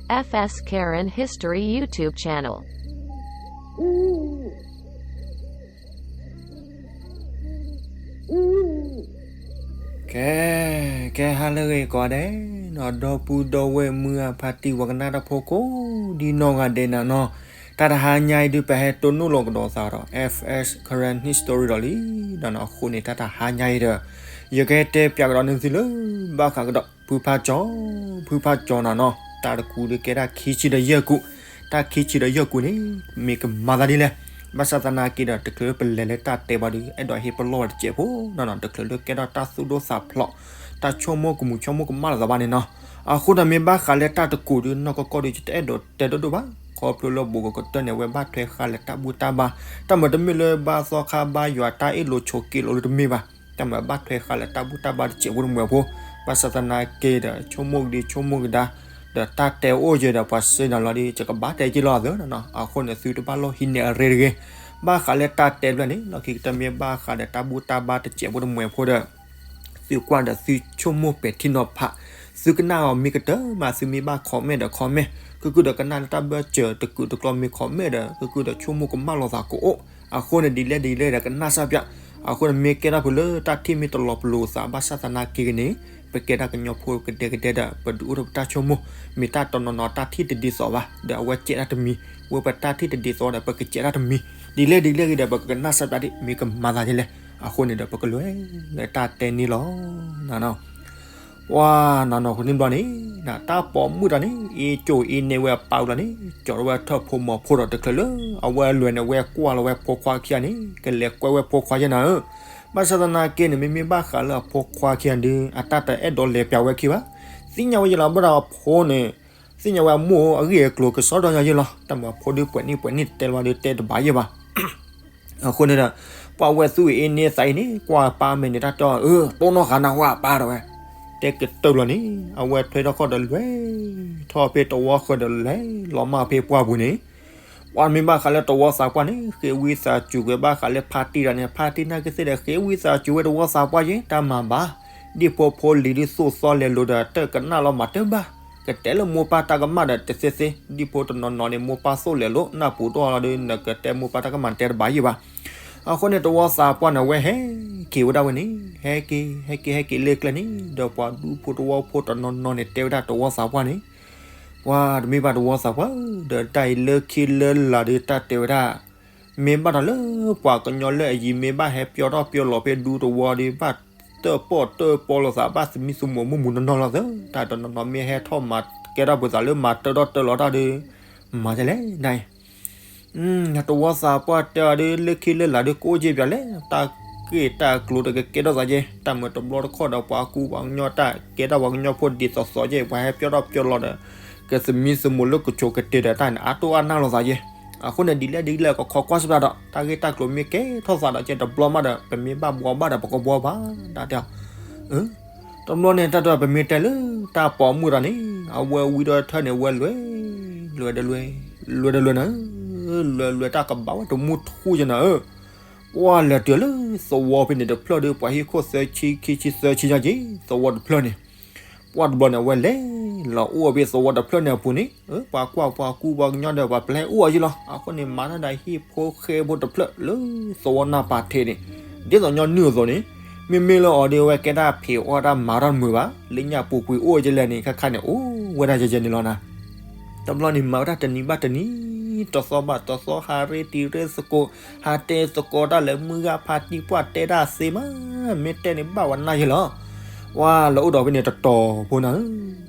F S Karen History YouTube channel. ကဲ, ကဲဟါလၢအဂ့ၤကိးဂၤဒဲးနီၤ, ဒီပုၢ်ဒီဝဲၢ်မုၢ်အဖါတံၢ်ဝဲကနၣ်တၢ်ဖိကိးဒ်နီၢ်ဂၤဒဲးနၤနီၤ, တၢ်တဟါညါအံၤဒုး ပဟဲတိၢ်နီၣ်လီၤကဒီးသးဒီး F S Karen History ဒီးလံ, ဒီးနီၤအဃိန့ၣ် တၢ်တဟါညါအံၤဒီး ယကဟဲတဲပၠးကဒီးန့ၢ်သုလၢ ဘၣ်ဃးကဒီး ဖုဖါကၠီ, ဖုဖါကၠီနၤနီၤ, တၢ်တကူဒုးကဲတၢ်ခံဆံဒီးယဲၢ်ကူ, တၢ်ခံဆံဒီးယဲၢ်ကူန့ၣ် မ့ၢ်ကမၤသးဒ်လဲၣ်. ဘၣ်ဆၣ်သနာ်က့ဒီး တချုးပလဲၤလၢတၢ်တဲဘၣ်ဒီး အဲၣ်ဒိးဟ့ၣ်ပလီၢ်ဝဲတစဲးဖိနီၤနီၤ, တချုးလၢကဲထီၣ်တၢ်သူၣ်ဒိၣ်သးဖျိး, တၢ်ဆိကမိၣ်ကမူၤဆိကမိၣ်ကမၣ်လိာ်သးဘၣ်န့ၣ်နီၤ. အဃိဒီးမ့ၢ်ဘၣ်ဃးလၢတၢ်တကူဒုး နီၢ်ကီၢ်ကီၢ်ဒုး ယတအဲၣ်ဒိးတဲဒိၣ်ဒိၣ်ဘၣ်, ခီဖျိလၢဘူးကကတၢၢ်န့ၣ် အဝဲဘၣ်ထွဲဃာ်လၢတၢ်ဘူၣ်တၢ်ဘါ, တၢ်မၤတမ့ၢ်လၢဘါသီခါဘါယွၤတၢ်အ့ၣ်လိာ်ဆိးက့လိာ်လၢတမ့ၢ်ဘၣ်, တၢ်မၤဘၣ်ထွဲဃာ်လၢတၢ်ဘူၣ်တၢ်ဘါတစဲးဖိတမှဲၤဖိ, ဘၣ်ဆၣ်သနာ်က့ဒီး ဆိကမိၣ်ကဒံဆိကမိၣ်ကဒါ, ဒီးတၢ်တဲအိၣ်ယဲဒီး ပှၤစ့နၤလီၤဒီး ယကဘၣ်တဲက့ၤလီၤအသးနီၤနီၤ, အဃိန့ၣ် သုတဘၣ်လီၢ်ဟံးန့ၢ်အရ့တဂ့ၤ. ဘၣ်ဃးလၢတၢ်တဲဖျၢၣ်န့ၣ် လီၢ်ခံကတၢၢ်မ့ၢ်ဘၣ်ဃးဒီးတၢ်ဘူၣ်တၢ်ဘါတစဲးဖိတမှဲၤဖိဒီး သုကွၢ်ဒီးသုဆိကမိၣ်ပဲာ်ထံနီၤဖး, သုကနၣ်အီၤမ့ၢ်ကတၢၢ်မး သုမ့ၢ်ဘၣ် comment ဒီး comment, ကကုာ်ဒီးကနၣ်လၢတၢ်ဘၢၣ်စၢၤတကုာ်တကျီမ့ၢ် comment ဒီး ကကုာ်ဒီးဆိကမိၣ်ကမၣ်လိာ်သးကအိၣ်, အဃိန့ၣ် ဒ်လဲၣ်ဒ်လဲၣ်ဒီးကနၣ်စၢ်ပၠး, အဃိန့ၣ် မ့ၢ်ကဲထီၣ်ဖုးလၢတၢ်ထံၣ်မ့ၢ်တလီၤပလိာ်သး ဘၣ်ဆၣ်သနာ်က့ဂ့ၤန့ၣ် ပကဲဒၣ်ကညီဖိကဒဲကဒဲဒီး ပဒုးအိၣ်ထီၣ်ပတၢ်ဆိကမိၣ်, မ့ၢ်တၢ်တနီၤနီၤတၢ်ထံၣ်တဒ်သိးဘၣ် ဒီးအဝဲကဲးတၢ်တမံၤ, ဝဲပတၢ်ထံၣ်တဒ်သိးဒီး ပကကဲးတၢ်တမံၤ, ဒ်လဲၣ်ဒ်လဲၣ်ဂ့ၤဒီး ပကကနၣ်စၢ်ပၠးဒ် မ့ၢ်ကမၤသးဒ်လဲၣ်, အဃိန့ၣ်ဒီး ပကလဲၤလၢတၢ်တဲန့ၣ်လီၤ. ပှၤနီၢ်နီၢ်ဃိန့ၣ်ဘျီန့ၣ် တၢ်ပိာ်မုၣ်တဂၤန့ၣ် အ့ၣ်ကၠိအ့ၣ်န့ၢ်ဝဲအပၢ်ဝံၤလီၤန့ၣ် ကၠီထီၣ်ဝဲထၢၣ်ဖိမီၤဖိဒီး တချုးလၢ အဝဲအလွဲၢ်န့ၣ် ဝဲကွၢ်လီၤဝဲဖိခွါခံဂၤန့ၣ် ကလဲၤကွဲဝဲဖိခွါယဲနၤဧၢ, ဘၣ်ဆၣ်သနာ်က့န့ၣ် မ့မ့ၢ်ဘၣ်ဃးလၢအဖိခွါခံဂၤဒုး အတၢ်တအဲၣ်ဒိးလဲၤပၠးဝဲခံဘၣ်, သ့ၣ်ညါဝဲယဲလီၤ ဘၣ်ဒီးအဖိန့ၣ် သ့ၣ်ညါဝဲအမိၢ်အဂ့ၢ်အကျိၤကစီဒီညီယဲလီၤ, တၢ်မၤဖိဒုးပှဲၤန့ၣ်ပှဲၤန့ၣ်တဲလီၤဒီးတဲတဘၣ်ယဲဘၣ် အဃိန့ၣ်ဒီး ပှၤဝဲသူၣ်အ့ၣ်န့ၢ်သးအ့ၣ်န့ၣ် ကွၢ်ပၢ်မဲာ်န့ၣ်တၢ်တဲအီၤ အၢ တိၢ်နီၣ်ဃာ်နၤဝဲပၢ်ဒီးဝဲ, တဲကတၢၢ်လီၤန့ၣ် အဝဲထွဲထီၣ်ခီၣ်ဒီးလဲၤထီၣ်ဖဲတဝီဃၢၤဒီးလဲၤလီၤမၢ်ဖဲပှၢ်ပူၤန့ၣ်, ပှၤမ့ၢ်ဘၣ်ဃးလၢတဝီသးပှၢ်န့ၣ် ဃ့ဝံသးစူၤဝဲဘၣ်ဃးလၢဖါတံၢ်တဂၤန့ၣ် ဖါတံၢ်နာ်က့သ့ၣ်ဒီး ဃ့ဝံသးစူၤဝဲတဝီသးပှၢ်ယဲ တၢ်မၤဘၣ်, ဒ်ဖိဖိလံၤဒုးသိၣ်သီလဲၤလိၤဒီး တၢ်ကနၣ်လီၤမၤတၢ်ဘၣ် ကတဲလၢမိၢ်ပၢ်တၢ်ကမၣ်ဒီးတသ့သ့, ဒ်ဖိတနီၤနီၤန့ၣ် မိၢ်ပၢ်သိၣ်လဲၤလိၤ နၢ်ပူၤတအိၣ်လီၤဒီး နကတဲမိၢ်ပၢ်တၢ်ကမၣ်တဲတဘၣ်ယံၤဘၣ်. အဃိန့ၣ် တဝီသးပှၢ်န့ၣ် အဝဲဟဲက့ၤဝဲဒၣ်ဝဲန့ၣ် ဟဲက့ၤ ဟဲက့ၤ ဟဲက့ၤလၢကျဲန့ၣ် ဒီးပှၤဒူဖိတဝီဖိတနီၤနီၤန့ၣ် တဲဝဲဒၣ်တဝီသးပှၢ်န့ၣ်, ပှၤတမ့ၢ်ဘၣ်တဝီသးပှၢ် ဒီးတၢ်အံၤလၢခံလၢလာ်ဒီးတၢ်တဲဝဲဒၣ် မ့ၢ်ဘၣ်ဒီးလၢပှၤကညီလၢအယံၤမ့ၢ်ဘၣ်ဟဲပျီထီၣ်ပျီလီၤဖဲဒူတဝီဒီး ဘၣ်တၢၣ်ပီၣ်တၢၣ်ပီလိာ်သး ဘၣ်သမံသမိးမုၢ်မုၢ်နီၢ်နီၢ်လီၤသၢ, တၢ်တနီၤနီၤမ့ၢ်ဟဲထီၣ်မၤကဲထီၣ်ပှၤသးလၢမၤတၢၣ်ထီၣ်တၢၣ်လီၤတၢ်ဒီး မၤဒ်လဲၣ်နအံၤ တဝီသးပှၢ်တဲအီၤဒီး လၢခံလၢလာ်ဒီးကအိၣ်က့ၤပၠးလဲၣ် တၢ်ဂ့ၢ်တၢ်ကျိၤဒီးကကဲထီၣ်သးက့ၤ တၢ်မၤတဘျီတခီၣ်ဒီးပှၤကူပှၤကညီတၢ်ကဲထီၣ်ပှၤကညီဖိဒ်သိးသိးက့ၤ ပှၤဟဲပျီထီၣ်ပျီလီၤဒီး ကသမံသမိးလၢကဆိးကတ့ၤဒီးတၢ်န့ၣ် အါတိၢ်အါနၢ်လိာ်သးက့ၤ, အဃိန့ၣ် ဒ်လဲၣ်ဒ်လဲၣ်ကခီကွၢ်စၢ်ပၠးဒီး တၢ်ဂ့ၢ်တၢ်ကျိၤမ့ၢ်ကဲထီၣ်သးဒီးကဲတဘျီမးဒီး ပမ့ၢ်ဘၣ်ဘှီဘၣ်ဒီးပကဘှီဘၣ် တၢ်တဲအီၤ တဘျီန့ၣ် တၢ်တဲပမ့ၢ်တဲလၢတၢ်ပိာ်မုၣ်တဂၤန့ၣ် အဝဲဝံဒီးထၢၣ်န့ၣ် ဝဲလဲၤ လဲၤဒီးလဲၤ လဲၤဒီးလဲၤနၤဧၢ, လဲၤလဲၤတၢ်ကဘၣ်ဝဲတမူထူၣ်ယဲနၤဧၢ, ပှၤလဲၤတုၤလၢသဝီဖဲန့ၣ်တဖျၢၣ်ဒီး ပှၤဟံၣ်ခိၣ်သၢဆံခံဆံသၢဆံညါက့ၤ သဝီတဖျၢၣ်န့ၣ်, ပှၤတဘျီန့ၣ် အဝဲလဲၤလီၤအိၣ်ဝဲဖဲသဝီတဖျၢၣ်န့ၣ်အပူၤန့ၣ် ပှၤကွၢ်ပှၤကူပှၤကညီဒီးပှၤပျဲအိၣ်အီၤယဲလီၤ, အဃိန့ၣ် မၤတၢ်ဒီးဟံၣ်ဖိဃဲဖိတဖျၢၣ်လၢသဝီနၢ်ပာ်ထံးန့ၣ် ဒ်သိးညီနုၢ်အသိးန့ၣ်, မ့မ့ၢ်လၢအီၤဒီး အဝဲကဲဒၣ်ဖံးအီၣ်တၢ်မၤတၢ်တမုာ်ဘၣ်, လၢညၣ်ပူၤကွံာ်အိၣ်ကလဲၣ်န့ၣ် ခါခါန့ၣ် အိၣ်ဝဲဒၣ်ယဲယဲန့ၣ်လီၤနၤ. တဘျီန့ၣ် မၤဝဲဒၣ်တနံၤဘၣ်တနံၤ, တသီဘၣ်တသီ, ဟးရ့တံၤရ့သကိး, ဟးတဲသကိးတၢ်လၢမုၢ်ဂၤဖါတံၢ်ပှၢ်တဲတၢ်သ့မး, မ့ၢ်တဲန့ၣ်ဘၣ်ဝဲနၢ်ယဲလီၤ. ပှၤလၢအိၣ်ဒီးဖဲန့ၣ်တတီၤဖိနၤဧၢ,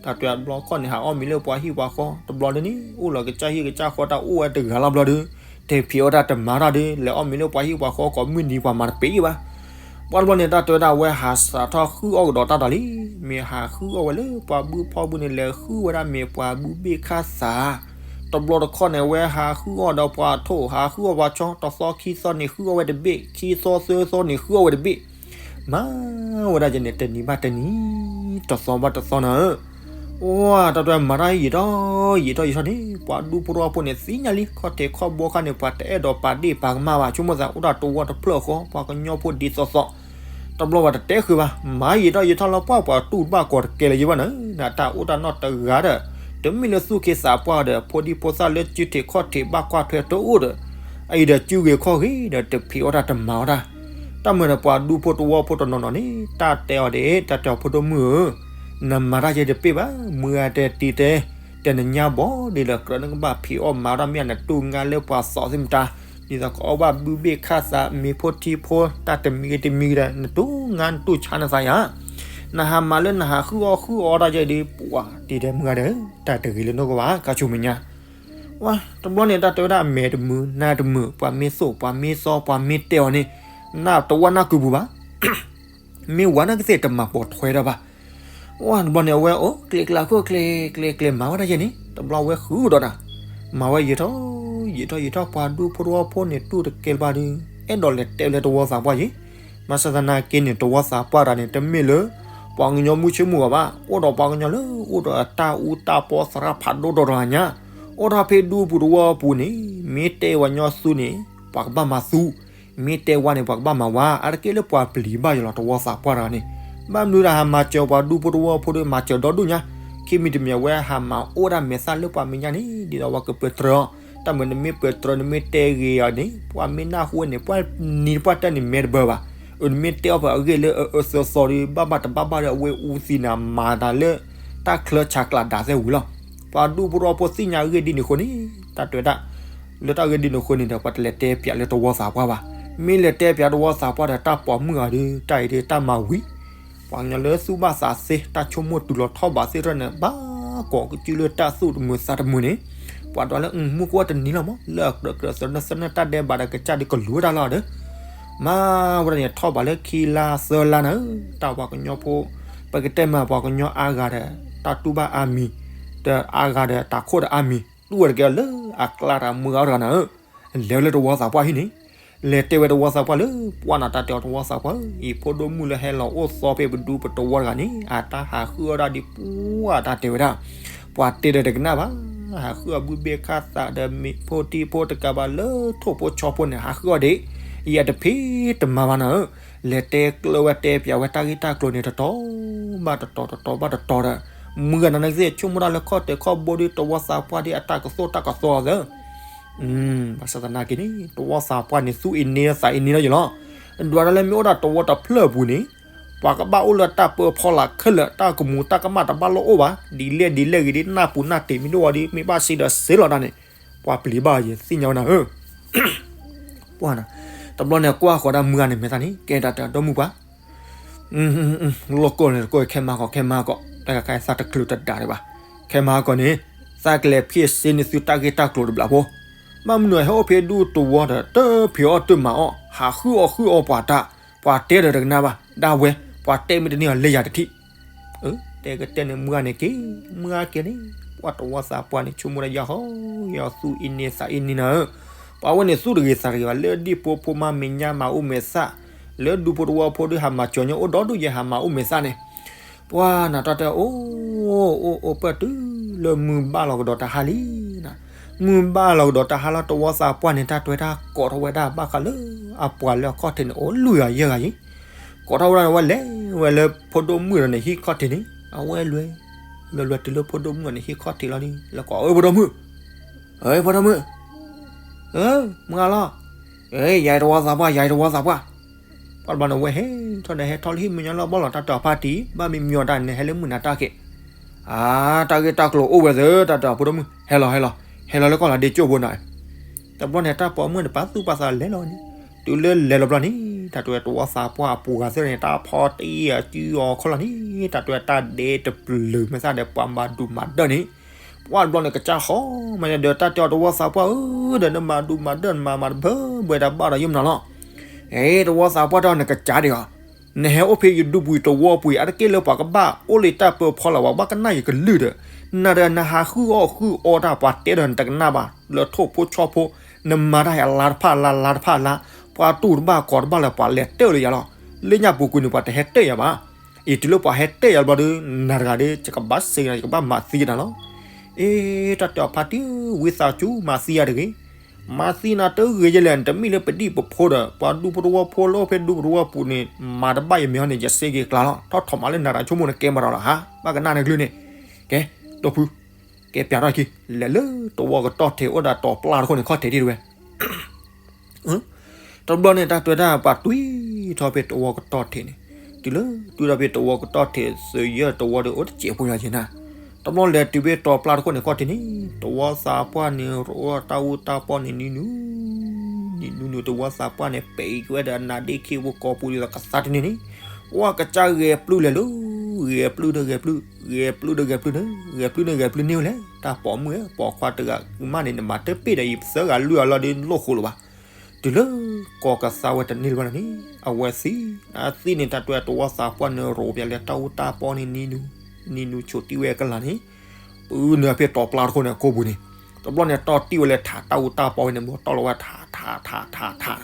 တၢ်တဲတဘျီခီၣ်န့ၣ် ဟးအီၣ်မ့ၤလၢပှၤဟံၣ်ပှၤဃီ, တဘျီဒ်န့ၣ် အိၣ်လီၤကစၢ်ဟံၣ်ကစၢ်ဃီတၢ်အိၣ်ဝဲတဂၤလီၤဘျီဒီး တဲဖံးအီၣ်တၢ်တမၤတၢ်ဒီး လဲၤအီၣ်မ့ၤလၢပှၤဟံၣ်ပှၤဃီကိးမုၢ်နံၤပှၤမၤတပ့ၤဘၣ်. ပှၤတဘျီန့ၣ် တၢ်တဲဝဲဒၣ် အဝဲဟးစးထီၣ်ဃုအီၣ်ကဒီးတၢ်ဒီးလံ, မ့ၢ်ဟးဃုအီၣ်ဝဲလၢပှၤဘုဖီဘုန့ၣ် လဲၤဃုဝဲဒၣ်မ့ၤပှၤဘုဘ့ၣ်ခါသး, တဘျီတခီၣ်န့ၣ် အဝဲဟးဃုအီၣ်ဒီးပှၤထိၣ်, ဟးဃုအီၣ်ပှၤဆီ, တသီခံသီန့ၣ်ဃုအီၣ်ဝဲတဘ့ၣ်, ခံသီသၢသီန့ၣ်ဃုအီၣ်ဝဲတဘ့ၣ် မၤဝဲဒၣ်ယဲန့ၣ် တနံၤဘၣ်တနံၤ, တသီဘၣ်တသီနၤဧၢ, ပှၤတၢ်တဲမၤတၢ်ယံာ်ထီၣ်ယံာ်ထီၣ်ယံာ်ထီၣ်န့ၣ် ပှၤဒူဖိတဝီဖိန့ၣ် သ့ၣ်ညါလံ ခီၣ်ထံးခီၣ်ဘိခါန့ၣ် ပှၤတအဲၣ်ဒိးပာ်ဒ့ၣ်ပာ်ကမၣ်ဘၣ် ဆိကမိၣ်သးအိၣ်တၢ်တဝီတဖျၢၣ်ဃီ ပှၤကညီဖိဒ်သိးသိး, တဘျီပှၤတတဲဃုာ်ဘၣ် မၤယံာ်ထီၣ်ယံာ်ထီၣ်လီၤ ပှၤပှၤတူၢ်တဘၣ်ကီးတကဲလၢၤယဲဘၣ်နၤ, နတၢ်အိၣ်တၢ်နီၢ်တဂၤဒီး တမ့ၢ်လၢသူၣ်က့သးပှၢ်ဒီး ဖိဒံဖိသၣ်လၢစုထံးခီၣ်ထံးဘၣ်ကွၢ်ထွဲတအိၣ်ဒီး အအံၤဒီးစုဂ့ၤခီၣ်ဂ့ၤဒီး တဖံးအီၣ်တၢ်တမၤအီၣ်တၢ်, တၢ်မၤဒီးပှၤဒူဖိတဝီဖိတနီၤနီၤန့ၣ် တၢ်တဲအီၤဒ်အံၤ တၢ်တဲအီၤဖိဒိၣ်မုၣ်ဧၢ, နမၤတၢ်ယဲတပ့ၢ်ဘၣ်, မုၢ်ဂၤတဲတံၤတဲ တဲနညါဘီဒ်လၢကြၢးနကဘၣ်ဖံးအီၣ်မၤအီၣ်တၢ် မ့ၢ်အနတူၢ်ငါလၢပှၤသီသ့ၣ်မတၤ, ဒ်သိးကအီၣ်ဘၣ်ဘုဘ့ၣ်ခၣ်သး မ့ၤဖိထံဖိ တၢ်တမံၤဂ့ၤတမံၤဂ့ၤဒီး နတူၢ်ငါနတူၢ်ဆါနသးယၤ နဟးမၤလၢနဟးဃုအီၣ်ဃုအီတၢ်ယဲဒီး ပှၤတံၤတဲမုၢ်ဂၤဒီး တၢ်တဂ့ၤလၢနကဘၣ် ကါဆိမဲာ်ညါ. ဝဲ တဘျီန့ၣ် တၢ်တဲဝဲဒၣ်အမဲာ်တမုာ် နၢ်တမုာ် ပှၤမ့ၢ်သိၣ် ပှၤမ့ၢ်သီ ပှၤမ့ၢ်တဲအီၤန့ၣ် နတဝီနၢ်ကုာ်ပူၤဘၣ် မ့ၢ်ဝၤနၢ်ကသ့ၣ်တမၤပိာ်ထွဲတၢ်ဘၣ်. ဝဲ တဘျီန့ၣ် အဝဲအိၣ်ကျဲကျဲခိၣ်ကျဲကျဲကျဲမၤဝဲဒၣ်ယဲန့ၣ် တဘျီဝဲဃုဒီးတၢ် မၤဝဲယံာ်ထီၣ် ယံာ်ထီၣ်ယံာ်ထီၣ် ပှၤဒူဖိတဝီဖိန့ၣ် တူၢ်တကဲလၢၤဘၣ်ဒီး အဲၣ်ဒိးလဲၤတဲလၢတဝီသးပှၢ်ယံၤ ဘၣ်ဆၣ်သနာ်က့န့ၣ် တဝီသးပှၢ်တဂၤန့ၣ် တမ့ၢ်လၢ ပှၤကညီမုၢ်ဆ့ၣ်မုၢ်ဂီၤဘၣ် အိၣ်ဒီးပှၤကညီလၢအိၣ်ဒီးအတၢ်အူတၢ်ပီသရၣ်ဖးဒိၣ်ဒီးတဂၤညါ အိၣ်ထီၣ်ဖဲဒူပူၤတဝီပူၤန့ၣ် မ့ၢ်တဲဝဲညီသူန့ၣ် ပှၤကဘၣ်မၤသူ မ့ၢ်တဲဝါန့ၣ် ပှၤကဘၣ်မၤဝါ အါတက့ၢ်လၢပှၤပျံၤဘၣ်ယံၤလီၤ တဝီသးပှၢ်တဂၤန့ၣ် ဘၣ်မနုၤဒီးဟးမၤစၢၤပှၤဒူဖိတဝီဖိဒီး မၤစၢၤဒီဒူၣ်ညါ ခံမံၤတမံၤအဝဲဟးမၤအိၣ်ဒၣ်မဲာ်သၣ်လၢပှၤမဲာ်ညါန့ၣ် ဒ်သိးဝဲကပၢတြၢၤအီၤ တၢ်မ့ၢ်နမ့ၢ်ပၢတြၢၤ နမ့ၢ်တဲဂ့ၤအီၤန့ၣ် ပှၤမ့ၢ်နၢ်ဟူဝဲန့ၣ် ပှၤနံၤတပှၢ်တၢၢ်န့ၣ်မဲတဘၢဘၣ် အနမ့ၢ်တဲအီၤဖဲအဂ့ၢ်လၢအအၢသၢသီဒီး ဘၣ်ဘၣ်တဘၣ်ဘၣ်ဒီး အဝဲအူသံနၤမၤတၢ်လၢ တၢ်ချၢဆးကျးဒၣ်သဲဝံၤလီၤ. ပှၤဒူဖိတဝီဖိသ့ၣ်ညါအဂ့ၢ်ဒ်န့ၣ်အဃိန့ၣ် တၢ်တဲဝဲဒၣ် လၢတၢ်ဂ့ၢ်ဒ်န့ၣ်အဃိန့ၣ်ဒီး ပှၤတလဲၤတဲပၠးလၢတဝီသးပှၢ်ဘၣ်. မ့ၢ်လဲၤတဲပၠးတဝီသးပှၢ်ဒီး တၢ်ပိာ်မုၣ်ဂၤဒီး တၢ်အံၤဒီးတၢ်မၤဝံၤ ပှၤကညီလၢသူၣ်ဘၣ်သးသ့ တၢ်ဆိကမိၣ်တုၤလီၤထီၣ်ဘးသ့ၣ်တဖၣ်န့ၣ် ဘၣ်ကိးကစုလၢတၢ်သူၣ်တမုာ်သးတမုာ်န့ၣ် ပှၤဒွးလၢ မူကဝီၤတနံၤလီၤမး လၢအကြၢးကြၢးသၢနၢ်သၢနၢ်တၢ်ဒဲးဘးဒီးကစၢ်ဒီးကလူၤဝဲဒၣ်လီၤဒီး မၤဝဲဒၣ်န့ၣ် ထီၣ်ဘးလၢခံလါသၢလါန့ၣ် တၢ်ပှၤကညီဖိ ပကတဲမ့ၢ်ပှၤကညီအါဂၤဒီး တၢ်တူၢ်ဘၣ်အါမံၤ ဒီးအါဂၤဒီးတၢ်ခိၣ်ဒီးအါမံၤ တူၢ်ဝဲတကဲလၢအကျါတၢ်မုၢ်ဂၤတဂၤန့ၣ်ဧၢ, လဲၤဝဲလၢတဝီသးပှၢ်ဟံၣ်န့ၣ် လဲၤတဲဝဲတဝီသးပှၢ်လၢ ပှၢ်နၤတၢ်တဲအီၤတဝီသးပှၢ်ဧၢ, ယဖိဒိၣ်မုၣ်လၢဟဲလီၤအိၣ်သီဖဲပဒူပတဝီတဂၤန့ၣ် အတၢ်ဟးဃုအီၣ်ဒၣ်ဒ်ပှၢ်တၢ်တဲဝဲဒၣ်, ပှၤတဲဒီးတကနၣ်ဘၣ်, ဟးဃုအီၣ်ဘုဘ့ၣ်ခၣ်သးဒီးမ့ၤဖိထံဖိတကးဘၣ်လၢထိၣ်ဖိဆီဖိန့ၣ် ဟးဃုအီၣ်ဒံး, ယတဖံးတမၤဘၣ်န့ၣ်ဧၢ, လဲၤတဲကျၢၢ်ဝဲတဲပၠးဝဲတၢ်ဂ့ၢ်တၢ်ကျိၤန့ၣ် တတီၤဘၣ်တတီၤ တတီၤဘၣ်တတီၤဒီး, မုၢ်ဂၤနၤန့ၣ်ကသ့ၣ်ဆိကမိၣ်တၢ်လၢခီၣ်တဲာ်ခီၣ်ဘိဒီးတဝီသးပှၢ်ဒီးအတၢ်ကသိၣ်တၢ်ကသီသၢ ဘၣ်ဆၣ်သနာ်က့န့ၣ် တဝီသးပှၢ်န့ၣ် သူၣ်အ့န့သးအ့န့လီၤယလီၤ, ဒွးတၢ်လၢမ့ၢ်အိၣ်ဒၣ်တဝီတဖျၢၣ်အပူၤန့ၣ်, ပှၤကဘၣ်အိၣ်လၢတၢ်ပၢဖီလာ်ခဲလၢာ် တၢ်ကမူၤတၢ်ကမၣ်တဘၣ်လိၣ်အိၣ်ဘၣ်, ဒ်လဲၣ်ဒ်လဲၣ်ဂ့ၤဒ်နၢ်ပူၤနၢ်တ့ၤမ့ၢ်ဒိၣ်ဝဲဒီး မ့ၢ်ဘၣ်စ့ဒီးစ့လီၤတၢ်န့ၣ်, ပှၤပျံၤဘၣ်ယသ့ၣ်ညါဝဲနၤဧၢ ပှၢ်နၤ, တဘျီန့ၣ်ကွၢ်ဃီၤဒၣ်မုၢ်ဂၤန့ၣ်မဲာ်သၣ်န့ၣ် ကဲတၢ်တၢ်ဒီမုၣ်ပှၢ် လီၢ်ကိၢ်န့ၣ်တကိၢ် ခဲမါကီး ခဲမါကီး တၢ်ကခါသးတချုးတဒးဒံးဘၣ်, ခဲမါကီးန့ၣ်, သးကလဲၤဖံးစ့န့ၢ်သုတၢ်ဂ့ၢ်တၢ်ကျိၤတဘျီဖိ, ဘၣ်မနုၤဟဲအိၣ်ဖဲဒူတဝီဒီး တဖံးအီၣ်တမၤအီၣ် ဟးဃုအီၣ်ဃုအီပှၤတၢ်, ပှၤတဲဒီးတကနၣ်ဘၣ်, ဒၣ်ဝဲ, ပှၤတဲမ့ၢ်တန့ၢ်အီၤလၢယၤတထံၣ် တဲကတဲန့ၣ်မုၢ်ဂၤန့ၣ်က့ၤ, မုၢ်ဂၤက့ၤန့ၣ်, ပှၤတဝီသးပှၢ်န့ၣ် ဆိကမိၣ်ဒၣ်ယၤဟီ, ယသူၣ်အ့န့သးအ့န့နၤဧၢ, ပှၤဝဲန့ၣ်သူၣ်တဂ့ၤသးတဂ့ၤဘၣ် လၢဒ်ဖိဖိမါမဲာ်ညါမၤအိၣ်မဲာ်သၣ်, လၢဒူဖိတဝီဖိဒီးဟးမၤစၢၤညီအိၣ်ဒီဒူၣ်ယဲဟးမၤအိၣ်မဲာ်သၣ်န့ၣ်, ပှၤနၤတၢ်တဲအိၣ်, အိၣ်အိၣ်ပၢၢ်တုၤလၢမုၢ်ဘၣ်လီၤကဒီးတဟါလံ, မုၢ်ဘၣ်လီၤကဒီးတဟါလီၤ တဝီသးပှၢ်န့ၣ် တၢ်တွဲတၢ်ကိးထီၣ်ဝဲဒၣ်ဘၣ်ဃးလၢအပှၤလၢအခီၣ်ထံးန့ၣ် အိၣ်လွံၢ်ဂၤယဲၢ်ဂၤယံၤ ကိးထီၣ်ဝဲဒၣ်န့ၣ် ဝဲလဲၤဝဲလၢဖိဒိၣ်မုၣ်ဒီးန့ၣ်ဟံၣ်ခီၣ်ထံးန့ၣ် အဝဲလဲၤ, လဲၤလဲၤတုၤလၢဖိဒိၣ်မုၣ်န့ၣ်ဟံၣ်ခီၣ်ထံးလီၤန့ၣ် လၢကိး အၢ ဖိဒိၣ်မုၣ်, အၢ ဖိဒိၣ်မုၣ်, အၢ မုၢ်ဂၤလီၤ, အၢ ယၤတဝီသးပှၢ် ယၤတဝီသးပှၢ်, ပှၤတဘျီန့ၣ်ဝဲဟဲထီၣ်ဒီးဟဲထီၣ်လၢဟံၣ်မုၢ်ညီလီၤဘီလီၤ တၢ်တဲအီၤဖါတံၢ် ဘၣ်မံမံအီၤတၢ်န့ၣ် ဟဲလၢမုၢ်နၤတၢ်က့ၤ, အါ တၢ်ဂ့ၢ်တၢ်ကျိၤအိၣ်ဝဲသ့ တၢ်တဲအီၤဖိဒိၣ်မုၣ် ဟဲလီၤ ဟဲလီၤ, ဟဲလီၤလၢကီၢ်လီၤဒ့ကၠိၣ်ဖိနၤ တဘျီန့ၣ် တၢ်ပိာ်မုၣ်န့ၣ် ပာ်သူၣ်ပာ်သးလဲၤလီၤန့ၣ်, တုၤလၢလဲၤလီၤဘျီန့ၣ် တၢ်တဲဝဲတဝီသးပှၢ်အပူၤဂၤသ့ၣ်န့ၣ် တၢ်ဖီတံၢ်အစုအီၤခီလီၤန့ၣ် တၢ်တဲဝဲတၢ်ဒဲတပျုာ်မဲာ်သၣ်ဒီးပှၤမၤဒူၣ်မၤဒၢၣ်န့ၣ်, ပှၤတဘျီန့ၣ် ကစၢ်ဃီမးန့ၣ်ဒီး တၢ်တဲအီၤတဝီသးပှၢ်ဧၢ, ဒီးနမၤဒူၣ်မၤဒၢၣ် နမၤမၤတဘၢဘှဲတၢ်ဘၣ်ဒီးယုၢ်မနုၤလီၤ, အ့ တဝီသးပှၢ်တဲအီၤ နကစၢ်ဒံးဧါ နဟဲအိၣ်ဖဲယဒူပူၤတဝီပူၤအံၤ အါတက့ၢ်လၢပှၤကဘၣ်အိၣ်လၢတၢ်ပၢဖီလာ်ဝဲ ဘၣ်ကနၣ်ယကလုၢ်ဒီး, နၤဒီးနဟးဃုအီၣ်ဃုအီတၢ် ပှၤတဲဒီးနတကနၣ်ဘၣ် လၢထိၣ်ဖိဆီဖိ, နမၤတၢ်အလါတဖၣ်လါ လါတဖၣ်လါ, ပှၤတူၢ်တဘၣ်ကီးတဘၣ်လၢပှၤလဲၤတဲလၢယၤလီၤ, လၢညါပူၤကွံာ်န့ၣ် ပှၤတဟဲတဲယၤဘၣ်, အံၤတုၤလၢပှၤဟဲတဲယၤဘျီဒီး နၤတဂၤဒီး ယကဘၣ်စ့နၤ ယကဘၣ်မၤသံနၤလီၤ, အ့ တၢ်တဲအီၤဖါတံၢ် ဝံသးစူၤ မၤသံယၤတဂ့ၤ မၤသံနၤတဂ့ၤ ယဲလဲၣ် နတမ့ၢ်လၢပဒံၣ်ပဖိဒီး ပှၤဒူဖိတဝီဖိလၢအိၣ်ဖဲဒူဖိတဝီပူၤန့ၣ် မၤတဘၣ်ယမ့ၢ်ဟီန့ၣ် ယစ့က့ၤကျါလီၤ ထီၣ်ထီၣ်မးလၢနၤတၢ်ဆိကမိၣ်န့ၣ် ကဲမးဒီးလီၤ ဟါ ဘၣ်ကနၣ်နကလုၢ်န့ၣ်, ကဲ, ဒီပုၢ်, ကဲပၠးထီၣ်ခံ လဲၤလၢတဝီကတီၢ်ထံးအိၣ်ဒီးတီၤပျၢ်တခိၣ်န့ၣ် ခီၣ်ထံးဒံးတဝဲ တဘျီန့ၣ် တၢ်တွဲတၢ်ပှၤတွံၢ်ထီၣ်ဖဲတဝီကတီၢ်ထံးန့ၣ်, တုၤလၢတွံၢ်ထီၣ်ဖဲတဝီကတီၢ်ထံး စၢၤယဲၢ်တဝီဒီးအိၣ်တစဲးဖိညါက့ၤနၤ, တဘျီလဲၤတုၤဖဲတီၤပျၢ်တခိၣ်န့ၣ် ခီၣ်ထံးန့ၣ် တဝီသးပှၢ်န့ၣ် ရိးတၢ်အူတၢ်ပီန့ၣ် နံၤနူ နံၤနူနူ တဝီသးပှၢ်န့ၣ် ပံၤက့ၤဝဲဒီးအနါဒ့ခံဖိကိးပူၤဒ်သိးကသါတန့ၢ်န့ၣ်, ဝဲကစၢ်ဂဲၤပျုၢ်လဲၤလၢ ဂဲၤပျုၢ်ဒီးဂဲၤပျုၢ်, ဂဲၤပျုၢ်ဒီးဂဲၤပျုၢ်န့ၣ်, ဂဲၤပျုၢ်န့ၣ်ဂဲၤပျုၢ်န့ၢ်ဝဲလဲၣ်, တၢ်ပိာ်မုၣ်ဧၢ, ပိာ်ခွါတဂၤမးန့ၣ် နမၤတပ့ၢ်ဒီးယသၢဂၤလွံၢ်ဂၤလီၤဒီးလိၣ်ဃိလၢၤဘၣ်. တုၤလၢကီၢ်ကသါဝဲတန့ၢ်လၢၤဘၣ်န့ၣ် အဝဲသံ, အသံန့ၣ် တၢ်တွဲတဝီသးပှၢ်န့ၣ် ရိးပၠးလၢတၢ်အူတၢ်ပီန့ၣ် နံၤနူ, နံၤနူဆိးတံၢ်ဝဲအကလၤန့ၣ်, ပနၢ်ဖဲတီၤပျၢ်တခိၣ်န့ၣ် အကိာ်ပူၤန့ၣ်, တဘျီန့ၣ် တီၢ်တံၢ်ဝဲလၢထးတၢ်အူတၢ်ပီဝဲန့ၣ် ဘီတီၢ်လီၤဝဲထးထးထးထးထး,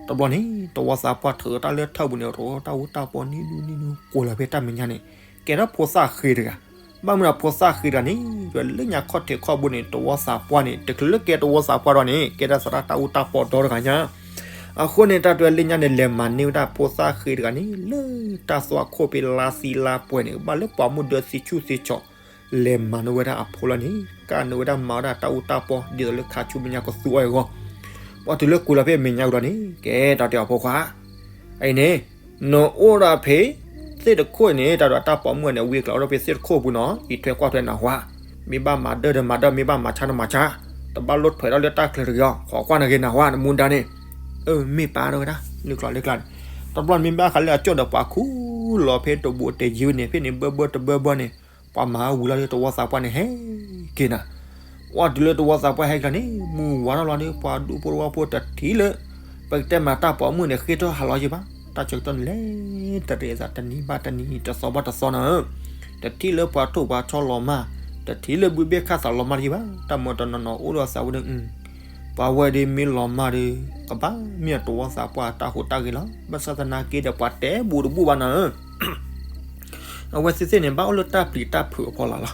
တဘျီန့ၣ် တဝီသးပှၢ်ထုးတၢ်လၢထၢၣ်ပူၤန့ၣ် ရိးတၢ်အူတၢ်ပီ နံၤနူနံၤနူ ကိးလီၤဖဲတၢ်မဲာ်ညါန့ၣ်, ကဲထီၣ်ဖိသၣ်ဃ့တဂၤ, ဘၣ်မနုၤဖိသၣ်ဃ့တဂၤန့ၣ် လၢညါခီၣ်ထံးခီၣ်ဘိန့ၣ် တဝီသးပှၢ်န့ၣ် တချုးလၢကဲတဝီသးပှၢ်ဒီးန့ၣ် ကဲဒၣ်သရၣ်တၢ်အူတၢ်ပီဒီတဂၤညါ, အဃိန့ၣ် တၢ်တွဲလၢညါန့ၣ် လဲၤမၤန့ၢ်ဝဲဒၣ်ဖိသၣ်ဃ့တဂၤန့ၣ် လၢတၢ်သွၣ်ခိၣ်ဖဲလါသံလါပှဲၤန့ၣ် ဘၣ်လၢပှၤမုၣ်ဒၢသံဆူၣ်သံဆီး လဲၤမၤန့ၢ်ဝဲဒၣ်အဖိလီၤန့ၣ်, ကၣ်န့ၢ်ဝဲဒၣ်မၤဝဲဒၣ်တၢ်အူတၢ်ပီ ဒ်သိးလၢခါဆူမဲာ်ညါကသူအီၤအဂီၢ်, ပှၤတုၤလၢကွံာ်လီၤဖဲမဲာ်ညါကဒီးန့ၣ် ကဲတၢ်တဲအီၤဖိခွါ အံၤန့ၣ်, နအိၣ်ဒီးဖဲသ့ၣ်တခိၣ်အံၤန့ၣ် တၢ်ဒီးတၢ်ပိာ်မုၣ်န့ၣ် ဝံၤကျးအိၣ်ဒီးဖဲသ့ၣ်တခိၣ်အပူၤနီၤ အံးထွဲကွၢ်ထွဲနၢ်ဟူဧါ, မ့ၢ်ဘၣ်မၤဒၢဒီးမၤဒၢ မ့ၢ်ဘၣ်မၤဆါဒီးမၤဆါ, တဘၣ်လိၣ်ထွဲးထီၣ်လၢတၢ်ချၢတဂ့ၤအီၤ ခိးကွၢ်နၤဂ့ၤနၢ်ဟူဧါ နမူဒါန့ၣ်, အၢ မ့ၢ်ပၢ်ဒီးဝဲဒၣ် လၢကျီလၢကျါန့ၣ်, တဘျီမ့ၢ်ဘၣ်ဃးလၢအကၠီၣ်ဒီးပှၤခူၣ်လီၤဖဲတဘူးတယံၤန့ၣ် ဖဲန့ၣ်ဘၢဘၢတဘၢဘၢန့ၣ်, ပှၤမၤဝံၤလီၤဒီးတဝီသးပှၢ်န့ၣ် ဟဲက့ၤနၤ ပှၤတုၤလၢတဝီသးပှၢ်ဟဲက့ၤန့ၣ် မုၢ်ဝါထီၣ်လီၤဒီး ပှၤဒူဖိတဝီဖိတထံၣ်လၢ ပကတဲမၤတၢ်ပိာ်မုၣ်န့ၣ် ဃ့ထီၣ်ဟးလီၤယံၤဘၣ်, တၢ်ဆၢကတီၢ်န့ၣ်လဲၤတရံးအသးတနံၤဘၣ်တနံၤ တသီဘၣ်တသီနၤဧၢ, တထံၣ်လၢပှၤထိၣ်ပှၤဆီလီၤမၢ်, တထံၣ်လၢဘုဘ့ၣ်ခၣ်သးလီၤမၢ်တယံၤဘၣ်, တၢ်မၤတနီၤနီၤအိၣ်ဒီးသးဝဲဒီး ပှၤဝဲဒၣ်မ့ၢ်လီၤမၢ်ဒီး ကဘၣ်မ့ၢ်အတဝီသးပှၢ်တၢ်ဟူးတၢ်ဂဲၤလီၤ, ဘၣ်ဆၣ်သနာ်က့ဒီး ပှၤတဲဘူးတဘူးဘၣ်နၤဧၢ အဝဲသ့ၣ်သ့ၣ်န့ၣ် ဘၣ်အိၣ်လၢတၢ်ပျံၤတၢ်ဖုးအဖီလာ်လီၤ.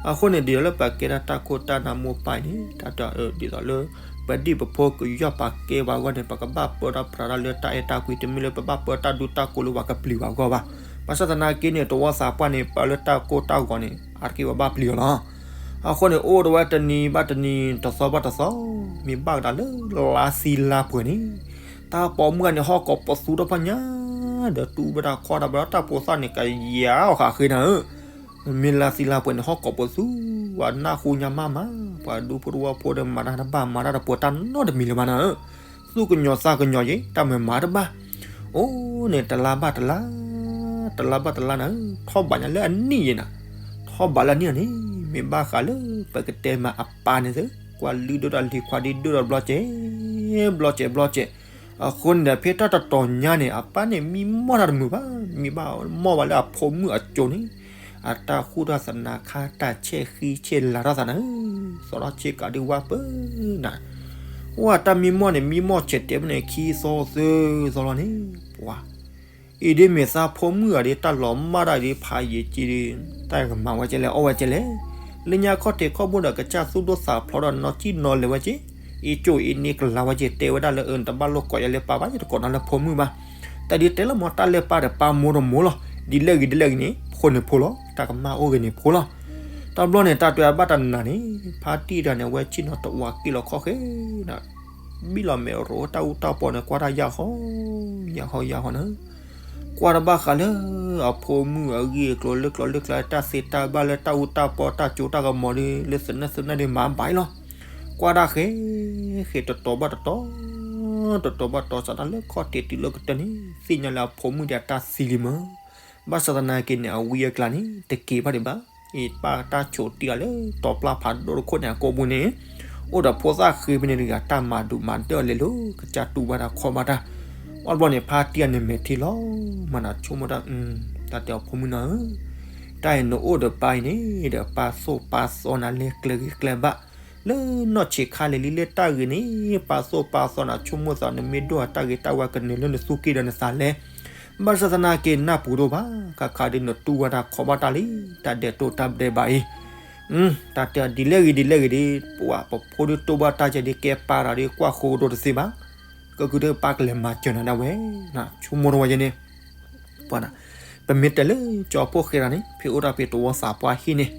အဃိန့ၣ် ဒ်သိးလၢပကဲဒၣ်တၢ်ခိၣ်တၢ်နၢ်မိၢ်ပၢ်အံၤန့ၣ် တၢ်တဲဒ်သိးလၢ ပဒံၣ်ပဖိကယီၢ်ပာ်ကဲပှၤအဂီၢ်န့ၣ် ပကဘၣ်ပၢတၢ်ပြးတၢ်လၢတၢ်အဲၣ်တၢ်ကွံ တမ့ၢ်လၢပဘၣ်ပၢတၢ်ဒူတၢ်ကိးလၢပှၤကပျံၤပှၤအဂီၢ်ဘၣ်. ဘၣ်ဆၣ်သနာ်က့န့ၣ် တဝီသးပှၢ်န့ၣ် ပာ်လၢတၢ်ကိၢ်တၢ်ဂီၤန့ၣ် အါတက့ၢ်ပှၤဘၣ်ပျံၤအီၤလီၤ. အဃိန့ၣ် အိၣ်ဒီးဝဲတနံၤဘၣ်တနံၤ တသီဘၣ်တသီ မ့ၢ်ဘၣ်ကဒါလၢလါသံလါပှဲၤန့ၣ် တၢ်ပိာ်မုၣ်ဂၤန့ၣ် ဟီၣ်ကိးပသူထီၣ်ပှၤညါ ဒီးတူၢ်ဘၣ်တၢ်ခီၣ်တၢ်ဘၣ်ဒီးတၢ်ဖိသၣ်န့ၣ် ကယၤအီၤဃာ်ဃ့နၤဧၢ မ့ၢ်လါသံလါပှဲၤန့ၣ် ဟီၣ်ကိးပသူ ပှၤနၢ်ဟူညါမးမး ပှၤဒူဖိတဝီဖိဒီးမၤတၢ်တဘၣ်မၤတၢ်တပှဲၤတၢ်နီတမံၤလၢၤဘၣ်နၤဧၢ. သူၣ်ကညီၤသးကညီၤယံၤ တၢ်မၤမၤတဘၣ်. အိၣ်န့ၣ်တလါဘၣ်တလါ တလါဘၣ်တလါနၤဧၢ ထီၣ်ဘးညါလၢအနံၣ်ယံၤနၤ ထီၣ်ဘးလၢအနံၣ်အန့ၣ် မ့ၢ်ဘၣ်ဃးလၢ ပကတဲမးအပၢ်န့ၣ်သု ကွၢ်လုၢ်ဒိၣ်ဒီးလံၤခွါဒ်ဒိၣ်ဒီးဘျီစဲး ဘျီစဲးဘျီစဲး. အဃိန့ၣ်ဒီး ဖဲတၢ်တတီၤညါန့ၣ် အပၢ်န့ၣ်မံမီၢ်တၢ်တမုာ်ဘၣ် မံဘၣ်မီၢ်ဘၣ်လၢအဖိမုၣ်အစိၤန့ၣ် အတၢ်ဃူတၢ်သနၤခါတၢ်ဆဲးဃံဆဲးလၤထီၣ်သးနၤဧၢ သီထီၣ်ဆ့ကၤဒုးဝါပၢနၤ အိၣ်အတၢ်မံမီၢ်န့ၣ် မံမီၢ်ဆဲးတဲဖဲန့ၣ် ခံသီသၢသီလီၤန့ၣ် ပှၤ အံၤဒ်မ့ၢ်သးဖိမုၣ်ဂၤဒ် တၢ်လီၤမၢ်တၢ်ဒ်ဖးယံာ်က့ဒ် တၢ်ကမၤဝဲကဲလဲၣ် အီၣ်ဝဲကဲလဲၣ်. လၢညါခီၣ်ထံးခီၣ်ဘိဒီး ကစၢ်သူၣ်ဒိၣ်သးဖျိးဒီး နီၢ်ကံၣ်နီၢ်လဲၤဝဲက့ အံၤကၠိအံၤန့ၣ်ကလၤဝဲက့ တဲဝဲဒၣ်လၢ အၢ နတဘၣ်လိၣ်ကိးယၤလၢပၢ်ဘၣ် ယတကိးနၤလၢဖိမုၣ်ဘၣ်. တၢ်ဒ်တဲလၢမ့ၢ်တၢ်လၢပၢ်ဒီး ပၢ်မိၢ်တမိၢ်လီၤ. ဒ်လဲၣ်ဂ့ၤဒ်လဲၣ်ဂ့ၤန့ၣ် ဖိန့ၣ်ဖိလီၤ တၢ်ကမၣ်အိၣ်ဂ့ၤန့ၣ်ဖိလီၤ. တဘျီန့ၣ် တၢ်တွဲအဘၣ်တနၤန့ၣ် ဖါတံၢ်တဂၤန့ၣ် အဝဲဆ့ၣ်နီၤတဝးက့ၢ်လီၤခီၣ်ဃဲ ဘံၣ်လီၤမဲာ်ရိးတၢ်အူတၢ်ပီန့ၣ် ကွၢ်တၢ်ယၢ်ဟီ ယၢ်ဟီယၢ်ဟီန့ၣ် ကွၢ်တဘၣ်ဃးလၢ အဖိမုၣ်အဂ့ၢ်အကျိၤလၢကျိၤလၢကျါ တၢ်သ့တၢ်ဘၣ်လၢတၢ်အူတၢ်ပီ တၢ်ကၠိတၢ်ကမီၤဒ် လၢသနၢၣ်သနၢၣ်ဒ်မၤဘၣ်လီၤ. ကွၢ်တၢ်ဃဲ ဃဲတတီၤဘၣ်တတီၤ တတီၤဘၣ်တတီၤ စးထီၣ်လၢခီၣ်ထံးတုၤလၢကတၢၢ်န့ၣ် သ့ၣ်ညါလၢအဖိမုၣ်ဒ်အတၢ်သံလံမၢ်. ဘၣ်ဆၣ်သနာ်က့န့ၣ် အဝံအကျါန့ၣ် တက့ၤဘၣ်ဒံးဘၣ်. အံၤပၢ်တၢ်ဆိးတံၢ်အီၤလၢ တီၤပျၢ်ဖးဒိၣ်တခိၣ်န့ၣ် အကိာ်ပူၤန့ၣ် အိၣ်ဒီးဖိသၣ်ဃ့ဖဲန့ၣ်တဂၤ တၢ်မၤဒုးမၤဒၢၣ်အီၤလဲၤလိၤ ကစၢ်တူၢ်ဘၣ်တၢ်ခီၣ်ဘၣ်တၢ်. အီၤတဘျီန့ၣ် ဖါတံၢ်အန့ၣ်မဲာ်ထံလီၤ မၤနၤဆိကမိၣ်တၢ် တၢ်တဲအီၤဖိမုၣ်နၤဧၢ တၢ်အံၤနအိၣ်ဒီးပၢ်အံၤန့ၣ်ဒီး ပၢ်သိၣ်ပၢ်သီနၤလဲၤကျဲဂ့ၤကျဲဘၣ် လၢနီၢ်ဆံးခါလဲၤလံလၢတၢ်ဂ့ၤန့ၣ် ပၢ်သိၣ်ပၢ်သီနၤဆိကမိၣ်သး နမ့ၢ်ဒိၣ်အတၢ်ဂ့ၤတၢ်ဝါကန့ၢ်လၢနသူၣ်ကံၢ်ဒီးနသးလဲၣ်. ဘၣ်ဆၣ်သနာ်က့နၢ်ပူၤဒိၣ်ဘၣ် ခါခါဒ်နတူၢ်ဘၣ်တၢ်ခီၣ်ဘၣ်တၢ်လံ တၢ်ဒဲးတိၢ်တၢ်ဒဲးဘးအံၤ တၢ်တဲဒ်လဲၣ်ဂ့ၤဒ်လဲၣ်ဂ့ၤဒ် ပဝဲပဖိဒ်တိၢ်ဘၣ်တၢ်ယဲဒ်ကဲပၢ်တၢ်ဒ်ကွၢ်ဃိကဒီးတသ့ဘၣ်. ကကုၤဒ်ပၢ်ကလဲၤမၤစၢၤနၤဒၣ်ဝဲ ဆိကမိၣ်တဝဲယဲန့ၣ် ပှၤနၤ ပမ့ၢ်တဲလၢကၠီဖှိၣ်ဃဲတဂၤန့ၣ် ဖဲအိၣ်တၢ်ဖဲတဝီသးပှၢ်ဟံၣ်န့ၣ်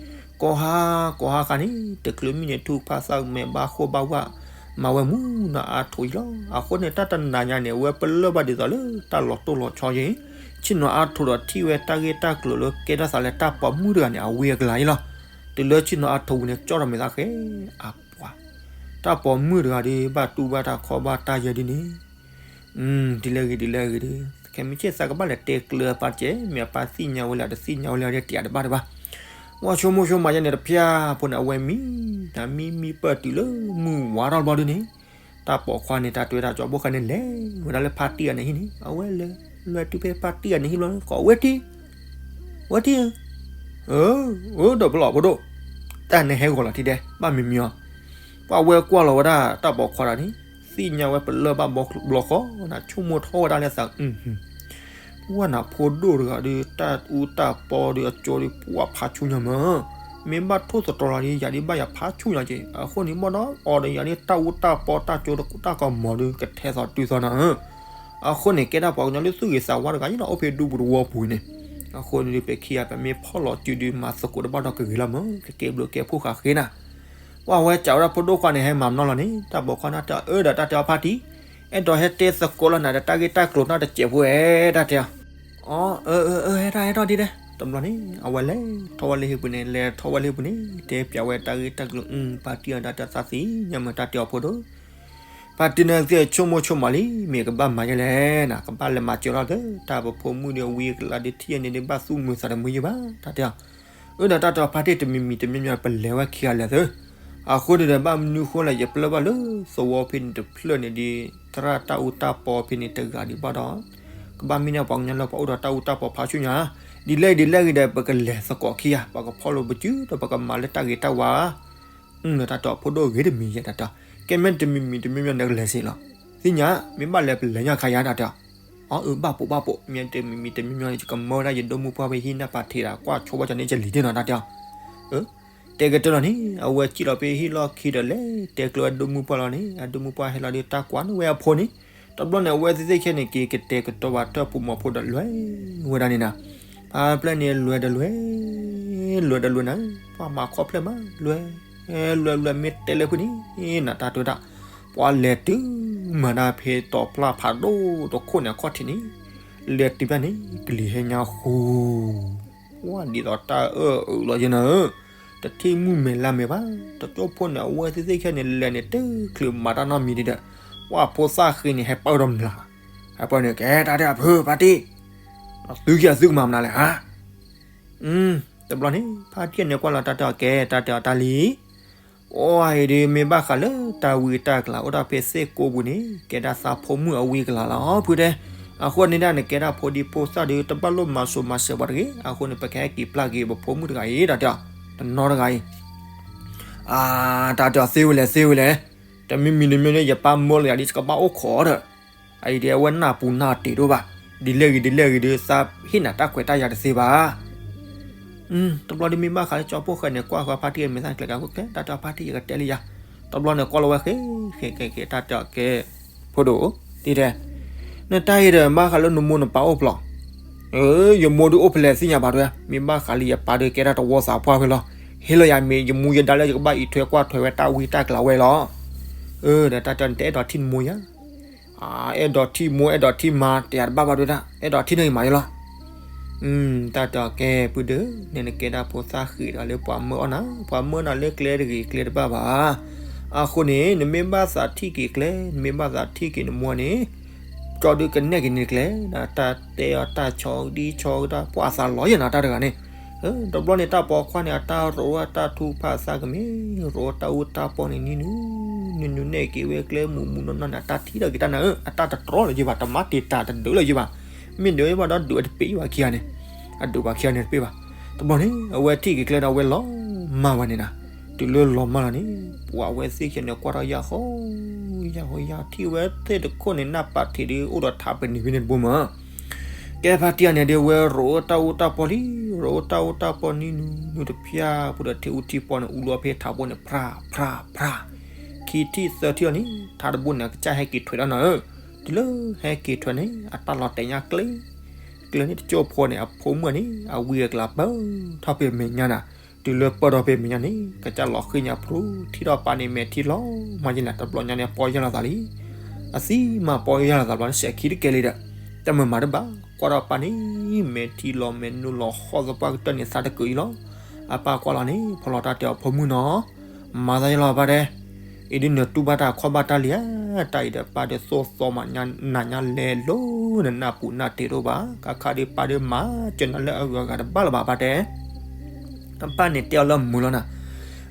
ကိးဟါကိးဟါခါန့ၣ် တချုးမံန့ၣ် ထူၣ်ဖးသးကမဲာ်ဘၣ်ဃိၣ်ဘၣ်ဝၣ် မၤဝဲမုၢ်နီၢ်အါထိးအံၤလီၤ. အဃိန့ၣ် တၢ်တနၤညါန့ၣ် အဝဲပလၢၢ်ဘၣ်ဒ်သိးလၢတၢ်လီၤတိၢ်လီၤဆီယဲအံၤ ဆ့ၣ်နီၤအါထိးဒီးထံၣ်ဝဲတၢ်ဂ့ၢ်တၢ်ကျိၤလၢကဲထီၣ်သးလၢတၢ်ပိာ်မုၣ်တဂၤန့ၣ် အဝံအကလၤအံၤလီၤ. တုၤလၢဆ့ၣ်နီၤအါထိးဝံၤန့ၣ် ကၠီၣ်ထီၣ်မဲာ်သၣ်ဃဲအပှၤ တၢ်ပိာ်မုၣ်တဂၤဒီး ဘၣ်တူၢ်ဘၣ်တၢ်ခီဘၣ်တၢ်ယဲဒ်န့ၣ် ဒ်လဲၣ်ဂ့ၤဒ်လဲၣ်ဂ့ၤဒီး ခဲမုၢ်ဆ့ၣ်သးကဘၣ်လဲၤတဲကျၢၤပၢ်တကဲ မ့ၢ်အပၢ်သ့ၣ်ညါဝဲလၢ တသ့ၣ်ညါဝဲလၢ တတဲတဘၣ်တဘၣ်. ဝဲဆိကမိၣ်ဆိကမးယဲန့ၣ်တဖၠၣ်ဖိန့ၣ် အဝဲမံ တၢ်မံမံပၢၢ်တုၤလၢမုၢ်ဝါထီၣ်တဘျီဒ်န့ၣ် တၢ်ပိာ်ခွါန့ၣ် တၢ်တွဲတၢ်ကၠီဘိၣ်ဃဲန့ၣ် လဲၤဝဲဒၣ်လၢဖါတံၢ်အန့ၣ်ဟံၣ်န့ၣ် အဝဲလဲၤ လဲၤတုၤဖဲဖါတံၢ်အန့ၣ်ဟံၣ်ဘျီ ကိးဝဲတံၢ် ဝဲတံၢ်ဧၢ အၢ ဒီးပလီၢ်ဖိဒိၣ် တၢ်န့ၣ်ဟဲဂီၤလီၤထံတဲ ဘၣ်မံမံအီၤ ပှၤဝဲကွၢ်လီၤဝဲဒၣ်တၢ်ပိာ်ခွါတဂၤန့ၣ် သ့ၣ်ညါဝဲပလၢၢ်ဘၣ်ဘျီဃီ နဆိကမိၣ်ထီၣ်ဝဲဒၣ်လၢသး ပှၢ်နဖိဒိၣ်တဂၤဒီး တၢ်အူတၢ်ပီဒီးအကၠိဒီး ပှၢ်ဖးဆူညါမး မ့ၢ်ဘၣ်ထိၣ်သတြီၤလီၤဒီး ယၤဒ်ဘၣ်ယၤဖးဆူညါက့ၤ အဃိန့ၣ် ဘၣ်ဒီးအီၤဒီးယၤဒ်တၢ်အူတၢ်ပီတၢ်ကၠိတၢ်ကမီၤဒီး ကထဲသိးတုၤသိးနၤဧၢ အဃိန့ၣ် ကဲဒၣ်ပှၤကညီလၢသူၣ်ဂ့ၤသးဝါတဂၤအံၤလီၤ အိၣ်ဖဲဒူပူၤတဝီပူၤန့ၣ် အဃိန့ၣ်ဒီး ပခံဂၤပမ့ၢ်ဖီၣ်လီၤစုဒီး မၤသကိးတဘၣ်ဒီးကဂ့ၤလီၤမး ကကဲဘျုးကဲဖှိၣ်ဃာ်ဃ့နၤ ပှၢ်ဝဲစံးဝဲဒၣ်ဖိဒိၣ်ခွါန့ၣ် ဟဲမၤနီၢ်လီၤန့ၣ် တၢ်ပိာ်ခွါန့ၣ်တဲအီၤ အၢ ဒီးတၢ်တဲအီၤဖါတံၢ် အဲၣ်ဒိးဟဲတဲသကိးလီၤနၤဒီးတၢ်ဂ့ၢ်တၢ်ကျိၤနီတစဲးဖိဧါ တၢ်တဲအီၤ အၢ အၢ အၢ ဟဲထီၣ်ဟဲထီၣ်ဒ်လဲၣ် တဘျီန့ၣ် အဝဲလဲၤထီၣ်ဝဲလၢဟံၣ်ပူၤန့ၣ် လဲၤထီၣ်ဝဲလၢဟံၣ်ပူၤန့ၣ် တဲပၠးဝဲတၢ်ဂ့ၢ်တၢ်ကျိၤ ဖါတံၢ်အတၢ်တဲသးသ့ၣ်ညါမး တၢ်တဲအီၤဖိဒိၣ် ဖါတံၢ်န့ၣ်သ့ၣ်ဆိကမိၣ်ဆိကမးလံ မ့ၢ်ကဘၣ်မၤယဲလဲၣ်နၤ ကဘၣ်လဲၤမၤစၢၤလီၤဒီး တၢ်ပဖိမုၣ်ဒီးဝံအကလၤဒီးထံၣ်အန့ၣ်ဒီး ဘၣ်သူၣ်မုာ်သးတမုာ်ယဲဘၣ် တၢ်တဲအီၤ အၢ ဒီးတၢ်တဲအီၤဖါတံၢ် တမံၤမံၤတမံၤမံၤ ပလဲၤဝဲခံဂၤလဲၤသု အဃိန့ၣ်ဒီး ဘၣ်မနုၤဃိလဲၣ် ယပလၢၢ်ဘၣ်လၢသဝီဖဲန့ၣ်တဖျၢၣ်န့ၣ်ဒီး သရၣ်တၢ်အူတၢ်ပီဖဲန့ၣ်တဂၤဒံးဘၣ်ဒီး ကဘၣ်မ့ၢ်န့ၢ်ပှၤကညီလၢပှၤအိၣ်ဒီးတၢ်အူတၢ်ပီဖးဆူညါ ဒ်လဲၣ်ဒ်လဲၣ်ဂ့ၤဒီး ပကလဲၤသကိးခံဂၤ ပှၤကဖီၣ်လိာ်ပစုဒီး ပကမၤလၢတၢ်ဂ့ၤတၢ်ဝါ ဒီးတၢ်တဲအီၤဖိဒိၣ်ဂ့ၤတမံၤယဲ တၢ်တဲအီၤ ကဲမ့ၢ်တမံၤမံၤတမံၤမံၤန့ၣ်ကလဲၤစ့ၢ်လီၤ သ့ၣ်ညါ မ့ၢ်ဘၣ်လဲၤပလဲၤညါခါယါ တၢ်တဲအီၤ အၢ အၢ ဘၣ်ပိာ်ဘၣ်ပိာ် မ့ၢ်တမံၤမံၤတမံၤမံၤန့ၣ် ယကမၢဝဲဒၣ်ယဒိၣ်မုၢ်ပှၢ်ဖဲဟံၣ်နၢ်ပၢ်ထံးဒီး ကွၢ်ဆိဘၣ်ကၠီန့ၣ် ယလံၤတ့ၢ်နီၤ တၢ်တဲအီၤ အၢ တဲကတၢၢ်လီၤန့ၣ် အဝဲစံၣ်လီၤဖဲဟံၣ်လီၢ်ခံဒီး လဲၤတဲကျၢၤဝဲဒိၣ်မုၢ်ပှၢ်လီၤန့ၣ် အဒိၣ်မုၢ်ပှၢ်ဟဲလီၤဒီး တၢ်ကွၢ်န့ၢ်ဝဲအဖိန့ၣ် တဘျီန့ၣ် အဝဲသ့ၣ်သ့ၣ်ခဲန့ၣ် က့ၤကတဲာ်ကတီၤဘၣ်တၢ်ဖိမီၤဖိဒီး လဲၤဝဲဒၣ်န့ၣ်နၤ ဖါပျဲၢ်န့ၣ် လဲၤဒီးလဲၤ လဲၤဒီးလဲၤနၤ ပှၤမၤခီဖျၢၣ်မး လဲၤ လဲၤလဲၤ မ့ၢ်တဲလၢဖုန့ၣ် နတၢ်တဲဝဲဒၣ် ပှၤလဲၤတုၤမၤဒၣ်ဖဲတီၤဖျါဖးဒိၣ်တခိၣ်န့ၣ် အခီၣ်ထံးန့ၣ် လဲၤတုၤဖဲန့ၣ် ကလံၤဟဲညါဃူ ပှၤဒ်သိးတၢ်အၢၣ်အုးလီၤယဲနၤဧၢ တထံၣ်မုၢ်မဲာ်လါမဲာ်ဘၣ် တကၠိဖိန့ၣ် အဝဲသ့ၣ်သ့ၣ်ခဲန့ၣ် လဲၤန့ၣ် တချုးမၤတၢ်နီတမံၤဒံးဒီး ပှၤဖိသၣ်ဃ့န့ၣ် ဟဲပၢၢ်ဒီးမျး ဟဲပၢၢ်န့ၣ် ကဲတၢ်တဲအီၤဖု ဖါတံၢ် သုက့ၤသုကမၤမနုၤလဲၣ်ဧါ တဘျီန့ၣ် ဖါတံၢ်န့ၣ်ကွၢ်လီၤတၢ်တဲအီၤ ကဲတၢ်တဲအီၤတၢ်လံ အိၣ်အံၤဒီး မ့ၢ်ဘၣ်ဃးလၢတၢ်ဝံတၢ်ကလၤအိၣ်တၢ်ဖဲစ့ၢ်ကိးပူၤန့ၣ် ကဲဒၣ်သးဖိမုၣ်အဝံအကလၤလီၤ ဖုတဲ အဃိန့ၣ်ဒၣ်န့ၣ် ကဲဒၣ်ဖိဒံဖိသၣ်ဒီး တဘၣ်လိၣ်မၤစိၤမၤစၢၤပှၤတဂ့ၤ အဃိန့ၣ် ပကဟဲက့ၤပျၢ်က့ၤပဖိမုၣ်တဂၤအံၤ တၢ်တဲအီၤ တနီၤတဂၤအံၤ အၢ တၢ်တဲအီၤသ့ဝဲလဲၣ် သ့ဝဲလဲၣ် တမံၤမံၤတမံၤန့ၣ် ယပၢ်မၢလီၤယၤဒီး ယကဘၣ်အိၣ်ခိးဒီး အအံၤဒီး အဝဲနၢ်ပူၤနၢ်တ့ၢ်ဒိၣ်ဘၣ် ဒ်လဲၣ်ဂ့ၤဒ်လဲၣ်ဂ့ၤဒီး သးဟ့ၣ်နၤတၢ်ခွဲးတၢ်ယာ်တသ့ဘၣ် တဘျီဒီးမ့ၢ်ဘၣ်ဃးလၢကၠီဖိဃဲန့ၣ် ကွၢ်ဃီဖါတံၢ်မဲာ်သၣ်ကျဲၤကၤခိၣ်ကျဲ တၢ်တဲအီၤဖါတံၢ် ယကတဲလၢယၤ တဘျီန့ၣ် ကွၢ်လီၤဝဲဃဲ ဃဲ ဃဲ ဃဲ တၢ်တဲအီၤကဲ ဖိဒိၣ် တံၢ်တဲ နတၢ်အံၤဒီး ဘၣ်ဃးလၢနမိၢ်နပၢ်အိၣ်ဖျီၣ် အၢ ယမိၢ်ဒုးအိၣ်ဖဲလဲၣ်သ့ၣ်ညါဘၣ်တဲ မ့ၢ်ဘၣ်ဃးလၢယပၢ်ဒီး ကဲဒၣ်တဝီသးပှၢ်ဖဲလီၤ ဟ့ၣ်လီၤယၤမ့ၢ်ယမူယဒါလၢယကဘၣ်အံးထွဲကွၢ်ထွဲဝဲတၢ်ဝံတၢ်ကလၤဝဲလီၤ အၢ ဒီးတၢ်တဲအီၤ နတအဲၣ်ဒိးထံၣ်နမိၢ်ယါ အဲၣ်ဒိးထံၣ်မိၢ် အဲၣ်ဒိးထံၣ်မါ တယၤတဘၣ်ဘၣ်တဲဒၣ် အဲၣ်ဒိးထံၣ်န့ၣ်အံၤမးယလီၤ တၢ်တဲအီၤကဲ ပုၢ်ဒုး နနကဲဒၣ်ဖိသၣ်ဃံးတဂၤလၢပှၤမၢအီၣ်နၤ ပှၤမၢနၤလၢကျဲတဂ့ၤကျဲတဘၣ်ဘၣ် အဃိန့ၣ် နမ့ၢ်ဘၣ်သးထံၣ်က့ၤကျဲ နမ့ၢ်ဘၣ်သးထံၣ်က့ၤနမိၢ်န့ၣ် ကၠီဒုးကနဲၣ်က့ၤန့ၣ်ကျဲ တၢ်တဲအီၤတၢ်ဆီဒံဆီကဒါ ပှၤသးလီၤယဲၢ်နၤတၢ်တဂၤန့ၣ် တဘျီန့ၣ် တၢ်ပိာ်ခွါန့ၣ် အတၢ်ရိးအတၢ်ထူၣ်ဖးသးကမ့ၢ် ရိးတၢ်အူတၢ်ပီန့ၣ် နံၤနုၤ နံၤနုၤနဲၣ်က့ၤဝဲကျဲမုၢ်မုၢ်နီၢ်နီၢ်န့ၣ် အတၢ်ထံၣ်ထီၣ်က့ၤတၢ်နၤဧၢ အတၢ်တတြီလၢၤယဘၣ် တမၤတ့ၢ်တၢ်တဒုးလၢၤယဘၣ် မ့ၢ်ဒုးဘၣ်ဒီးဒုးဝဲတပ့ၤဘၣ်ခံဂၤန့ၣ် အဒုးပှၤခံဂၤန့ၣ်တပ့ၤဘၣ် တဘျီန့ၣ် အဝဲထံၣ်က့ၤကျဲဒီး အဝဲလီၤမၢ်ဝဲန့ၣ်နၤ တုၤလၢလီၤမၢ်လီၤန့ၣ် ပှၤအဝဲသ့ၣ်ခဲန့ၣ် ကွၢ်ထီၣ်ယၢ်ဃီ ယၢ်ဃီယၢ်ထံၣ်ဝဲသ့ၣ်တခိၣ်န့ၣ် နၢ်ပၢ်ထံးဒုးအိၣ်ဒီးထးပနံာ်ဖဲန့ၣ်တဘိမး ကဲဖါတံၢ်အန့ၣ်ဒုး ဝဲရိးအတၢ်အူတၢ်ပီလံ ရိးအတၢ်အူတၢ်ပီနံၤနုၤနုၤတဖၠၣ် ပူၤဒီးထံအူထံပီန့ၣ် အူလီၤဖဲထးဘိန့ၣ် ဖြၣ်ဖြၣ်ဖြၣ် ခံထံၣ်သၢထံၣ်လီၤန့ၣ် ထးတဘိန့ၣ် အကစၢ်ဟဲက့ၤထွဲးဒီးနၤဧၢ တုၤလၢဟဲက့ၤထွဲးန့ၣ် အတၢ်လီၤတဲာ်ညါကျဲ ကျဲန့ၣ်တကၠိဖိန့ၣ် အဖိမုၣ်န့ၣ် အဝံအကလၤပၢထီၣ်ဖဲမဲာ်ညါနၤ တုၤလၢပၢၢ်ထီၣ်ဖဲမဲာ်ညါန့ၣ် ကစၢ်လီၤဃံၣ်ညါဖျိ ထံၣ်ထီၣ်ပၢ်န့ၣ်မဲာ်ထံလီၤမးယဲၢ်နၤ တဘျီညါန့ၣ် ပီၢ်ယၢ်လီၤသးလံ. အသံမးပီၢ်ယၢ်လီၤသးဘျီန့ၣ် စဲးခံတကဲလံဒီး တၢ်မုာ်မၤတဘၣ် ကွၢ်ထီၣ်ပၢ်န့ၣ် မဲာ်ထံလီၤမဲာ်နုာ်လီၤ ဟီၣ်သပှၢ်ကတၢၢ်န့ၣ်သးတကုးအံၤလီၤ. အပၢ်ကွၢ်လီၤန့ၣ် ဖီလီၤတၢ်တဲအီၤ ဖိမုၣ်နီၤ မၤသးယလီၤပၢ်တဲ, အံၤဒ်နတူၢ်ဘၣ်တၢ်ခီၣ်ဘၣ်တၢ်လံဧါ, တၢ်အံၤဒီးပၢ်ဒုးသိၣ်သီမးနၤညါလဲၤလိၤ နနၢ်ပူၤနၢ်တ့ၢ်တအိၣ်ဘၣ်, ခါခါဒ်ပၢ်ဒုးမၤစၢၤနၤလၢအဂုၤအဂၤတဘၣ်လၢၤဘၣ် ပၢ်တဲ. အပၢ်န့ၣ်တဲအီၤလၢမုာ်လီၤနၤ,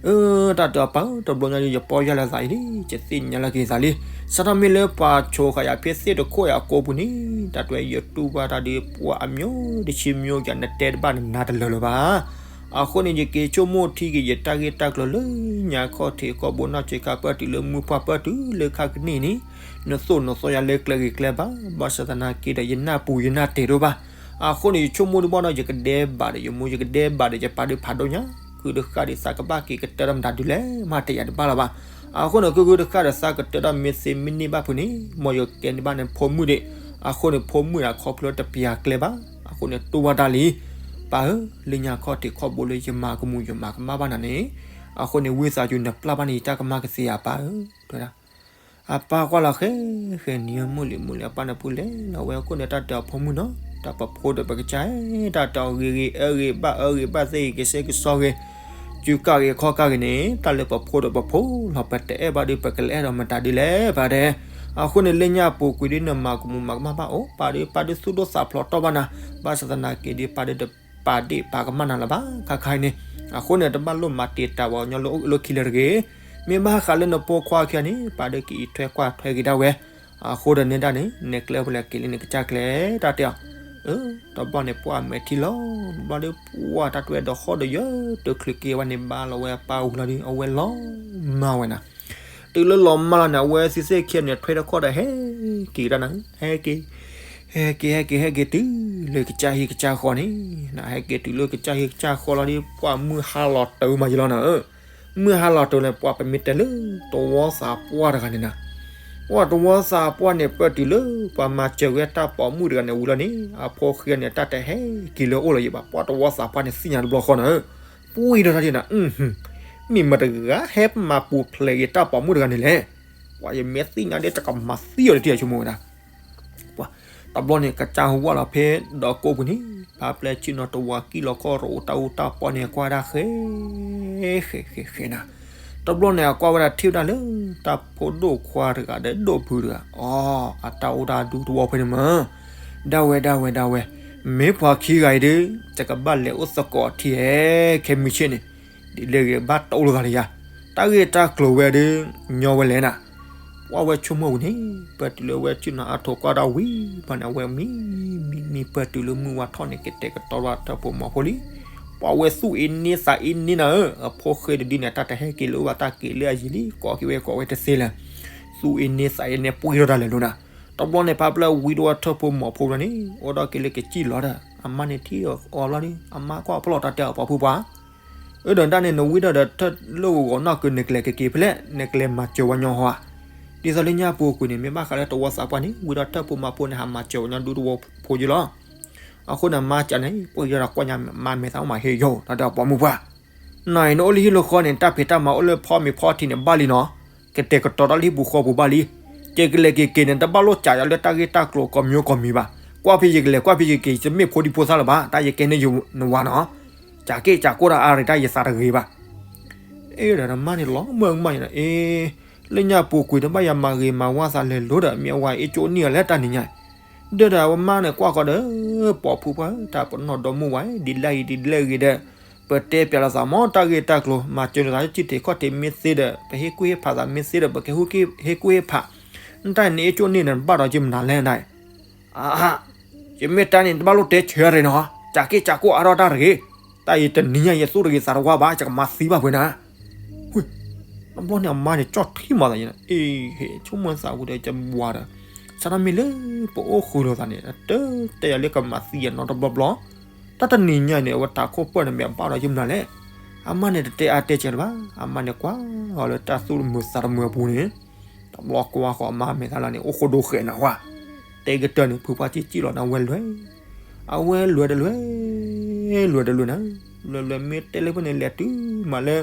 အၢ တၢ်တဲအီၤပၢ်ဧၢ တဘျီညါယပီၢ်ယၢ်လီၤသးအံၤန့ၣ် ယသ့ၣ်ညါလၢက့ၤသးလံ. စးထီၣ်မ့ၢ်လၢပှၤဆိးဃာ်ယၤဖဲသ့ၣ်တခိၣ်အံၤအကိာ်ပူၤန့ၣ် တၢ်တဲယတူၢ်ဘၣ်တၢ်ဒုးပှၤအမျိုးတဆံမျိုးကနတဲတဘၣ်နနၤတလၢာ်လၢၤဘၣ်. အဃိန့ၣ် ယက့ၤဆိကမိၣ်ထံက့ၤယတၢ်ဂ့ၢ်တၢ်ကျိၤလၢညါခီၣ်ထံးခီၣ်ဘိနီၢ်ဆံးခါ ပၢၢ်တုၤလၢမုၢ်ပှၢ်ပၢၢ်တုၤလၢခါကနံၣ်အံၤန့ၣ် နသိၣ်နသီယၤလၢကျဲဂ့ၤကျဲဘၣ်, ဘၣ်ဆၣ်သနာ်က့ဒီး ယနၢ်ပူၤယနၢ်တ့ၢ်တအိၣ်ဘၣ်. အဃိန့ၣ် ယဆိကမိၣ်ဒုးဘၣ်ဒီး ယကဒဲဘၣ်ဒီးယမိၢ် ယကဒဲဘၣ်ဒီးယပၢ်ဒုးဖးဒိၣ်ညါ, ကုၢ်တဃၣ်ဒီးသးကဘၣ်က့ၤကတၢၢ်ဒီးမတၤဒုးလဲၣ် မၤတယာ်တဘၣ်လၢၤဘၣ်. အဃိန့ၣ် ကုၢ်ကုၢ်တဃၣ်ဒီးသးကတၢၢ်ဒီးမ့ၢ်သ့မ့ၢ်န့ၢ်ဘၣ်ဖုးန့ၣ် မ်ယကဲန့ၢ်ဘၣ်န့ၣ်ဖိမုၣ်ဒံး, အဃိန့ၣ် ဖိမုၣ်ဒၣ်ခီဖျိတပျၢ်ကျဲဘၣ်. အဃိန့ၣ် တူၢ်ဘၣ်တၢ်လံ, ပၢ်ဧၢ, လၢညါခီၣ်ထံးခီၣ်ဘိလၢယမၤကမူၤယမၤကမၣ်ဘၣ်နၤန့ၣ်, အဃိန့ၣ် ဝံသးစူၤနပျၢ်ဘၣ်န့ၣ် ယတၢ်ကမၣ်ကသ့ဧါ ပၢ်ဧၢတဲဒၣ်. အပၢ်ကွၢ်လီၤဃဲဃဲနံၤ မုၢ်လံၤမုၢ်လံၤ အပၢ်န့ၣ်ဖုလဲၤလီၤဝဲအခိၣ်န့ၣ် တၢ်တဲအီၤဖိမုၣ်နီၤ, တၢ်ပဖိဒီးပကစၢ်, တၢ်တဲအီၤဂ့ၤဂ့ၤအၢဂ့ၤဘၣ်အၢဂ့ၤဘၣ်သ့ၣ်ဂ့ၤ ကစဲကစီဂ့ၤ, စုကၢ်ဂ့ၤခီၣ်ကၢ်ဂ့ၤန့ၣ် တၢ်လၢပဖိဒီးပဖိလီၤ ပတအဲၣ်ဘၣ်ဒုး ပကလဲၤအဲၣ်ဒိးမတၤဒုးလဲၣ် ပၢ်တဲ. အဃိန့ၣ် လၢညါပူၤကွံာ်ဒုး နမၤကမူၤမၤကမၣ်ဘၣ်အိၣ် ပၢ်ဒုး ပၢ်ဒုးသူၣ်ဒိၣ်သးဖျိးတီၢ်ဘၣ်နၤ, ဘၣ်ဆၣ်သနာ်က့ဒီး ပၢ်ဒုးတပာ်ဒ့ၣ်ပာ်ကမၣ်နၤလၢၤဘၣ် ခါခါအံၤန့ၣ်. အဃိန့ၣ် တဘၣ်လိၣ်မၤတံာ်တာ်ပှၤကညီလၢအိၣ်လၢခံလၢၤတဂ့ၤ, မ့ၢ်ဘၣ်ဃးလၢနဖိခွါခံဂၤန့ၣ် ပၢ်ဒုးကအံးထွဲကွၢ်ထွဲက့ၤဒၣ်ဝဲ, အဃိဒီးန့ၣ်ဒၣ်န့ၣ် နဲကျဲဖဲလဲၣ်က့ၤလၢနကစၢ်ကျဲ တၢ်တဲအီၤ. အၢ တဘျီန့ၣ် ပှၢ်မဲာ်ထံလီၤ, တဘျီဒီးပှၢ်တၢ်တွဲဒီးဃီဒီးယဲ တချုးက့ၤဝဲန့ၣ် ဘၣ်လီၤဝဲအပၢ်ဝံၤလီၤဒီး အဝဲလီၤမၢ်ဝဲနၤ. တုၤလၢလီၤမၢ်လီၤန့ၣ် အဝဲသံသ့ၣ်ခံဂၤန့ၣ် ထွဲတခီဒီးဟဲက့ၤတၢ်နၤ, ဟဲက့ၤ ဟဲက့ၤ ဟဲက့ၤ ဟဲက့ၤ ဟဲက့ၤတုၤလၢကစၢ်ဟံၣ်ကစၢ်ဃီန့ၣ်, နဟဲက့ၤတုၤလၢကစၢ်ဟံၣ်ကစၢ်ဃီလီၤဒီး ပှၢ်မုၢ်ဟါလီၤတုၤမးယလီၤနၤဧၢ. မုၢ်ဟါလီၤတုၤလၢပှၢ် ပမ့ၢ်တဲလၢ တဝီသးပှၢ်တဂၤန့ၣ်နၤ, ပှၢ်တဝီသးပှၢ်န့ၣ် ပၢၢ်တုၤလၢပှၤမၤစၢၤဝဲတၢ်ပိာ်မုၣ်တဂၤန့ၣ်ဝံၤလီၤန့ၣ် အဖိဃ့န့ၣ် တၢ်တဟဲက့ၤလၢအအိၣ်လၢၤယဘၣ်, ပှၢ်တဝီသးပှၢ်န့ၣ်သ့ၣ်ညါတဘျီဃီနၤဧၢ. ပှံၢ်ဒီးတၢ်ဒ်နၤ, မ့ၢ်မတၤတဂၤဟဲမၤပူၤဖျဲးက့ၤတၢ်ပိာ်မုၣ်တဂၤန့ၣ်လဲၣ်. ပှၤယမ့ၢ်သ့ၣ်ညါဒီး တကမၤသံအီၤဒီး ထံၣ်အဆိကမိၣ်ဝဲဒၣ် ပှၤ တဘျီန့ၣ် ကစၢ်ဟူးဝးလီၤဖဲဒီးကိးပူၤန့ၣ် ပၢ်ပျဲဆ့ၣ်နီၤတဝၤကံၣ်လီၤခီၣ်ရိၣ် တၢ်အူတၢ်ပီန့ၣ် အကွၢ်ဝဲဒၣ်ဃဲ ဃဲ ဃဲ ဃဲနၤ. တဘျီန့ၣ် အကွၢ်ဝဲဒၣ်ထံၣ်ဝဲဒၣ်လၢ တၢ်ဖိဒိၣ်ခွါတဂၤဒီးဒိၣ်ဖုတဂၤ အီ အတၢ်အိၣ်တၢ်ဒူတဝီဖဲန့ၣ်မး ဒၣ်ဝဲ ဒၣ်ဝဲ ဒၣ်ဝဲ, မ့ၢ်ပှၤခံဂၤအံၤဒီး တကဘၣ်လဲၤအိၣ်သကိးအထံဧဲ ခဲမုၢ်ဆ့ၣ်န့ၣ် ဒ်လဲၣ်ဂ့ၤဘၣ်တအိၣ်လိာ်သးလၢယၤ, တၢ်ဂ့ၢ်တၢ်ကျိၤဝဲဒီး ညီဝဲလဲၣ်နၤ. ပှၢ်ဝဲဆိကမိၣ်ဝံၤန့ၣ် ပၢၢ်တုၤလၢဝဲဆ့ၣ်နီၤအါထိးကွၢ်တၢ်ဝံၤဘၣ်န့ၣ် အဝဲမံ မံ မံ ပၢၢ်တုၤလၢမုၢ်ဝါထီၣ်န့ၣ် ကတဲာ်ကတီၤဘၣ်ထၢၣ်ဖိမီၤဖိလံ. ပှၢ်ဝဲသူၣ်အ့န့သးအ့န့နၤဧၢ, အဖိဃ့တဒုန့ၣ် တၢ်တဟဲက့ၤလၢအအိၣ်ဘၣ် တၢ်က့ၤလၢအယံၤလံ ကိးက့ၤဝဲကိးဝဲတသ့လၢၤ သူၣ်အ့န့သးအ့န့ ပှံၢ်ထီၣ်တၢ်လဲၤလိၤနၤ. တဘျီန့ၣ် ပၢ်ပျဲဝံၤဒီးထၢၣ်ဖိမီၤဖိဘျီန့ၣ် အိၣ်ဒီးက့ၤလၢကစံၣ်လီၤဒီး အမါန့ၣ်ထံၣ်အီၤလီၤဒီး အမါကွၢ်ဖီၣ်လီၤတၢ်တဲအီၤ ပှၤဖုပှၢ် အၢ ဒီးတၢ်န့ၣ် နဝံၤဒီးဒီးထၢၣ်လၢဂီၤဂီၤနီၢ်ကု နကလဲၤက့ၤက့ၤဖဲလဲၣ် နကလဲၤမၤစၢၤဝဲညီဟီဧါ. ဒ်သိးလၢညါပူၤကွံာ်န့ၣ် မ့ၢ်ဘၣ်ဃးလၢတဝီသးပှၢ်န့ၣ် ဝံၤဒီးထၢၣ်ဖိမီၤဖိန့ၣ် ဟးမၤစၢၤဝဲညီဒူတဝီဖိယိလီၤ. အဃိန့ၣ် မါကန့ၣ် ပှ့ၤယီၤဒီးကွၢ်ညါမါမဲာ်သၣ်မးဟ့ၣ်ယိာ် တၢ်ဒီးပိာ်မုၣ်ပှၢ် နၤအံၤနအိၣ်လၢဟံၣ်လၢဃီန့ၣ် တၢ်ဖံးတၢ်မၤအိၣ်လၢဖီမ့ၤဖီထံးန့ၣ် ဘၣ်လံနီၤ, ကတဲာ်ကတီၤတၢ်လၢဟံၣ်ပူၤဃီပူၤဘၣ်လံ. က့ၤကလဲၤက့ၤက့ၤန့ၣ် တဘၣ်လိၣ်စးယၤလၢတၢ်ဂ့ၢ်တၢ်ကျိၤကိးမံၤကိးမံၤဘၣ်. ကွၢ်ဖဲယကလဲၤ ကွၢ်ဖဲယက့ၤ ယတမ့ၢ်ဖိဒံဖိသၣ်လၢၤဘၣ် တၢ်ယကဲန့ၢ်ယနဝၤနီၤ. စးက့ၣ်စးကိၣ်ဒီး အါရံၤတၢ်ယသးတဂ့ၤဘၣ်. အ့ဒီးမါန့ၣ်လီၤမၢ်ကမၣ်န့ၣ် အ့ လၢညါပူၤကွံာ်တဘၣ်ယၤမၤဂ့ၤမၤဝါသးလဲၤလိၤဒီး မ့ၢ်အဝၤအ့ၣ်ကၠိန့ၢ်အီၤလၢတၢ်နံၤညါ ဒီးဒီးအဝဲမါန့ၣ် ကွၢ်ဃီဒီး ပိာ်ဖုပှၢ် တၢ်ပနီၣ်ဒီမါဝၤ ဒ်လဲၣ်ဂ့ၤဒ်လဲၣ်ဂ့ၤဒီး ပတဲပျးလိာ်သးမ့ၢ်တၢ်ဂ့ၢ်တၢ်ကျိၤ မၤစၢၤလိာ်သးလၢထံထံးခီၣ်ထံးမ့ၢ်သ့ဒီး ပဟ့ၣ်ကူၣ်ဟ့ၣ်ဖးသးမ့ၢ်သ့ဒီး ပကဟ့ၣ်ကူၣ်ဟ့ၣ်ဖး နတၢ်န့ၣ်အ့ၣ်ကၠိန့ၢ်န့ၣ် ဘၣ်ဒီးက့ၤမနုၤလဲၣ်နတၢ် အါ ယမ့ၢ်တၢ်န့ၣ် တဘၣ်လိၣ်တဲဆၢရ့ၣ်နီၤ စးက့ၣ်စးကိၣ်အါထီၣ်တၢ်တဂ့ၤ. တၢ်အံၤတနံၤညါယသူၣ်တဂ့ၤသးတဝါဘၣ် ယကမၤသံဘၣ်ပှဲၤနၤ တဘျီန့ၣ်အမါန့ၣ် ကၠီၣ်ထံမၤသးယဲ အ့ ဟ့ၣ်ဆိကမိၣ်သးဝံၤဒီး ယဘှါဒီး စးထီၣ်မ့ၢ်လၢပအိၣ်ဃုာ်လိာ်သးန့ၣ် တတဲယၤလၢကမၤသံယၤနီတဘျီဘျီ တၢ်တနံၤညါန့ၣ် အဝဲတၢ်ခိၣ်ပၢၢ်န့ၣ် မ့ၢ်အဘၣ်ဒီးယမနုၤလဲၣ်. အမါန့ၣ်တတဲအါတဲဆၢလၢၤဘၣ် အမါန့ၣ်ကွၢ်အီၤလၢတၢ်သူၣ်တမုာ်သးတမုာ်အပူၤန့ၣ် တဘျီကွၢ်ဃီအမါမဲာ်သၣ်လၢန့ၣ် အိၣ်ဃိဒိဃဲးနၤဝဲ တဲကတၢၢ်န့ၣ် ဖုပှၢ်ကံၣ်ကံၣ်လီၤန့ၣ် အဝဲလဲၤ အဝဲလဲၤတလဲၤ လဲၤတလဲၤနၤ လဲၤလဲၤလဲၤလဲၤမ့ၢ်တဲလၢဖဲန့ၣ် လဲၤတုၤမးလၢ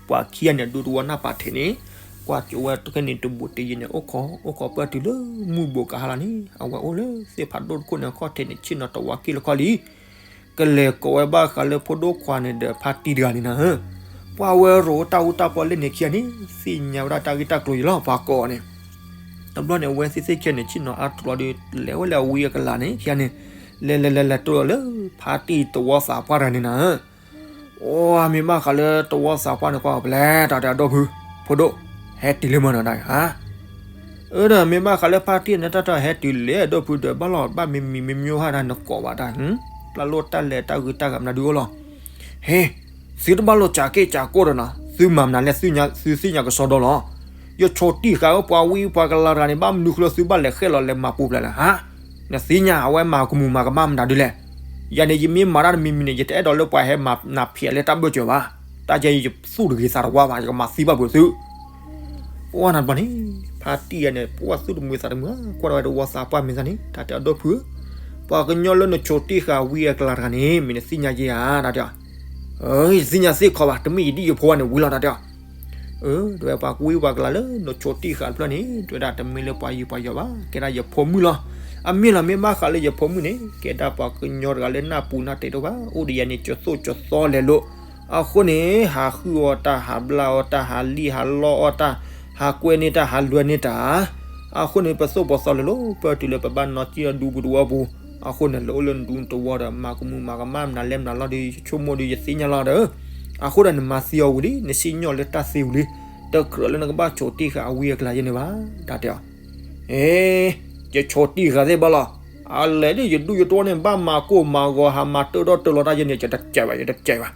ပှၤခံဂၤန့ၣ် ဒူသဝီနၢ်ပၤထံးန့ၣ်, ကွၢ်ကၠိဝဲတခဲန့ၣ်တဘူးတယံၤန့ၣ် အိၣ်ခိးအိၣ်ခိးပၢၢ်တုၤလၢမုၢ်ဘူးကဟါလီၤန့ၣ် အဝဲအိၣ်လၢသ့ၣ်ဖးဒိၣ်တခိၣ်န့ၣ် အခီၣ်ထံးန့ၣ် ဆ့ၣ်နီၤတဝီက့ၣ်လီၤခီလံ ကလဲၤကိးဝဲဘၣ်ဃးလၢဖိဒိၣ်ခွါန့ၣ်ဒီးဖါတံၢ်တဂၤန့ၣ်နၤဧၢ, ပှၤဝဲရိတၢ်အူတၢ်ပီလဲၣ်န့ၣ်ခံဂၤန့ၣ် သ့ၣ်ညါဝဲဒၣ်တၢ်ဂ့ၢ်တၢ်ကျိၤယံၤလီၤ ပှၤကိးန့ၣ် တဘျီန့ၣ် အဝဲသ့ၣ်သ့ၣ်ခံဂၤန့ၣ် ဆ့ၣ်နီၤအါထီၣ်လီၤဒီး လဲၤဝဲလၢအဝံအကလၤန့ၣ် ခံဂၤန့ၣ် လဲၤလဲၤလဲၤလဲၤတိၢ်လီၤလၢ ဖါတံၢ်တဝီသးပှၢ်တဂၤန့ၣ်နၤဧၢ အိၣ်မ့ၢ်ဘၣ်ဃးလၢတဝီသးပှၢ်န့ၣ် ကွၢ်ပလဲၤတၢ်တဲအဒိၣ်ဖု ဖိဒိၣ် ဟဲတုၤလၢမၢနီၤတၢ်ဧါ, အၢဒီးမ့ၢ်ဘၣ်ဃးလၢဖါတံၢ်န့ၣ် တၢ်တၢ်ဟဲတုၤလဲၣ်အဒိၣ်ဖုဒီး ဘၣ်လီၤဘၣ်မံမံမံမံဟါဒၣ်နကိးဘၣ်တၢ် တၢ်လိၣ်တၢ်လဲၤတၢ်ဂ့ၤတၢ်ဂၤမနုၤဒုးအိၣ်လီၤ, ဟ့ သုတဘၣ်လိာ်စးက့ၣ်စးကိၣ်ဒီးနီၤ သုမၤမနုၤလဲၣ် သုသ့ၣ်ညါကစီဒီလီၤ ယဆိးတံၢ်ဃာ်ဝဲပှၤဝံပှၤကလၤတဂၤန့ၣ် ဘၣ်မနုၤဃိလၢသုဘၣ်လဲၤဃဲၣ်လီၤလဲၤမၤပူၤဖျဲးလဲၣ်ဧါ, နသ့ၣ်ညါအဝဲမၤကမူၤမၤကမၣ်မနုၤဒုးလဲၣ်, ယၤန့ၣ် ယမ့ၢ်မၤတၢ်တမံၤမံၤန့ၣ် ယတအဲၣ်ဒိးလၢပှၤဟဲမၤနၤဖျဲးလၢတၢ်ဘၢၣ်စၢၤဘၣ်, တၢ်ကဲယသူၣ်တဂ့ၤသးတဝါဘၣ် ယကမၤသံဘၣ်ပှဲၤသု ပှၢ်နၤတဘျီန့ၣ် ဖါတံၢ်ယၤန့ၣ် ပှၢ်သူၣ်တမုာ်သးတမုာ် ကွၢ်ထီၣ်ဝဲတဝီသးပှၢ်မ့ၢ်သးန့ၣ် တၢ်တဲအဒိၣ်ဖုဧၢ, ပှၤကညီလၢနဆိးတံၢ်ဃာ်ဝံအကလၤတဂၤန့ၣ် မ့ၢ်နသ့ၣ်ညါယဲဧါ တၢ်တဲအီၤ, ယသ့ၣ်ညါသ့ၣ်ခီဘၣ် တမ့ၢ်ယဒ်ယဖိဘၣ်န့ၣ်ဝံၤလီၤ တၢ်တဲအီၤ, အၢ တဝဲပှၤကဝံပှၤကလၤလၢနဆိးတံၢ်ဃာ်တဖျၢၣ်န့ၣ် တဝဲဒၣ်တမ့ၢ်လၢပှၤယူးပှၤယီၤဘၣ် ကဲဒၣ်ယဖိမုၣ်လီၤ, အမ့ၢ်လီၤ မ့ၢ်ဘၣ်ဃးလၢယဖိမုၣ်န့ၣ် ကဲဒၣ်ပှၤကညီတဂၤလၢနၢ်ပူၤနၢ်တဲာ်တအိၣ်ဘၣ် အိၣ်ဒီးယၤန့ၣ် ကသိၣ်ကသီလဲၤလိာ် အဃိန့ၣ် ဟးဃုအီၣ်တၢ် ဟးဘျါအီၣ်တၢ် ဟးလံၣ်ဟးလီအီၣ်တၢ် ဟးကွဲန့ၢ်တၢ် ဟးလွဲန့ၢ်တၢ်, အဃိန့ၣ် ပသိၣ်ပသီလဲၤလိာ် ပၢၢ်တုၤလၢပဘၣ်နီၢ်ကံၣ်အီၤဒူပူၤတဝီပူၤ, အဃိန့ၣ် လဲၤအိၣ်လၢနဒူတဝီဒီး မၤကမူၤမၤကမၣ်မနုၤလဲၣ်မနုၤလီၤဒီး ယဆိကမိၣ်ဒီးယသ့ၣ်ညါလီၤဒီး, အဃိဒီးနမၤသံအီၤဝံၤလံ နစံၣ်ညီၣ်လၢတၢ်သံဝံၤလံ, တကြၢးလၢနကဘၣ်ဆိးတံၢ်ဃာ်အဝံအကလၤယဲန့ၣ်ဘၣ်, တၢ်တဲအီၤ အ့ ယဆိးတံၢ်ဃာ်သ့ၣ်ဘၣ်လီၤ, အလဲၤဒ်ယဒူယတဝီန့ၣ် ဘၣ်မၤကိၢ်မၤဂီၤ ဟးမၤတၢဒီတလီၤတၢ်ယဲန့ၣ် ယတစဲးဘၣ် ယတစဲးဘၣ်.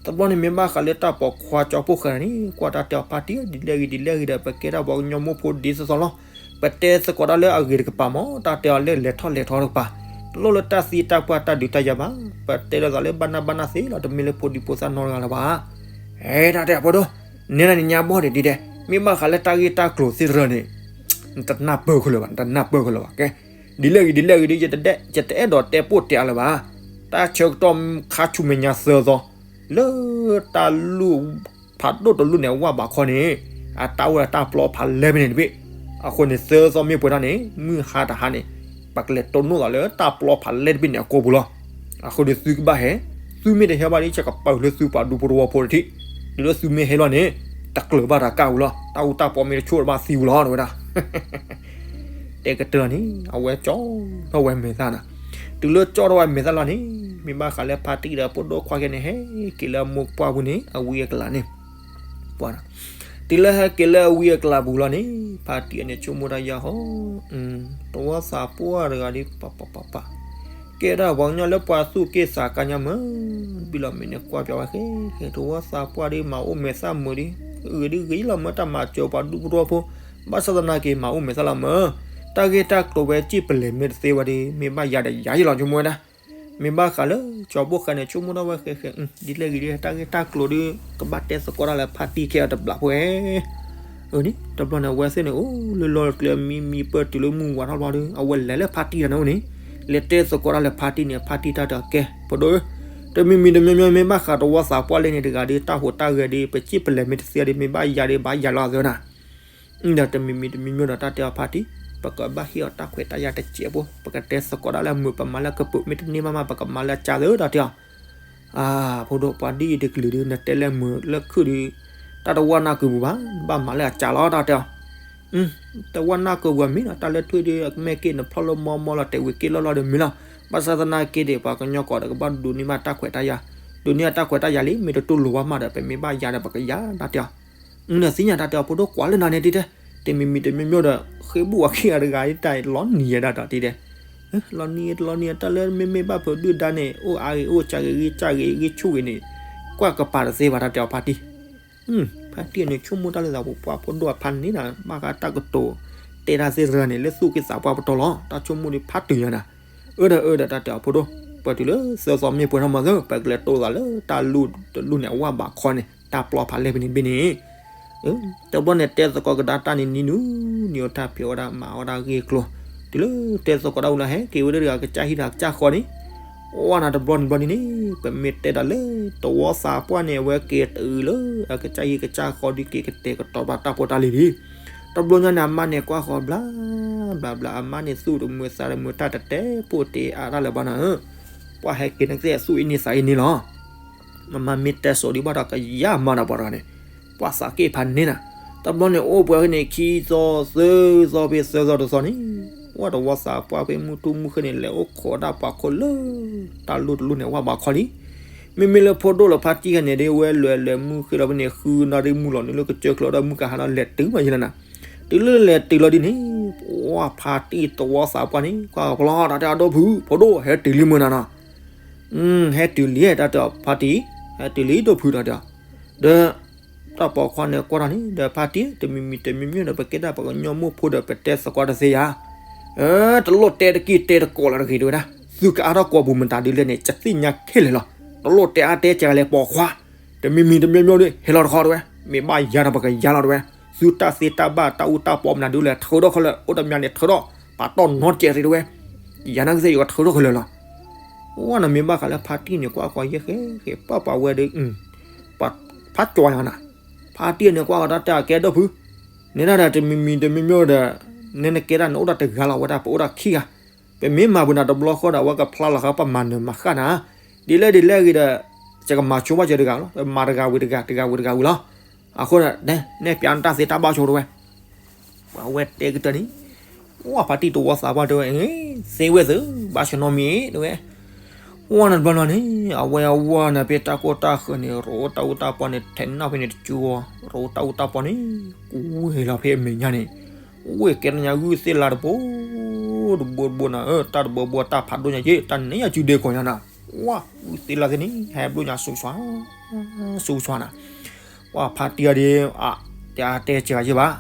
တဘျီန့ၣ်မ့ၢ်ဘၣ်ဃးလၢတၢ်ပိာ်ခွါကၠီဖိဃဲန့ၣ် ကွၢ်တၢ်တဲအီၤဖါတံၢ် ဒ်လဲၣ်ဂ့ၤဒ်လဲၣ်ဂ့ၤဒီး ပကဲဒၣ်ပှၤကညီမိၢ်ဖိဒ်သိးသိးလီၤ, ပတဲသကိးတၢ်လၢအဂ့ၤတကပၤမး တၢ်တဲအီၤလၢလဲၤထီၣ်လဲၤထီတကပၤ, တလိၣ်လၢတၢ်သံတၢ်ပှၢ်တၢ်ဒုးတၢ်ယၤဘၣ်, ပတဲလိာ်သးလၢဘၣ်နၢ်ဘၣ်နၢ်သ့လီၤ တမ့ၢ်လၢဖိဒံဖိသၣ်နီတဂၤလၢၤဘၣ်. အဲ တၢ်တဲအီၤဖိဒိၣ်, နဲဒၣ်န့ၣ်ညါဘီၣ်ဒံး ဒ်တဲ, မ့ၢ်ဘၣ်ဃးလၢတၢ်ဂ့ၢ်တၢ်ကျိၤသ့ၣ်တဖၣ်န့ၣ် နတနၢ်ပၢၢ်ခဲလၢာ်ဘၣ်, နတနၢ်ပၢၢ်ခဲလၢာ်ဘၣ်. ကဲ, ဒ်လဲၣ်ဂ့ၤဒ်လဲၣ်ဂ့ၤဒီး ယတအဲၣ်ဒိးတဲပိၢ်တဲအါလၢၤဘၣ်. တၢ်ဆၢကတီၢ်ခါဆူမဲာ်ညါသၢသီ, လၢတၢ်လူၢ်ဖးဒိၣ်တလူၢ်န့ၣ် အဝၢ်ဘးခီန့ၣ် အတၢ်အိၣ်ဒီးတၢ်ပျီဖးလဲၢ်ဖဲန့ၣ်တဘ့ၣ်. အဃိန့ၣ် သၢသီမ့ၢ်ပှဲၤထီၣ်န့ၣ် မုၢ်ဟါတဟါန့ၣ် ပကလဲၤတိၢ်နီၣ်သးလၢတၢ်ပျီဖးလဲၢ်တဘ့ၣ်န့ၣ်အကိာ်ပူၤလီၤ. အဃိန့ၣ်သုကဘၣ်ဟဲ, သုမ့ၢ်တဟဲဘၣ်ဒီး ယကပာ်လၢသုပှၤဒူဖိတဝီဖိတထံး, ဒ်လၢသုမ့ၢ်ဟဲလီၤန့ၣ် တကျၢၤဘၣ်တၢ်ကၣ်ဝံၤလီၤ. တၢ်အူတၢ်ပီမ့ၢ်တဆိၣ်တဘၣ်သံဝံၤလီၤ တဝဲဒၣ် တဲကတၢၢ်န့ၣ် အဝဲကၠီထီၣ်ဝဲမဲာ်သၣ်နၤ. တုၤလၢကၠီထီၣ်ဝဲမဲာ်သၣ်လီၤန့ၣ် မ့ၢ်ဘၣ်ဃးလၢဖါတံၢ်ဒီးဖိဒိၣ်ခွါခဲန့ၣ် ဟဲက့ၤလၢအမိၢ်ပှၢ်ပူၤန့ၣ် အဝံအကလၤန့ၣ်, ပှၤ, တုၤလၢဟဲက့ၤလၢအဝံအကလၤပူၤလီၤန့ၣ် ဖါတံၢ်အန့ၣ်ဆိကမိၣ်တၢ်ယၤဟီ, တဝီသးပှၢ်တဂၤဒီး ပပပပ ကဲဒၣ်ပှၤကညီလၢပှၤသူၣ်က့ၣ်သးကါညါမၢ်, ဘံၣ်လီၤမ့ၢ်န့ၣ်ကွၢ်ပၠးဝဲဃဲ, တဝီသးပှၢ်ဒီးမၤအိၣ်မဲာ်သၣ်မုာ်ဒီး, ဂ့ၤဒ်ဂ့ၤလီၤမၢ် တၢ်မၤစၢၤပှၤဒူဖိတဝီဖိ, ဘၣ်ဆၣ်သနာ်က့မၤအိၣ်မဲာ်သၣ်လီၤမၢ်, တၢ်ဂ့ၢ်တၢ်ကျိၤဝဲစံၣ်ပလဲၤမ့ၢ်တသ့ဝဲဒီး မ့ၢ်ဘၣ်ယၤဒီးယၤယလီၤဆိကမိၣ်ဝဲဒၣ်, မ့ၢ်ဘၣ်ဃးလၢကၠီဖိဃဲန့ၣ် ဆိကမိၣ်ထီၣ်ဝဲဃဲဃဲ, ဒ်လဲၣ်ဂ့ၤဒ်လဲၣ် တၢ်ဂ့ၢ်တၢ်ကျိၤဒီး ကဘၣ်တဲသကိးတၢ်လၢဖါတံၢ်ခဲအံၤတဘျီဖိဧါ အၢ န့ၣ် တဘျီန့ၣ် အဝဲသ့ၣ်န့ၣ် အိၣ်လၢလီၢ်တကျဲမံမံပၢၢ်တုၤလၢမုၢ်ဝါထီၣ်ဘျီဒီး အဝဲလဲၤလၢဖါတံၢ်တဂၤန့ၣ်အိၣ်န့ၣ်, လဲၤတဲသကိးတၢ်လၢဖါတံၢ်န့ၣ် ဖါတံၢ်တၢ်တဲအီၤကဲ ဖိဒိၣ်ဧၢ, တမံၤမံၤတမံၤမံၤ မ့ၢ်ဘၣ်ဃးတဝီသးပှၢ်လၢန့ၣ်တဂၤဒီး တၢ်ဟူးတၢ်ဂဲၤဒီး ပစံၣ်ပလဲၤမ့ၢ်တသ့ဒီး မ့ၢ်ဘၣ်ယၤဒီးဘၣ်ယၤလီၤသၢနၤ ဒီးတမံၤမံၤတမံၤမံၤဒီး တၢ်တဲအီၤဖါတံၢ် ပကဘၣ်ဟ့ၣ်အီၤတၢ်ခွဲးတၢ်ယာ်တစဲးဖိ, ပကတဲသကိးတၢ်လၢအမုာ် ပမၤလၢကပၢၤ မ့ၢ်တန့ၢ်ဘၣ်မး ပကမၤလၢအစှၤသၢ တၢ်တဲအီၤ အၢ ဖိဒိၣ် ပှၤဒ်အံၤတကလုာ်ဒီး နတဲလၢမုာ်လၢခုၣ်ဒီး တၢ်တဝၢ်နၢ်ကုာ်ပူၤဘၣ်, ဘၣ်မၤလၢအစှၤလီၤ တၢ်တဲအီၤ, တဝၢ်နၢ်ကုာ်ပူၤမ့ၢ်ဒီး တၢ်လၢထွံၣ်ဒီး အမဲၢ်က့ၤနဖျီၣ်လၢမီမီလီၤ တဲာ်ဝံၤက့ၤလီၢ်လီၢ်ဒီးမ့ၢ်လီၤ, ဘၣ်ဆၣ်သနာ်က့ဒီး ပှၤကညီကိးဒီးကဘၣ်ဒိးန့ၢ်ဘၣ်တၢ်ခွဲးတၢ်ယာ်, ဒိးန့ၢ်တၢ်ခွဲးတၢ်ယာ်လံ မ့ၢ်တတူၢ်လိာ်ဘၣ်မးဒီး ပမ့ၢ်ဘၣ်ယၤဒီးပကယၤ တၢ်တဲအီၤ နသ့ၣ်ညါတၢ်တဲအီၤ ဖိဒိၣ်ကွၢ်လၢနၤန့ၣ်တတဲ, တမံၤမံၤတမံၤမံၤဒီး ဃ့ဘူၣ်အခံဂၤတဂၤတၢ်လီၤနံၤယဲဒၣ်ဒီးတတဲ, လီၤနံၤလီၤနံၤတၢ်လၢမ့မ့ၢ်ဘၣ်ဖုးဒုၣ်ဒါန့ၣ် အိၣ်အါဂ့ၤအိၣ်စှၤဂ့ၤဂံၢ်စၢ်ဂ့ၤဂံၢ်ဆူၣ်ဂ့ၤန့ၣ် ကွၢ်ကပၤတသ့ဘၣ်တၢ်တဲအီၤဖါတံၢ်, ဖါတံၢ်န့ၣ်ဆိကမိၣ်တၢ်လၢသးပှၤဖိဒိၣ်အဖါန့ၣ်နၤ ဘၣ်ဃးတၢ်ကတိၤ တဲတၢ်သ့ၣ်တဖၣ်န့ၣ် လၢသူၣ်က့သးပှၢ်ပတီၢ်လီၤ တၢ်ဆိကမိၣ်ဒီးဖါတံၢ်ညါနၤ အၢဒီးအၢဒီးတၢ်တဲအီၤဖိဒိၣ် ပတုၤလၢသၢသီမ့ၢ်ပှဲၤထီၣ်မးသၢ ပကလဲၤတိၢ်သးလၢတၢ်လူၢ်တလူၢ်န့ၣ် အဝၢ်ဘးခီန့ၣ် တၢ်ပျီဖးလဲၢ်ဖဲန့ၣ်ဘ့ၣ်န့ၣ်, တဘျီန့ၣ်တဲသကိးကဒါတၢ်န့ၣ် နံၤနူၤနံၤအတၢ်ဖံးဝဲဒၣ်မၤဝဲဒၣ်ဂ့ၢ်ကျိၤ, တုၤလၢတဲသကိးတၢ်ဝံၤလီၤ ဟဲက့ၤဝဲဒၣ်တဂၤကစၢ်ဟံၣ်ဒီးကစၢ်ဃီန့ၣ်, အိၣ်နၤတဘျီန့ၣ်ဘျီန့ၣ်န့ၣ် ပမ့ၢ်တဲဒၣ်လၢ တဝီသးပှၢ်န့ၣ် အဝဲက့ၤတုၤလၢ အကစၢ်ဟံၣ်ကစၢ်ဃီဒုးက့ၤကတဲာ်ကတီၤဘၣ်တၢ်ဖိတၢ်လံၤလံ. တဘျီညါန့ၣ် အမါန့ၣ်ကွၢ်ဃီၤဘျါ ဘျါဘျါ အမါန့ၣ်သူၣ်တမုာ်သးတမုာ် တၢ်တတဲပိာ်တ့အါတၢ်လၢၤဘၣ်နၤဧၢ. ပှၤဟဲက့ၤန့ၣ်ကသ့ၣ်သူၣ်အ့န့သးအ့န့လီၤ. မ့မ့ၢ်တဲစိၤဒံးဘၣ်ဒီးကယၤမးနၤပှၤတဂၤန့ၣ် ပှၤသးက့ၣ်ဖးန့ၢ်နၤ. တဘျီန့ၣ်အိၣ်ပှဲၤဝဲန့ၣ် ခံသီသၢသီဖဲသၢသီတသီန့ၣ် ဝဲတဝီသးပှၢ်ဖဲမုၢ်ထူၣ်မုၢ်ဃ့န့ၣ် လဲၤအိၣ်ခိးဒၣ်ပှၤခိၣ်လၢ တၢ်လိၣ်တလိၣ်န့ၣ် ဝဲဘၣ်ခီလံ. မ့မ့ၢ်လၢဖိဒိၣ်လၢဖါတံၢ်ဂၤန့ၣ်ဒီး ဝဲလဲၤလဲၤမုၢ်ဃ့လီၤဖဲန့ၣ် ဃုနၣ်ရံၣ်မုၢ်လီၤန့ၣ်လၢကစၢၢ်ကျၢၤဒီးမုၢ်ကဟါဒီးလဲၤတုၤမးယဲလၢနၤ. တုၤလၢလဲၤတုၤလီၤဒ်န့ၣ် ပှၤဖါတံၢ်တဝီသးပှၢ်န့ၣ် ကွၢ်ပလီၢ်တၢ်တဲအဒိၣ်ဖုး ဖိဒိၣ်ဟဲတုၤလံမုၢ်နၤနီၤ. ဟဲတုၤလံတၢ်တဲအီၤဖါတံၢ် ဟဲတုၤလံဒိၣ်ဖုးတၢ်တဲအီၤ ဒီး တၢ်ပိာ်ခွါန့ၣ်ကွၢ်ထီၣ်န့ၣ် ဒီးဖါတံၢ် တမံၤမံၤတမံၤမံၤဒီး ပကဲဒၣ်ပှၤကညီမိၢ်ဖိဒီး ပတဲသကိးတသ့ယၤ. တလိၣ်တဲတက့ၢ်တဲတကိးလၢၤတဂ့ၤ တဲဝဲဒၣ် သုကအါထီၣ်ကိးပူၤမတၤဒ်လဲၣ်န့ၣ် ကသ့ၣ်ညါခဲလၢာ်လီၤ. တလိၣ်တဲအါတဲကလဲၤပိာ်ခွါ တမံၤမံၤတမံၤမံၤဒီး ဟဲလီၤတခီတဲဝဲ မ့ၢ်ဘၣ်ယၤဒီးပကယၤလီၤတဲဝဲ သုတၢ်သ့တၢ်ဘၣ်တၢ်အူတၢ်ပီမနုၤဒုးလဲၣ် ထုးထီၣ်ခဲလၢာ် အိၣ်တမံၤန့ၣ်ထုးထီၣ် ပာ်တီၢ်နီတကဲးတဲဝဲ ယၤနာ်ကသ့ၣ်ယကထုးထီၣ်ခဲလၢာ်လီၤ. အိၣ်နမ့ၢ်ဘၣ်ဃးလၢဖါတံၢ်န့ၣ် ကွၢ်ဃီယဲၢ်ဃဲဃဲ ပာ်ပာ်ဝဲဒီး ဖါကၠီယၤနၤ ဖါတံၢ်န့ၣ်ကွၢ်ဃီတၢ်တဲအကဲဒိၣ်ဖုး န့ၣ်ဒၣ်ဒီးတမံၤမံၤတမံၤမံၤဒီး နဲနကဲဒၣ်နအိၣ်ဒၣ်တဂၤလီၤ ဝဲဒၣ်ပအိၣ်ဒၣ်ခံဂၤ ပမ့ၢ်မၤပနၤတဘျီဃီဒီး အဝဲကဖျါလီၤဃာ်ပမၤနၢၤမၤဃၣ်နၤ ဒ်လဲၣ်ဒ်လဲၣ်ဂ့ၤဒီး ယကမၤဆိဘၣ်ယဲတဂၤလီၤ မၤတဂၤဝံၤတဂၤ တဂၤဝံၤတဂၤဝံၤလီၤ. အဃိန့ၣ် နဲၣ်ပျးနတၢ်သ့တၢ်ဘၣ်ဆိတဲဝဲ ပှၤဝဲတဲကတၢၢ်န့ၣ် ဝဲဖါတံၢ်တဝီသးပှၢ်တဲဝဲ သ့ဝဲသ့ ဘၣ်ဆိနီတမံၤတဲဝဲ ဝဲနတဘျီလီၤန့ၣ် အဝဲအဝဲနၤဖဲတၢ်ကိၢ်တၢ်ဃၢၤန့ၣ် ရိတၢ်အူတၢ်ပီန့ၣ် ထဲးနီၣ်ဖဲန့ၣ်တကၠူအီၤ ရိတၢ်အူတၢ်ပီန့ၣ် ကူဝဲလီၤဖဲအမဲာ်ညါန့ၣ် ဝဲကဲထီၣ်ညါဂုၢ်သ့ၣ်လါတဘိ တဘိတဘိနၤဧၢ တၢ်တဘိဘိတၢ်ဖးဒိၣ်ညါက့ တၢ်နဲၣ်ယၤစုဒဲကီၢ်ညါနၤ ဝဲဂုၢ်သ့ၣ်လါသ့ၣ်န့ၣ် ဟဲဘျိညါဆူဆွါ ဆူဆွါနၤ ပှၤဖါတံၢ်အီၤဒီး အတဲအါတဲစှၤယဲၢ်ဘၣ်.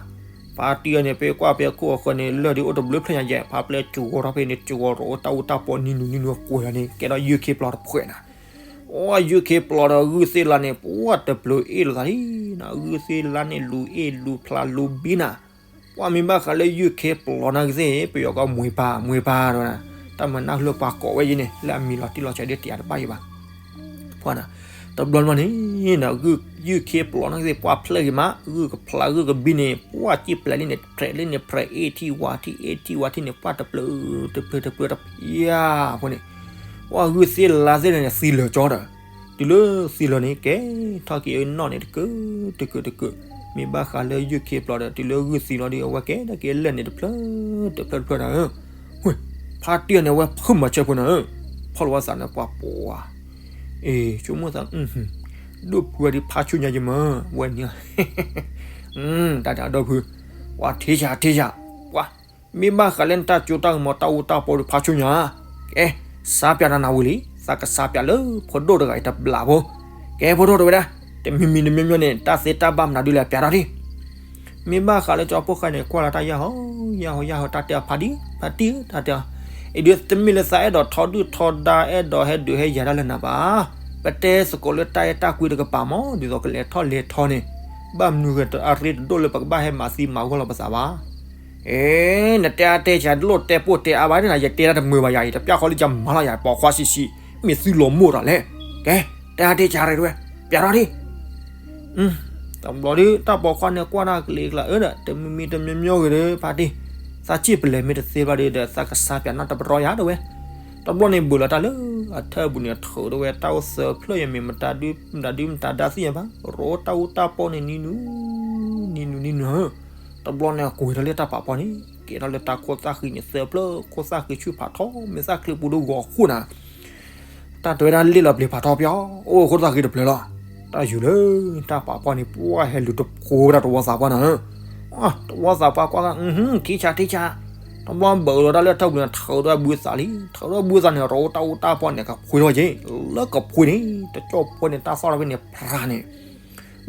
ဖါတံၢ်အီၤန့ၣ် ဖဲကွၢ်ဖဲခိၣ်အဃၢၤန့ၣ် လၢၢ်ဒ်အိၣ်တဘျုးဖျၢၣ်ညါယဲၢ် ဖါပျဲၢ်ကၠူဂီၤထီၣ်ဖဲန့ၣ် ကၠူဂီၤရိတၢ်အူတၢ်ပီနံၤနူနံၤနူအကွဲးလီၤန့ၣ် ကဲထီၣ်ယုၢ်ခ့ပျီတဖှဲးနၤ. အိၣ်ယုၢ်ခ့ပျီဒီးဂုၢ်သ့ၣ်လါန့ၣ် ပှၤတပျုၤအ့ၣ်လိာ်သးလံနၤ ဂုၢ်သ့ၣ်လါန့ၣ် လူၤအ့ၣ်လူၤဖျါလူၤဘံနၤ ပှၤမ့ၢ်ဘၣ်ဃးလၢယုၢ်ခ့ပျီနာ်က့သ့ၣ် ပယီၤကီၢ်မွဲပၢ် မွဲပၢ်ဒီး တၢ်မၤနၢ်ဟူလၢပှၤကိးဝဲယဲၢ်န့ၣ် လၢအမံၤလီၤတံၢ်လီၤဆဲးဒ်တယၤတဘၣ်ယဲၢ်ဘၣ်. ပှၤနၤ တဘျီဘျီန့ၣ် ယုၢ်ခ့ပျီနာ်က့သ့ၣ် ပှၤဖျၢၣ်ဂ့ၤမး ဂုၢ်ကဖျါဂုၢ်ကဘံန့ၣ် ပှၤစံၣ်ပျဲလံန့ၣ် ဖျဲးလံန့ၣ်ဖျဲးအ့ၣ်ထံဝါထံ အ့ၣ်ထံဝါထံန့ၣ် ပှၤတပျုၤတပျုၤတပျုၤတပျုၤယါဖိန့ၣ် ပှၤဂုၢ်သ့ၣ်လါသ့ၣ်န့ၣ် သံလၢာ်ကၠီဒီး တုၤလၢသံလၢာ်န့ၣ် ကဲထီၣ်က့ၤအနီၣ်န့ၣ်တကုာ်တကုာ်တကုာ် မ့ၢ်ဘၣ်ဃးလၢယုၢ်ခ့ပျီဒီး တုၤလၢဂုၢ်သံလီၤဒီး အဝဲကဲထီၣ်က့ၤအလၢၢ်န့ၣ်တဖျၢၣ်တဖျၢၣ်တဖျၢၣ်နၤဧၢ ဝ့ၢ် ဖါတံၢ်အီၤန့ၣ် အဝဲဖုၣ်မၤဆၢဖိနၤဧၢ ဖီၣ်လီၤဝဲသးန့ၣ်ပှၤပိာ်ဝဲ အ့ ဆိကမိၣ်သး ဒိၣ်ဖုဝဲဒ်ဖးဆူညါယမၢ ဝဲန့ၣ် တၢ်တၢ်ဒိၣ်ဖု ပှၤထံဆးထံဆး ပှၤ မ့ၢ်ဘၣ်ဃးလၢနတၢ်ကၠိတၢ်ကမီၤတၢ်အူတၢ်ပီဒီးဖးဆူညါ ကဲ စါပၠးတၢ်နၤဝံၤလံ သးကစါပၠးလၢဖိဒိၣ်တဂၤအံၤတဘျီဖိ ကဲဖိဒိၣ်တဲဝဲဒၣ် တမံၤမံၤတမံၤမံၤန့ၣ် တၢ်သ့တၢ်ဘၣ်မနုၤဒုးလဲၣ် ပၠးထီၣ်ဒံး မ့ၢ်ဘၣ်ဃးလၢကၠီဖိဃာ်န့ၣ် ကွၢ်လီၤတၢ်ယၢ်ဟီ ယၢ်ဟီ ယၢ်ဟီ တၢ်တဲအီၤဖါတံၢ် ဖါတံၢ် တၢ်တဲအီၤ အံၤဒုးတမ့ၢ်လၢသးအဲၣ်ဒိးထီဒုၣ်ထီဒါ အဲၣ်ဒိးဟဲဒုးဟဲယၤတၢ်လၢနၤဘၣ်. ပတဲသကိးလၢတၢ်အဲၣ်တၢ်ကွံတကပၤမး ဒ်သိးကလဲၤထီၣ်လဲၤထီန့ၣ် ဘၣ်မနုၤဂ့ၤအရ့တဒိၣ်လၢပကဘၣ်ဟဲမၤသံမၤဂီၢ်လီၤပသးဘၣ်. အ့ နတဲအါတဲစှၤ တလိၣ်တဲပိၢ်တဲအါဘၣ်န့ၣ် ယတဲဒၣ်တမုာ်ဘၣ်ယၤအံၤ တပျၢ်ဃီလၢယမၤလီၤယၤ ပိာ်ခွါဆံးဆံး မ့ၢ်သုလီၤမိၢ်တၢ်လဲၣ်. ကဲ တဲအါတဲစှၤရဲၣ်တဝဲ ပၠးထီၣ်ဒံး တဘျီဒုး တၢ်ပိာ်ခွါန့ၣ်ကွၢ်တၢ်ကလံၤကျါ အၢ ဒီး တမံၤမံၤတမံၤမံၤဂ့ၤဒီး ဖါတံၢ် သးစံၣ်ပလဲၤမ့ၢ်တသ့ဘၣ်ဒီး သးကစါပၠးနီတပရီယၤတဝဲ တဘျီန့ၣ်ဘၣ်လီၤတၢ်လၢ အထၢၣ်ပူၤန့ၣ် ထုးထီၣ်ဝဲတၢ်အိၣ်သၢဖျၢၣ်ယမ့ၢ်မတၤဒု မတၤဒုမတၤဒါသ့ၣ်ညါဘၣ် ရိတၢ်အူတၢ်ပီန့ၣ် နံၤနူ နံၤနူ နံၤနူ တဘျီန့ၣ် အကွဲးထီၣ်လၢတၢ်ပာ်ပီန့ၣ် ကဲထီၣ်လၢတၢ်ခိၣ်သၣ်ဃံးန့ၣ်သၢဖျၢၣ် ခိၣ်သၣ်ဃံးဆူၣ်ဖးထီ မ့ၢ်သၣ်ချံပူၤဒိၣ်ဂီၤဃိၣ်နၤ တၢ်တဲဝဲဒၣ်လ့ၣ်လီၤပျံၤဖးထီပျီ အိၣ်ခိၣ်သၣ်ဃံးတဖျၢၣ်လီၤ တၢ်ယူၤလၢ တၢ်ပာ်ပီန့ၣ် ပှၤဟဲလူၤတဖိဝဲဒၣ်တဝီသးပှၢ်နၤဧၢ တဝီသးပှၢ်ကွၢ်က ခံဆးထံဆး တဘျီဘၣ်လီၤတၢ်လၢထၢၣ်ပူၤန့ၣ် ထုးထီၣ်ဘုသးလံ ထုးထီၣ်ဘုသးန့ၣ် ရိတၢ်အူတၢ်ပီန့ၣ် ကဖှ့ထီၣ်က့ၤ လၢကဖှ့န့ၣ် တကၠီၣ်ဖိန့ၣ် တၢ်သီၣ်ထီၣ်ဖဲန့ၣ် ဖြးန့ၣ်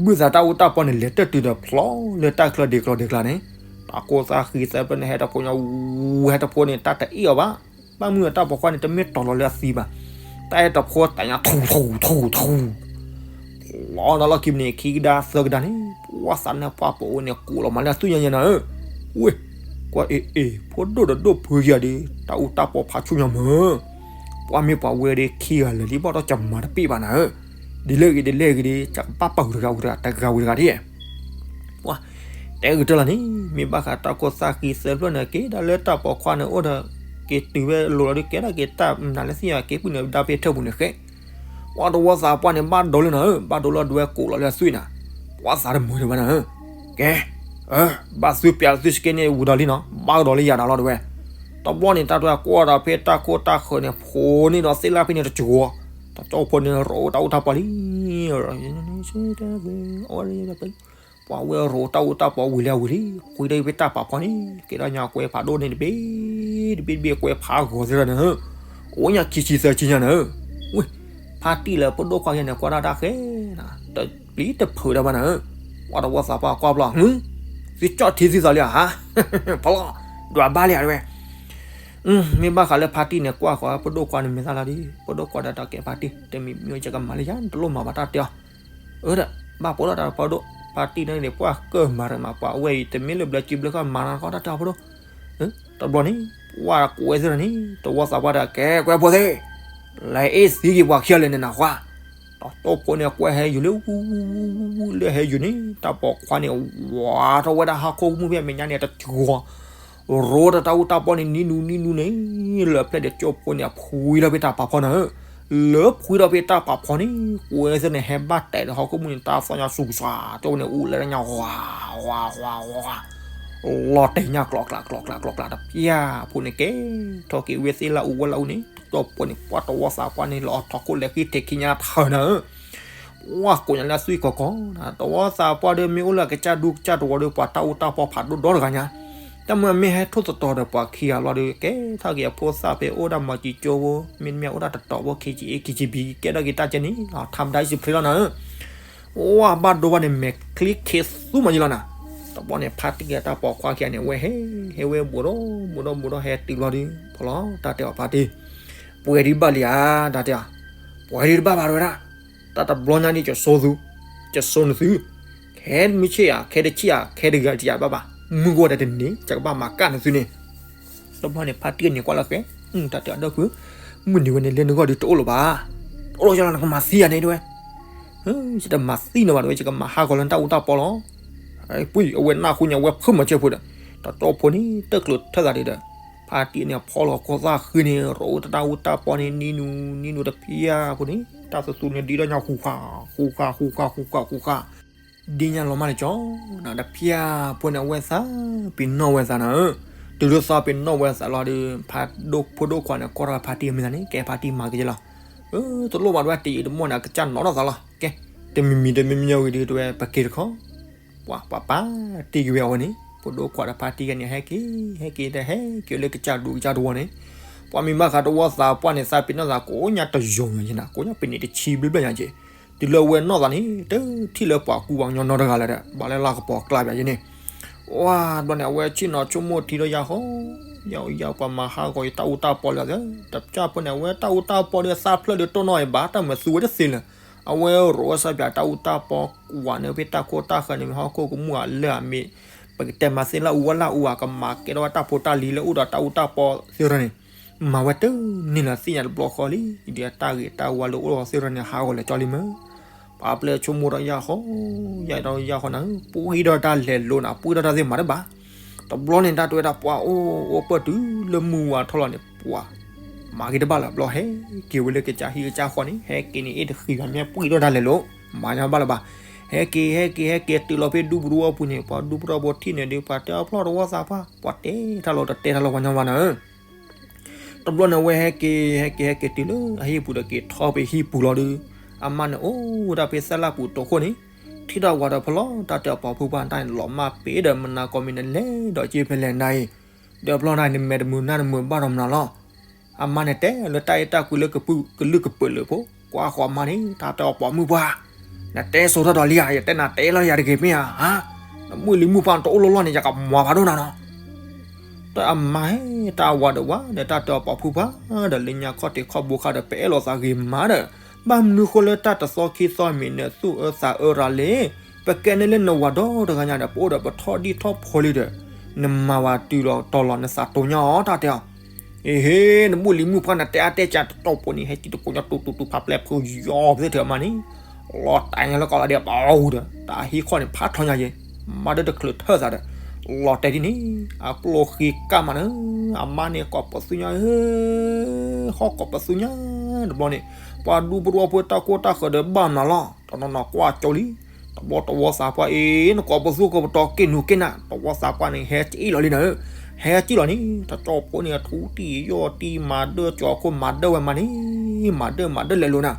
ဘုသးတၢ်အူတၢ်ပီန့ၣ် လဲၤတၢၢ်တုၤဒီးဖျီလၢတၢ်ချၢဒ့ကျီဒ့ကျါန့ၣ် တၢ်ကိၢ်သၣ်ဃံးသၢဖျၢၣ်န့ၣ် ဟဲတဖိညါ ဝူ ဟဲတဖိန့ၣ် တၢ်တအ့ၣ်အီၤဘၣ် ဘၣ်မနုၤတၢ်ပိာ်ခွါန့ၣ် တမ့ၢ်တီၤလီၤလၢအသံဘၣ် တၢ်အဲၣ်တဖိတညါ ထူထူထူထူ လီၤဒီးလီၢ်ခံပူၤန့ၣ် ခံကဒါသၢကဒါန့ၣ် ပှၤသးနါပှၢ်ပအိၣ်န့ၣ် ကိးလီၤမးလၢအသူၣ်ညါညါနၤဧၢ ဝ့ၢ် ကွၢ်အ့ၣ်အ့ၣ် ဖိဒိၣ်ဒီးဒိၣ်ဖုယၤဒီး တၢ်အူတၢ်ပီဖးဆူၣ်ညါမၢ ပှၤမ့ၢ်ပှၤဝဲဒၣ်ခံဂၤလၢာ်လံ ဘၣ်ဒီးကမၤတပ့ၢ်ဘၣ်နၤဧၢ, ဒ်လဲၣ်ဂ့ၤဒ်လဲၣ်ဂ့ၤဒီး ကဘၣ်ပာ်ဂုၤတဂၤဝံၤတဂၤ တဂၤဝံၤတဂၤဒ် ပှၤတဲဂ့ၤတၢ်လီၤန့ၣ် မ့ၢ်ဘၣ်ဃးတၢ်ခိၣ်သၣ်ဃံသၢဖျၢၣ်န့ၣ် က့ၤဒၣ်လၢတၢ်ပိာ်ခွါန့ၣ်အိၣ်ဒီး က့ၤတုၤဝဲလိၤလီၤဒုး ကဲဒၣ်က့ၤတၢ်မနုၤလၢသ့ၣ်ညါ က့ၤပုၢ်န့ၣ်ဒါဖဲထၢၣ်ပူၤန့ၣ်ဃဲ ပှၤတဝီသးပှၢ်န့ၣ် ဘၣ်ဒိလၢနၤဧၢ, ဘၣ်ဒိလၢဒွဲၣ်ကိးလီၤလၢသွံၣ်နၤ, ပှၤသးတမုာ်ဒံးဘၣ်နၤဧၢ, ကဲ ဘၣ်သုပျးသုစကဲန့ၣ်ဝံၤဒီးလံနီၤ ဘၣ်ကဒီးလၢယၤဒီးလီၤတဝဲ, တဘျီန့ၣ် တၢ်တဝဲကွၢ်ဒီးဖဲတၢ်ခိၣ်တၢ်ဃၢၤန့ၣ် ဖိးန့ၢ်ဒီးသ့ၣ်လၢဖဲန့ၣ်တကဝီၤ, တၢ်ကၠီဖိန့ၣ် ရိးတၢ်အူတၢ်ပီလံ ပှၤဝဲရိးတၢ်အူတၢ်ပီဝံၤလံဝံၤလံ, ဃုဒၣ်ဖဲတၢ်ပာ်ဖီန့ၣ် ကဲဒၣ်ညါကွဲဖးဒိၣ်န့ၣ်တဘ့ၣ်တဘ့ၣ်တဘ့ၣ်ကွဲဖးဂီၤသ့လီၤနၤဧၢ, အိၣ်ညါခံဆံသၢဆံညါနၤဧၢ, ဝ့ၢ် ဖါတံၢ်လၢပဒိၣ်ခွါယဲန့ၣ် ကွၢ်ဒၣ်တၢ်ဃဲနၤ, တပျံၤတဖုးတၢ်ဘၣ်နၤဧၢ, ပှၤတဝီသးပှၢ်ကွၢ်ဘျီ သုကၠီၣ်ထံသုသးလံဧါ, ဖီလီၤ ဒွးဘၣ်လံဧါတဝဲ မ့ၢ်ဘၣ်ဃးလၢဖါတံၢ်န့ၣ် ကွၢ်ဃီၤပဒိၣ်ခွါန့ၣ်မ့ၢ်သးလီၤဒီး ပဒိၣ်ခွါဒီးတၢ်ကဲဖါတံၢ် တမံၤမံၤကမၤလၢယၤ တလိၣ်မၤဘၣ်တၢ်တဲအီၤ, အၢဒီး ဘၣ်ပိာ်ထီၣ်တၢ်ပဒိၣ် ဖါတံၢ်န့ၣ် ပှၢ်ကၢၢ်မၤတမး ပှၤအဝဲအံၤ တမ့ၢ်လၢဘျၢစုဘျၢဃီမၤနၤကီတၢ်တဲအီၤပဒိၣ်, တဘျီန့ၣ် ပှၢ်ကွဲသ့ၣ်န့ၣ် တဝီသးပှၢ်ဒီး ကဲကွဲဖိသ့ၣ် လဲၤအ့ၣ်သံက့ၤပှၤခံဂၤလၢာ်န့ၣ်နၤဃီ တၢ်ကၠီဖိန့ၣ် ကွဲဟဲယိာ်လၢ လၢဟဲယိာ်န့ၣ် တၢ်ပိာ်ခွါန့ၣ် ဝးထီၣ်ဝဲဒၣ်ဟီၣ်ခိၣ်မုၢ်ဖဲမဲာ်ညါန့ၣ် တကဝီၤ ရိးတၢ်အူတၢ်ပီန့ၣ် နံၤနူနံၤနူန့ၣ် လၢဖျဲၣ်ဒီးကၠီဖိန့ၣ် အဖှံလီၤဖဲတၢ်ပာ်ဖီနၤဧၢ, လၢဖှံလီၤဖဲတၢ်ပာ်ဖီန့ၣ် ကွဲသ့ၣ်န့ၣ် ဟဲဘၣ်တဲာ်ဒီးဟီၣ်ခိၣ်မုၢ်န့ၣ် တၢ်သီၣ်ညါဆူကစှၤ ကၠီဖိန့ၣ် အူလၢညါ ဝါ ဝါ ဝါ ဝါ လီၤတဲာ်ညါကျိးကျးကျိးကျးကျိးကျးတပျၢ်ဖိန့ၣ်ကဲ ထီၣ်က့ၤဝဲသ့ၣ်လၢအူဝဲလၢအူန့ၣ် တၠီဖိန့ၣ် ပှၤတဝီသးပှၢ်န့ၣ် လီၤအထီခိၣ်လဲၤဃံထံးခံညါထၢနၤဧၢ ပှၤကိးညါလၢအသွံၣ်ကီကီ တဝီသးပှၢ်ဒီး မ့ၢ်အိၣ်လၢအကစၢ်ဒူကစၢ်တဝီဒီး ပှၤတၢ်အူတၢ်ပီဖးဒိၣ်ဒီတဂၤညါ, တၢ်မ့ၢ်မ့ၢ်ဟဲထိၣ်သတြီၤဒီးပှၤခံဂၤလီၤဒီး ကဲထီၣ်က့ၤအဖိသၣ်ဖဲအိၣ်ဒၣ်မၤစံကၠိဖိ မ့တမ့ၢ်အိၣ်ဒၣ်တတီၤဖိ ခ့ကၠံအ့ ခ့ကၠံဘံ ကဲထီၣ်က့ၤတၢ်ကဲန့ၣ် ထါမတၤအံၤစံးဖျ့လီၤနၤဧၢ ဝါဘၣ်ဒိဘၣ်န့ၣ် မဲာ်ချံခ့သူမးယလီၤနၤ, တဘျီန့ၣ် ဖါတံၢ်က့ၤတၢ်ပိာ်ခွါခံဂၤန့ၣ် ဝဲဟဲ ဟဲဝဲဘူးဒီးဘူးဒီးဘူးဒီးဟဲတုၤလီၤဒီး ဖီလီၤ တၢ်တဲအီၤဖါတံၢ်, ပှဲၤဒံးဘၣ်လံဧါ တၢ်တဲအီၤ, ပှဲၤဒံးတဘၣ်ဘၣ်တဝဲဒၣ်, တၢ်တဘျီညါန့ၣ် ကဆိသူ, ကဆိနသု, ခဲမုၢ်ဆ့ၣ်ဧါ ခဲတဆံၣ်ဧါ ခဲတဂၤတယၤဘၣ်ဘၣ်, မုၢ်ဂီၢ်တၢ်တန့ၣ် ကကဘၣ်မၤကၣ်နသုန့ၣ် တဘျီန့ၣ် ဖါတံၢ်န့ၣ်ကွၢ်လီၤဃဲ, တၢ်တဲအီၤဒီပုၢ်, မုၢ်နံၤဝဲန့ၣ်လၢနဂီၢ်ဒုးတအိၣ်လၢၤဘၣ်, တအိၣ်လၢၤယလီၤ နကမၤသံယၤန့ၣ်တဝဲ, ယတမၤသံနၤဘၣ်တဝဲ ယကမၤဟးဂီၤလၢနတၢ်အူတၢ်ပီလီၤ, ပုၢ်အဝဲနၢ်ဟူညါဝဲဖုးမၤစၢၤဖိဒီး, တၢ်ကၠီဖိန့ၣ် တၢ်ကျိးထၢသးဒံးဒီး, ဖါတံၢ်န့ၣ်ဖီလီၤခိၣ်သၣ်ဃံန့ၣ် ရိးတၢ်အူတၢ်ပီန့ၣ် နံၤနူနံၤနူတဖျၢၣ်ဖိန့ၣ် တၢ်သူသူန့ၣ်ဒံးဒီးညါဃူဃာ်, ဃူဃာ် ဃူဃာ် ဃူဃာ် ဃူဃာ် ဒ်ညါလီၤမၢ်န့ၣ်ကၠီ, တဖျၢၣ်ဖိန့ၣ် အဝဲသးပ့ၤနီၣ်ဝဲသးနၤဧၢ, တုၤလၢသးပ့ၤနီၣ်ဝဲသးလီၤဒီး ဖါဒိၣ်ဖိဒိၣ်ခွါန့ၣ် ကွၢ်ထီၣ်ဖါတံၢ်မ့ၢ်သးန့ၣ် ကဲဖါတံၢ်မၤက့ၤလီၤ, တလိၣ်ဘၣ်တဝဲတယံာ်တမီၢ်န့ၣ် အကစၢ်နီၣ်ထီၣ်သးလီၤ, ကဲ, တမံၤမံၤတမံၤမံၤဝံၤဒီးတဝဲပက့ၤတခီ, ပှၤပှၤပာ်တ့ၢ်က့ၤဝဲအဝဲန့ၣ် ဖိဒိၣ်ခွါဒီးဖါတံၢ်ကန့ၣ် ဟဲက့ၤ ဟဲက့ၤဒီးဟဲက့ၤလၢကစၢ်ဒူကစၢ်တဝီန့ၣ်, ပှၤမ့ၢ်ဘၣ်ဃးတဝီသးပှၢ်န့ၣ် သးပ့ၤနီၣ်သးကိးညါတယိာ်ညါက့ၤနၤ ကိးညါပ့ၤန့ၣ်တဆံဘျဲၣ်ဘျဲၣ်ညါက့ၤ, တုၤလၢအဝဲနီၣ်သးန့ၣ် တထံၣ်လၢပှၤကူပှၤကညီနီတဂၤလၢၤဒီး ဘၣ်လၢလၢကပီၤကျါပၠးယ့န့ၣ်, ဝါဘျီန့ၣ် အဝဲဆ့ၣ်နီၤဆိကမိၣ်ထံဒီးယၤဃီ, ယၤယၤပှၤမၤဟးဂီၤယတၢ်အူတၢ်ပီလၢၤသ့, တပျၢ်ဖိန့ၣ် အဝဲတၢ်အူတၢ်ပီဒီးသၣ်ဖျၢၣ်ဒီးတိၢ်နီၣ်အံၤဘၣ် တၢ်မၤသူဝဲတသ့လၢၤ, အဝဲရိးဝဲစၢ်ပၠးတၢ်အူတၢ်ပီ ဝၤန့ၣ်ဖဲတၢ်ခိတၢ်ဃၢၤန့ၣ် မ့ၢ်ဟီၣ်ခိၣ်ကမူၣ်အလၢအမ့ၢ်, ပကတဲမၤသ့လၢအူဝဲလၢအူဧါ ကမၤကဲထီၣ်ဝဲတၢ်ဖိတၢ်လံၤလၢအိၣ်ဒီးတၢ်အူတၢ်ပီသ့ၣ်ရၢန့ၣ်, မၤဝဲတန့ၢ်လၢၤသ့ၣ်ညါတဘျီဃီလံ, ဒ်အတၢ်ဂ့ၤတၢ်ဝါလၢအိၣ်ဒီးသ့ၣ်ရၢန့ၣ် ဟးဂီၤလဲၤကၠီလံမ့ၢ်, ပှၤပျဲၢ်ဆိကမိၣ်ဒီးယၤဃီ, ယၤဒီးယၤဃီနၤ, ပှ့ၤဒီးတၢ်လဲၤလိၤနၤ ပှ့ၤဒီးတၢ်သ့ၣ်မၤတဘၣ်, တဘျီန့ၣ် တၢ်တဲဝဲဒၣ်ပှၤအိၣ်အိၣ်ပၢၢ်တုၤလၢမုၢ်ဝါထီၣ်လီၤန့ၣ် ပှၤ မၤက့ၤတဘၣ်လၢၤဘျီ ဟဲက့ၤဝဲလၢကစၢ်ဟံၣ်ကစၢ်ဃီန့ၣ် ဟဲက့ၤန့ၣ် အ့ၣ်တဃံဂၤမ့ၢ်ပှ့ၤဒီးတၢ်လဲၤလိၤ, မၤညီဘၣ်လၢၤဘၣ်, ဟဲက့ၤ ဟဲက့ၤ ဟဲက့ၤတုၤလီၤဖဲဒူပရူအပူၤန့ၣ် ပှၤဒူပရူဖိထံၣ်န့ၣ်ဒီး ပှၤတဲအဖျီၣ်တဝီသးပှၢ် ပှၤတဲတၢ်လီၤတတဲတၢ်လီၤပှၤညီဘၣ်နၤဧၢ တဘျီန့ၣ် အဝဲဟဲက့ၤ ဟဲက့ၤ ဟဲက့ၤတုၤလၢအဟံၣ်ပူၤဒီး က့ၤထီၣ်ဖဲဟံၣ်ပူၤလီၤဒီး အမါန့ၣ်အိၣ်ဝဲဒၣ်ဖဲသၣ်လၢ်ပူၤတိခိၣ်န့ၣ် ထံၣ်ထီၣ်ဝၤဒီးဖျီၣ် တၢ်တဲအီၤပိာ်ဖုပှၢ် တၢ်န့ၣ်လီၤမၢ်ပ့ၤဒီး မနၤကိးမံၤနလဲၤဒီးက့ၤဖဲလဲၣ်နၤအံၤ, ဒီးဖျီၣ်တၢ်န့ၣ် မဲာ်တမုာ်နါတမုာ်ဘၣ်ဒီးမနုၤလီၤ. အမါန့ၣ်တဲလၢတၢ်အဲၣ်တၢ်ကွံလၢကလုာ်ကပၢၢ်လၢာ်ဖိ ကွၢ်ဃီၤအမါန့ၣ် တၢ်တဲအီၤပိာ်မုၣ်ပှၢ်, နတဲစိၤထီၣ်ဒီးလံဧါ, ယတဲနၤတဲလီၤယၤတဂ့ၤမ့ၢ်ဧါ, နမုၢ်လံၤမုၢ်ပှၢ်နတအိၣ်လီၢ်လီၢ်န့ၣ် ယကမၤဖးဒိၣ်နၤနီၤ. တၢ်အမါဟဲ တၢ်ဝၤဒီးဝၤဒီး တၢ်တဲအီၤပိာ်ဖုပှၢ်ဒီး လၢညါခီၣ်ထံးခီၣ်ဘိခါဒီး ပအဲၣ်လိာ်သးဂ့ၤမးဒီး ဘၣ်မနုၤဃိလၢတၢ်တသီခံသီမံၤန့ၣ် သူၣ်အၢသးအၢရၤလံ, ပကဲန့ၣ်လၢနဝၤဒီတဂၤညါဒီး ပအိၣ်ဒီးပထီၣ်ဒံၣ်ထီၣ်ဖိလံဒီး နမၤဝၤတုၤလီၤတီၤလီၤ နသးတိၤညါအီၤ တၢ်တဲအီၤ အ့ဟ့ နဘူၣ်လံၤမုၣ်ပှၢ်နၤ တဲအါတဲကးတတီၢ်ပူၤန့ၣ် ဟဲကံတကိးညီတူတူတူဖးပျဲၢ်ဖုယီၤဖဲထၢၣ်မါန့ၣ်, လီၤတဲာ်ညါလၢကီၢ်လီၤဒဲးပီၤဒီး တၢ်ဟံၣ်ခီၣ်န့ၣ် ဖးထီညါယဲ, မါဒၢတချုးထၢၣ်သးဒီး လီၤတဲာ်ဒ်န့ၣ်, အကျိဃ့ကၢ်မးနၤ, အမါန့ၣ်ကိးပသူညါဧၢ, ဟီၣ်ကိးပသူညါ, တဘျီန့ၣ် ပှၤဒူဖိတဝီဖိတၢ်ကိၢ်တၢ်ဃၢၤဒီးဘၣ်မနုၤလီၤ, တနီၤနီၤကွၢ်ကၠီလံ, တဘျီတဝီသးပှၢ်အ့ၣ် နကိးပသူကပတီၢ်က့ၣ်နူာ်က့ၣ်နး တဝီသးပှၢ်န့ၣ် ဟဲကံလီၤလံနၤဧၢ, ဟဲကံလီၤန့ၣ် တကၠီဖိန့ၣ် အထူတံၢ်ယီၢ်တံၢ်မၤဒၢကၠီၤခိၣ်မၤဒၢဝဲမါန့ၣ်, မၤဒၢမၤဒၢလဲၤလိာ်နၤ,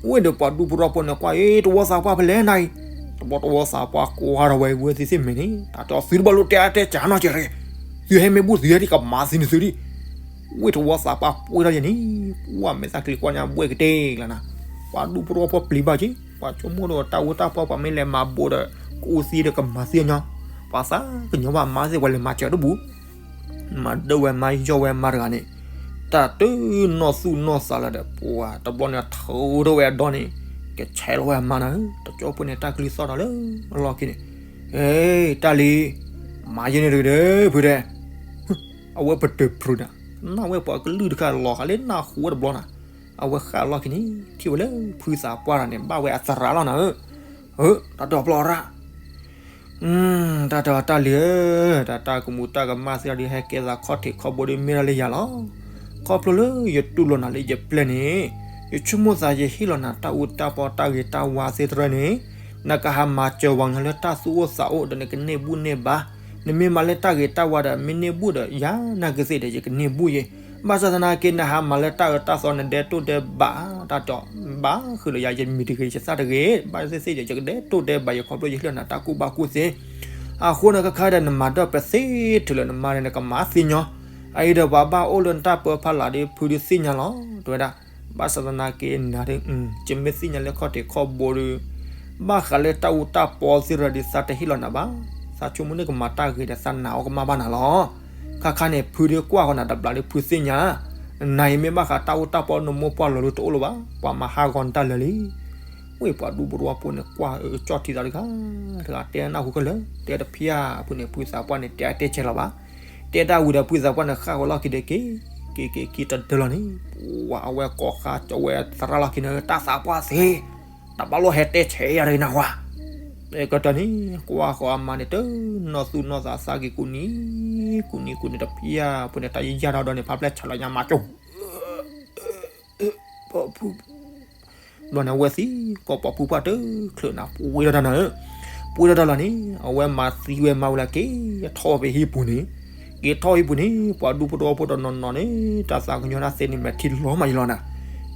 ဝ့ၢ်ဒီးပှၤဒူဖိတဝီဖိန့ၣ်ကွၢ်အ့ၣ် တဝီသးပှၢ်ဖဲလဲၣ်နၤအံၤ, တဘျီတဝီသးပှၢ်ကွၢ်ထီၣ်ဝဲဝဲသ့ၣ်သ့ၣ်မဲာ်န့ၣ် တၢ်တဲအီၤသုတဘၣ်လိၣ်တဲအါတဲကးနီတစဲးတဂ့ၤ, သုဟဲမ့ၢ်ဘူၣ်သုဟဲဒ်ကမၤသံနသုဒံး, ဝ့ၢ်တဝီသးပှၢ်ပှ့ၤထီၣ်ယဲန့ၣ်, ပှၢ်မဲာ်သၣ်ချံကွၢ်ညါဘှဲၣ်ကတ့ၢ်လီၤနၤ, ပှၤဒူဖိတဝီဖိပျံၤဘၣ်က့ၤ, ပှၤဆိကမိၣ်ဒီးတၢ်အူတၢ်ပီပှၤမ့ၢ်လဲၤမၤဘိးဒီး ကူသံဒီးကမၤသံညီ, ပှၤသးကညီၤဘၣ်မါသ့ၣ်ပှၤလဲၤမၤစၢၤတဘူၣ် မၤဒၢဝဲမါယီၢ်ဝဲမါတဂၤန့ၣ်, တၢ်တနီၢ်သူၣ်နီၢ်သးလၢၤဒီး ပှၤတဘျီန့ၣ်ထၢထီၣ်ဝဲအဒီန့ၣ်, ကဆဲးလီၤဝဲအမါနၤဧၢ, တကၠီဖိန့ၣ် တၢ်ကလုၢ်သီၣ်ထီၣ်လၢအလီၢ်ခံန့ၣ်, ဟ့ၣ် တၢ်လံၤ, မၤယဲန့ၣ်တဂ့ၤဒီး ဖုဒဲး အဝဲပတၢၢ်ဖုးနၤ, နၢ်ဝဲပှၤကလုၢ်တခါလီၤဃာ်လၢနၢ်ဟူဝဲတဘျီနၤ, အဝဲဃၣ်အလီၢ်ခံန့ၣ် ထံၣ်ဝဲလၢဖုသးပှၢ်တဂၤန့ၣ် ဘၣ်ဝဲအသရၣ်လီၤနၤဧၢ, တၢ်တပျီရၣ် တၢ်တၢ်တၢ်လံၤဧၢ, တၢ်တၢ်ကမူးတၢ်ကမၣ်သ့ၣ်ဒီး ဟဲကဲသးခီၣ်ထံးခီၣ်ဘိဒီးမ့ၢ်ဒၣ်လၢယၤလီၤ. ခီဖျိလၢယတူၢ်လိာ်နၤလၢယပျဲၢ်န့ၣ်, ယဆိကမိၣ်သးယဟ့ၣ်လီၤနၤတၢ်အူတၢ်ပီတၢ်ဂ့ၤတၢ်ဝါသ့ၣ်တဖၣ်န့ၣ်, နကဟးမၤစၢၤဝဲညီလၢတၢ်သူၣ်အိၣ်သးအိၣ်ဒီး နကန့ၢ်ဘူၣ်န့ၢ်ဘါ, နမ့ၢ်မၤလၢတၢ်ဂ့ၤတၢ်ဝါဒီး မ့ၢ်န့ၢ်ဘူၣ်ဒီးယၤနာ်က့သ့ၣ်ဒီး ယကန့ၢ်ဘူၣ်ယဲ, ဘၣ်ဆၣ်သနာ်က့ နဟးမၤလၢတၢ်အၢတၢ်သီ နဒဲတိၢ်ဒဲဘး, တၢ်တီၢ် ဘၣ်ဃုာ်ဒီးယၤ ယမံၤတဂ့ၤ ယသၣ်တဂ့ၤ, ဘၣ်သ့ၣ်သ့ၣ်ဒီး ယကဒဲတိၢ်ဒဲဘးယၤ ခီဖျိယဟ့ၣ်လီၤနၤတၢ်ကူၣ်ဘၣ်ကူၣ်သ့, အဃိန့ၣ် ခဲခါဒီး နမၤဒီးပသ့ထုးလၢနမါဒီး နကမၤသ့ညီ, အအံၤဒီးပှၤဘၣ်အိၣ်လၢနတၢ်ပၢဖီလာ်ဒီး ဖုဒုးသ့ၣ်ညါလီၤ တဲဝဲဒၣ်, ဘၣ်ဆၣ်သနာ်က့နၤဒီး ယမ့ၢ်သ့ၣ်ညါလၢခီၣ်ထံးခီၣ်ဘိဒီး ဘၣ်ဃးလၢတၢ်အူတၢ်ပီသ့ၣ်တဖၣ်ဒီး သးတဟ့ၣ်လီၤနၤဘၣ်, သးဆိကမိၣ်န့ၣ်ကမၤတၢ်ဂ့ၤဒီး သးနာ်အီၤကမၣ်ဘၣ်နၤလီၤ. ခါခါန့ၣ် ဖုဒုးကွၢ်ဃီၤနၤတဘျီဒီး ဖုသ့ၣ်ညါ, နၤအံၤမ့ၢ်ဘၣ်ဃးတၢ်အူတၢ်ပီ နမိၢ်ပှၢ်လီၤလၢတအိၣ်လၢၤဘၣ်, ပှၤမၤဟးဂီၤနတၢ်လၢာ်လံ ဝ့ၢ်ပှၤဒူဖိတဝီဖိန့ၣ် ကွၢ်အၢကၠီၣ်ထံသးတဂၤ, တဂၤတဲနၢ်ဟူခဲလၢာ်, တဲတဖျၢၣ်ဖုန့ၣ် ဖုသးပှၢ်န့ၣ် တဲအါတဲဆဲးလီၤဘၣ်, တဲတၢ်ဝံၤဒီး ဖုသးပှၢ်န့ၣ် ဃၣ်ဃီၤလီၢ်ခံဒီးက့ၤ, က့ၤက့ၤက့ၤတဒၢလီၤန့ၣ်, ပှၤအဝဲကိးဃါကၠီဝဲသရၣ်လီၢ်ခံန့ၣ် တၢ်သးပှၢ်သ့, တဘၣ်လိၣ်ဟဲတဲဆဲးယၤတဂ့ၤနၢ်ဟူဧါ, ကတၢၢ်န့ၣ် ကွၢ်ဃီၤအမါန့ၣ် တနီၢ်သူၣ်နီၢ်သး သးက့ၤကူနံၤ, ကူနံၤကူနံၤတဖျၢၣ်ဖုန့ၣ် တၢ်ယံာ်ယံာ်ဒီးဒီးန့ၣ် ဖးဖျဲၣ်ဆဲးလီၤညါမၤကၠိ ပှၤဖု ဘျီန့ၣ် အဝဲသံကွၢ်ပှၤဖုပှၢ်တချုးနၤ ပှ့ၤထီၣ်တၢ်နၤဧၢ, ပှ့ၤထီၣ်တၢ်လီၤန့ၣ် အဝဲမၤသံဝဲမါဝဲလၢက့ၤထီၣ်ဖဲဟံၣ်ပူၤန့ၣ်, က့ၤထီၣ်ဟံၣ်ပူၤန့ၣ် ပှၤဒူဖိတဝီဖိတနီၤနီၤန့ၣ် တၢ်သးကညီၤတၢ်သ့န့ၣ် မဲာ်ထံလီၤမးယလီၤနၤ,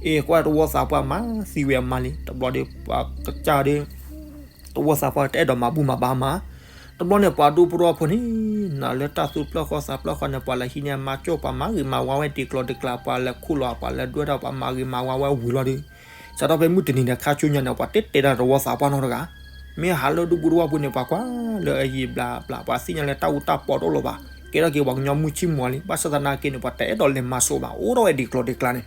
အ့ၣ် ကွၢ်တဝီသးပှၢ်မၤသံဝဲအမါလံ, တဘျီဒီးပှၤကစၢ်ဒီး တဝီသးပှၢ်တအဲၣ်ဒိးမၤဘူၣ်မၤဘါမး, တဘျီန့ၣ် ပှၤဒူဖိတဝီဖိန့ၣ် နာ်လၢတၢ်သူၣ်ဖျၢၣ်ဃီသးဖျၢၣ်ဃီန့ၣ် ပှၤလဲၤဟံးန့ၢ်အမါကၠိၣ် ပှၤမၤဂ့ၤမၤဝါဝဲဒ်ကျိၤဒ်ကျဲ ပှၤလဲၤခူၣ်လီၤ ပှၤလဲၤဒွဲၣ်ထီၣ် ပှၤမၤဂ့ၤမၤဝါဝဲဝံၤလီၤဒီး စးထီၣ်ဖဲမုၢ်တနံၤဒီးခါဆူညါန့ၣ် ပှၤတတဲတၢ်တဝီသးပှၢ်နီတဂၤ, မ့ၢ်ဟးလၢဒူဖိတဝီဖိန့ၣ် ပှၤကွၢ်လၢအယံာ်ဘျးဘျး ပှၤသ့ၣ်ညါလၢတၢ်အူတၢ်ပီတအိၣ်လၢၤဘၣ်, ကဲထီၣ်က့ၤပှၤကညီမုၢ်ဆ့ၣ်မီၤလံ, ဘၣ်ဆၣ်သနာ်က့န့ၣ် ပှၤတအဲၣ်ဒိးလဲၤမၤစိးဘၣ် အိၣ်ထီၣ်ဝဲဒ်ကျိၤဒ်ကျဲန့ၣ်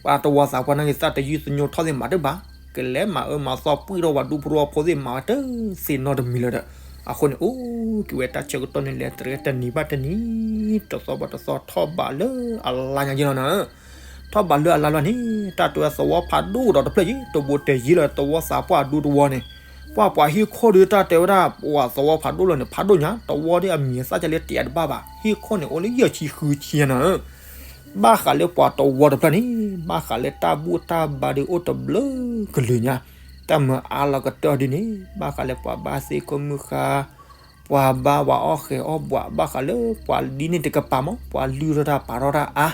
ပှၤတဝီသးပှၢ်န့ၣ်ဂ့ၤ သးတယုၢ်သညိထီၣ်သ့ၣ်မးတဘၣ်, ကလဲၤမၤအၢမၤသီပှံၢ်ထီၣ်ပှၤဒူဖိတဝီဖိသ့ၣ်မးဝဲတသ့နီတမံၤလၢၤဒီး, အဃိန့ၣ် အိၣ်က့ၤဝဲတၢ်ဆၢကတီၢ်န့ၣ် လဲၤတရဲတနံၤဘၣ်တနံၤ, တသီဘၣ်တသီ ထီၣ်ဘးလၢအလါညါယဲလီၤနၤ, ထီၣ်ဘးလၢအလါလီၤန့ၣ် တၢ်တဲဝဲသဝီဖးဒိၣ်ဒီးတဖျၢၣ်ယံၤ တဘိတဲာ်ယံၤလၢသဝီသးပှၢ်အဒူတဝီန့ၣ်, ပှၤပှၤဟံၣ်ခိၣ်ဒီးတၢ်တဲဝဲဒၣ် ပှၤသဝီဖးဒိၣ်လီၤန့ၣ် ဖးဒိၣ်ညါ တဝီဒီးအမံၤအသၣ်ကလဲတ့ၢ်အတဘၣ်ဘၣ်, ဟံၣ်ခိၣ်န့ၣ် အိၣ်လၢယဲၢ်ဆံဃုဆံညါနၤ ဘၣ်ဃးလၢပှၤတဝီတဖျၢၣ်န့ၣ် ဘၣ်ဃးလၢတၢ်ဘူၣ်တၢ်ဘါဒီးအိၣ်တဘျုးကလုာ်ညါ, တၢ်မၤအါလီၤကတၢၢ်ဒ်န့ၣ် ဘၣ်ဃးလၢပှၤဘါသ့ၣ်ခိၣ်မုၣ်ဃါ, ပှၤဘါပှၤအီၣ်ဃဲၤအီၣ်ဘှး ဘၣ်ဃးလၢပှၤဒ်န့ၣ်တကပၤမး ပှၤလုၢ်ထီၣ်တၢ်ပာ်ထီၣ်တၢ်အါ,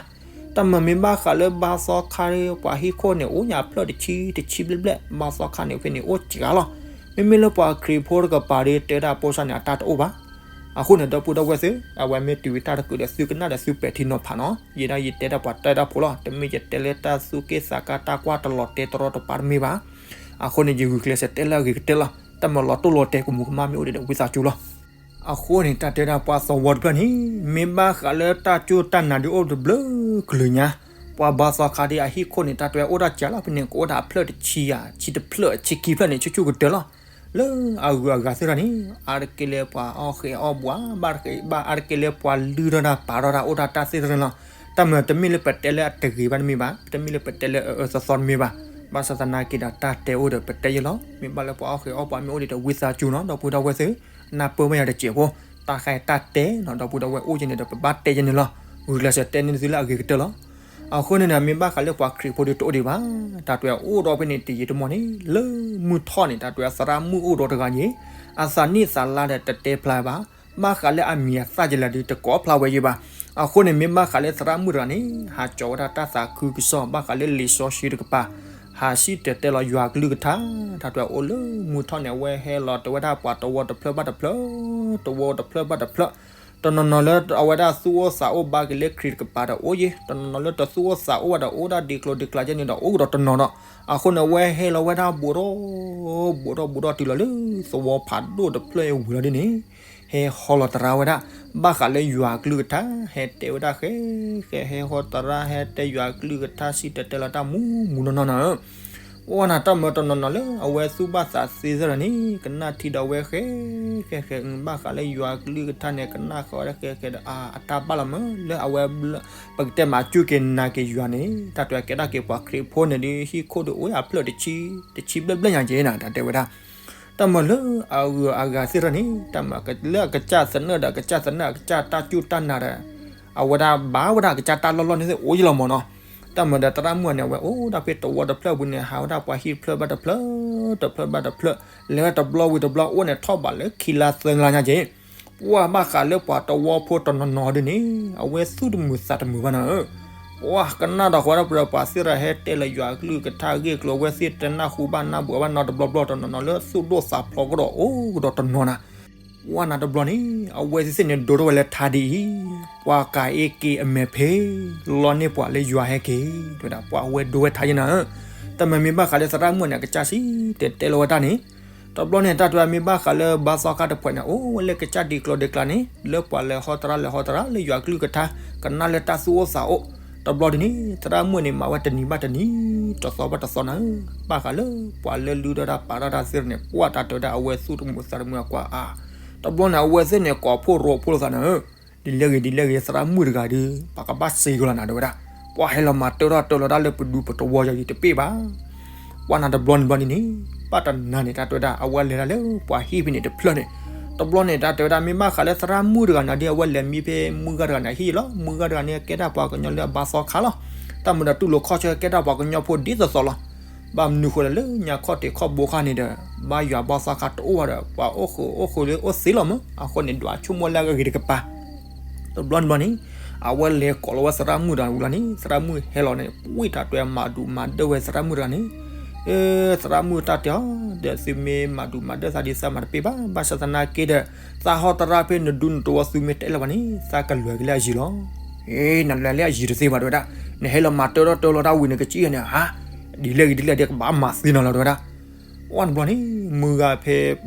တၢ်မၤမ့ၢ်ဘၣ်ဃးလၢဘါသီခါဒီး ပှၤဟံၣ်ခိၣ်န့ၣ် အိၣ်ညါအဖျၢၣ်တဆံတဆံဘျဲၣ်ဘျဲၣ် ဘါသီခါန့ၣ်ဖဲန့ၣ်အိၣ်စှၤလီၤ, မ့မ့ၢ်လၢပှၤခရံာ်ဖိတကပၤဒီး တဲဒၣ်ပိစၢ်န့ၣ် အတၢ်တအိၣ်ဘၣ် အဃိန့ၣ် ဒီပုၢ်ဒီဝဲၢ်သ့ၣ် အဝဲမ့ၢ်တုၤဝံၤတၢ်တကုာ်ဒီး သုကနၣ်ဒီးသုပဲာ်ထံနီၤဖးနီၤ, ယဲဒၣ်ယတဲဒၣ်ပှၤတဲတၢ်ဖိလီၤ, တမ့ၢ်ယတဲလၢတၢ်သူၣ်က့ၣ်သးကါတၢ်ကွၢ်တလီၤတဲာ်တရီတပါတမ့ၢ်ဘၣ်, အဃိန့ၣ် ယဂုာ်ကျဲးစၢးတဲလၢအဂ့ၤကတၢၢ်လီၤ, တၢ်မၤလီၤတိၢ်လီၤတဲာ်ကမူးကမၣ်မ့ၢ်အိၣ်ဒီး ဝံသးစူၤလီၤ. အဃိန့ၣ် တၢ်တဲဒၣ်ပှၤသဝီတဖျၢၣ်န့ၣ် မ့ၢ်ဘၣ်ဃးလၢတၢ်စူၢ်တၢ်နာ်ဒုးအိၣ်တဘျုးကလုာ်ညါ, ပှၤဘါသီခါဒီးအဟံၣ်ခိၣ်န့ၣ် တၢ်တဲအိၣ်တၢ်စှၤလီၤဖဲန့ၣ် ကအိၣ်ဒၣ်အဖျၢၣ်တဆံယၤ ဆံတဖျၢၣ်ဆံခံဖျၢၣ်န့ၣ် ဆူၣ်ဆူၣ်ကတၢၢ်လီၤ. လၢအဂုၤအဂၤသ့ၣ်တဖၣ်န့ၣ် အါတက့ၢ်လၢပှၤအီၣ်ဃဲၤအီၣ်ဘှး ဘၣ်တက့ၢ်ဘၣ် အါတက့ၢ်လၢပှၤလုၢ်ထီၣ်တၢ်ပာ်ထီၣ်တၢ်အိၣ်တၢ်တၢ်သ့ၣ်တဖၣ်န့ၣ်လီၤ. တၢ်မၤတမ့ၢ်လၢပတဲလၢအတဂ့ၤဘၣ်တမ့ၢ်ဘၣ်, တမ့ၢ်လၢပတဲလၢအအၢအၢသီသီတမ့ၢ်ဘၣ်. ဘၣ်ဆၣ်သနာ်က့ဒီးတၢ်တဲအိၣ်ဒီးပတဲယဲလီၤ. မ့ၢ်ဘၣ်လၢပှၤအီၣ်ဃဲၤအီၣ်ပှၤမ့ၢ်အိၣ်ဒံးဒီးဝံသးစူၤနီၤ ဒီပုၢ်ဒီဝဲၢ်သ့ၣ်, နၢ်ပၢၢ်ဝဲယၤတစဲးဖိ, တၢ်ဃဲတၢ်တဲနီၤ ဒီပုၢ်ဒီဝဲၢ်အိၣ်က့န့ၣ်ဒီး ပဘၣ်တဲယဲန့ၣ်လီၤ. ဂုာ်ကျဲးစၢးတဲန့ၢ်သုလၢအဂ့ၤကတၢၢ်လီၤ. အဃိန့ၣ်ဒီး မ့ၢ်ဘၣ်ဃးလၢပှၤခရံာ်ဖိဒီးတအိၣ်ဒံးဘၣ်. တၢ်တဲအိၣ်ဒီးဖဲန့ၣ်တယံာ်တမီၢ်န့ၣ် လၢမုၢ်ထီၣ်န့ၣ် တၢ်တဲသရၣ်မုၣ်အိၣ်ဒီးတဂၤန့ၣ် အသးနံၣ်သးလါဒီးတတဲဖျါဘၣ်. ဘၣ်ဃးလၢအမံၤအသၣ်ကလဲာ်ဒီးတကိးဖျါဝဲယံၤဘၣ်. အဃိန့ၣ် မ့ၢ်ဘၣ်ဃးလၢသရၣ်မုၣ်တဂၤန့ၣ် ဟးကၠီၤဝဲဒၣ်တၢ်သးခုကစီၣ် ဘၣ်ဃးလၢလံာ်စီဆှံတကပၤ, ဟးစံၣ်တဲၤတဲလီၤယွၤကလုၢ်ကထါ, တၢ်တဲအိၣ်လၢမုၢ်ထီၣ်န့ၣ် အဝဲဟဲလီၤတဲဝဲဒၣ်ပှၤတဝီတဖျၢၣ်ဘၣ်တဖျၢၣ်, တဝီတဖျၢၣ်ဘၣ်တဖျၢၣ်, တနီၤနီၤလၢအဝဲဒၣ်သူၣ်အိၣ်သးအိၣ်ဘါက့ၤလၢခရံာ်တကပၤဒီးအိၣ်ယံၤ, တနီၤနီၤလၢတသူၣ်အိၣ်သးအိၣ်ဘၣ်ဒီးအိၣ်ဒၣ်ဒံးကျိၤဒံးကျါကဲန့ၣ်ဒီးအိၣ်ကဒီးတနီၤနီၤ. အဃိန့ၣ် အဝဲဟဲလီၤဝဲဒၣ်ဘူးထီၣ်, ဘူးထီၣ်ဘူးထီၣ်တုၤလီၤလၢသဝီဖးဒိၣ်တဖျၢၣ်အဝံၤလီၤဒ်န့ၣ်, ဟဲဟီလီၤသရၣ်ဝဲဒၣ်, ဘၣ်ဃးလၢယွၤကလုၢ်ကထါ, ဟဲတဲဝဲဒၣ်ဃဲ, ဃဲဟဲဟီသရၣ် ဟဲတဲယွၤကလုၢ်ကထါ စံၣ်တဲၤတဲလီၤတၢ်မူးမူးနီၢ်နီၢ်နီၤဧၢ ပှၤနၤတၢ်မၤတနီၤနီၤလၢအဝဲသူၣ်ဘၣ်သးသ့စ့ၢ်ကီးန့ၣ် ကနၣ်ထံဒီးအဝဲဃဲ, ဃဲဃဲ ဘၣ်ဃးလၢယွၤကလုၢ်ကထါန့ၣ် ကနၣ်ဃီဝဲဒၣ်ဃဲဃဲဒီး အတၢ်ဘၣ်လီၤမး လၢအဝဲ ပကတဲမၤစူၢ်က့ၤနာ်က့ၤယွၤန့ၣ် တၢ်တဲကဲဒၣ်က့ၤပှၤခရံာ်ဖိန့ၣ်ဒ် ဟံၣ်ခိၣ်ဒီးအိၣ်အဖျၢၣ်တဆံ, တဆံဘျဲၣ်ဘျဲၣ်ညါက့ၤနၤ တၢ်တဲဝဲဒၣ် တၢ်မၤလၢအဂုၤအဂၤသ့ၣ်ထီၣ်န့ၣ် တၢ်မၤလၢအကစၢ်သနၢၣ်ဒီး အကစၢ်သနၢၣ် အကစၢ်တၢ်စူၢ်တၢ်နာ်ဒီး အဝဲဒၣ်ဘၣ်ဝဲဒၣ်အကစၢ်တၢ်လီၢ်လီၢ်န့ၣ်သ့ၣ်အိၣ်ယလီၤမးနီၤ. တၢ်မၤဒီးသရၣ်မုၣ်န့ၣ် အဝဲအိၣ်ဒၣ်ဖဲတဝီတဖျၢၣ်ပူၤန့ၣ် ဟးဝဲဒၣ်ပှၤဟံၣ်တဖျၢၣ်ဘၣ်တဖျၢၣ်, တဖျၢၣ်ဘၣ်တဖျၢၣ်, လဲၤဝဲတဘျီဝံၤတဘျီအိၣ်န့ၣ် ထီၣ်ဘးလၢခံလါသၢလါညါက့ၤ ပှၤဘၣ်ဃးလၢပှၤတဝီဖိတနီၤနီၤဒ်န့ၣ် အဝဲသူၣ်တမုာ်သးတမုာ်ဘၣ်နီၤဧၢ, ပှၤကနၣ်ဒီးဃီဒၣ်ပှၤသ့ၣ်ဒီး ဟဲတဲလၢယွၤကလုၢ်ကထါအဂ့ၢ်အကျိၤ အဝဲသ့ၣ်တနၢ်ဟူဘၣ်နၢ်ဘှီးဘၣ်နီတဘျီဘျီ တနီၤနီၤလၢသူၣ်ဒိၣ်သးဖျိးကဒီးအိၣ်ကဒီးတနီၤနၤ ပှၤနၤတဘျီန့ၣ် အဝဲသ့ၣ်န့ၣ်ဒိးထီၣ်ဝဲလၢထါဒ်အံၤ, ပှၤကးအ့က့ၤအမဲာ်ဖံး လီန့ၢ်ပှၤလၢယွၤဟဲက့ၤ, တဲဝဲဒၣ် ပှၤအဝဲဒိးဝဲထါယဲနၤဧၢ, တၢ်မၤမ့ၢ်ဘၣ်ဃးလၢသရၣ်မုၣ်န့ၣ် အကစၢ်စံၣ်တဲၤတဲလီၤဝဲတၢ်န့ၣ်, တဘျီန့ၣ် တၢ်တဲမ့ၢ်ဘၣ်ဃးလၢဘါသီခါတဖုန့ၣ် အိၣ်ဝဲလၢကစၢ်ဒ်ကျိၤဒ်ကျါန့ၣ် လၢပှၤလဲၤဟီသရၣ်လဲၤဟီသရၣ်လၢယွၤကလုၢ်ကထါ ကနၣ်လၢတၢ်သူၣ်အိၣ်သးအိၣ်, တဘျီဒ်န့ၣ် သရၣ်မုၣ်န့ၣ် မၤဝဲတနံၤဘၣ်တနံၤ တသီဘၣ်တသီနၤဧၢ, ဘၣ်ဃးလၢပှၤလၢလုၢ်ထီၣ်တၢ်ပာ်ထီၣ်တၢ်သ့ၣ်န့ၣ် ပှၤတၢ်တဲဝဲဒၣ်အဝဲသူၣ်တမုာ်သးတမုာ်အကွၢ်အါ, တဘျီန့ၣ် အဝဲသ့ၣ်န့ၣ် ကိးဖှိၣ်ရိဖှိၣ်လိာ်သးနၤဧၢ, ဒ်လဲၣ်ဂ့ၤဒ်လဲၣ်ဂ့ၤ သရၣ်မုၣ်တဂၤဒီး ပှၤကဘၣ်စ့ကလီၤနၤတဲဝဲဒၣ်, ပှၤဟဲလီၤမၤတၢထီၣ်တၢလီၤတၢ်လၢပဒူပတဝီယၤယံၤတပ့ၢ်ဘၣ် ပှၤနၤတဘျီန့ၣ်ဘျီန့ၣ်န့ၣ် ဘၣ်တနၤန့ၣ် တၢ်တဲဝဲဒၣ် အဝဲလဲၤဒၣ်လၢပှၤဟံၣ်ဖဲန့ၣ်တဖျၢၣ်န့ၣ်, တဘျီန့ၣ် တၢ်တဲဝဲဒၣ် မ့ၢ်ဘၣ်ဃးလၢသရၣ်မုၣ်တဂၤန့ၣ်ဒီး အဝဲလဲၤမံဖဲမုၢ်ဂၤတဂၤန့ၣ်ဟံၣ်လီၤ, မုၢ်ဂၤတဂၤန့ၣ် ကဲဒၣ်ပှၤကညီလၢအဘါသီခါလီၤ, တၢ်မၤဒီးတူၢ်လိာ်ခီၣ်ဆၢကဲဒၣ်ပှၤကညီဖိဒ်သိးသိးလီၤ, ဘၣ်မနုၤဃိလဲၣ်လၢညါခီၣ်ထံးခီၣ်ဘိခါန့ၣ်ဒီး ဘၣ်ယွၤဘါသီခါတအိၣ်ဘၣ်ဒီး ပှၤအိၣ်ဃုာ်အိၣ်ဃုာ်လၢအိၣ်သ့လီၤမး, အဃိန့ၣ် ဒွးဆိကမိၣ်လၢအဂ့ၤတကပၤ တဘျီန့ၣ်ဘျီန့ၣ် အဝဲလဲၤကိးလီၤဝဲသရၣ်မုၣ်တဂၤဝံၤလီၤန့ၣ် သရၣ်မုၣ်ဟဲလီၤန့ၣ် ဝံၣ်တၢ်တဲမၤဒူးမၤဒၢဝဲသရၣ်မုၣ်တဂၤန့ၣ်, သရၣ်မုၣ်တၢ်တဲအီၤ ဒီးသုမ့ၢ်မၤဒူးမၤဒၢသးဒ်သးမၤတပ့ၢ်ဘၣ်, ဘၣ်ဆၣ်သနာ်က့ဒီး သးဟီသရၣ်ဖဲနဒူနတဝီသုမ့ၢ်တအဲၣ်လၢၤဘၣ်န့ၣ် သးကလဲၤက့ၤလၢအယံၤလီၤ. အ့ နလဲၤလၢအယံၤတသ့ဘၣ်တဲဝဲဒၣ်, နဟဲလီၤမၤတၢထီၣ်တၢလီၤတၢ်ဝံၤန့ၣ် ကစံၣ်ယဲန့ၣ် ဟါ, ဒ်လဲၣ်ဂ့ၤဒ်လဲၣ်ဂ့ၤကဘၣ်မၤသ့နီၤလီၤတဲဝဲဒၣ် ဝဲန့ၣ်ဘျီန့ၣ် မုၢ်ဂၤဖဲ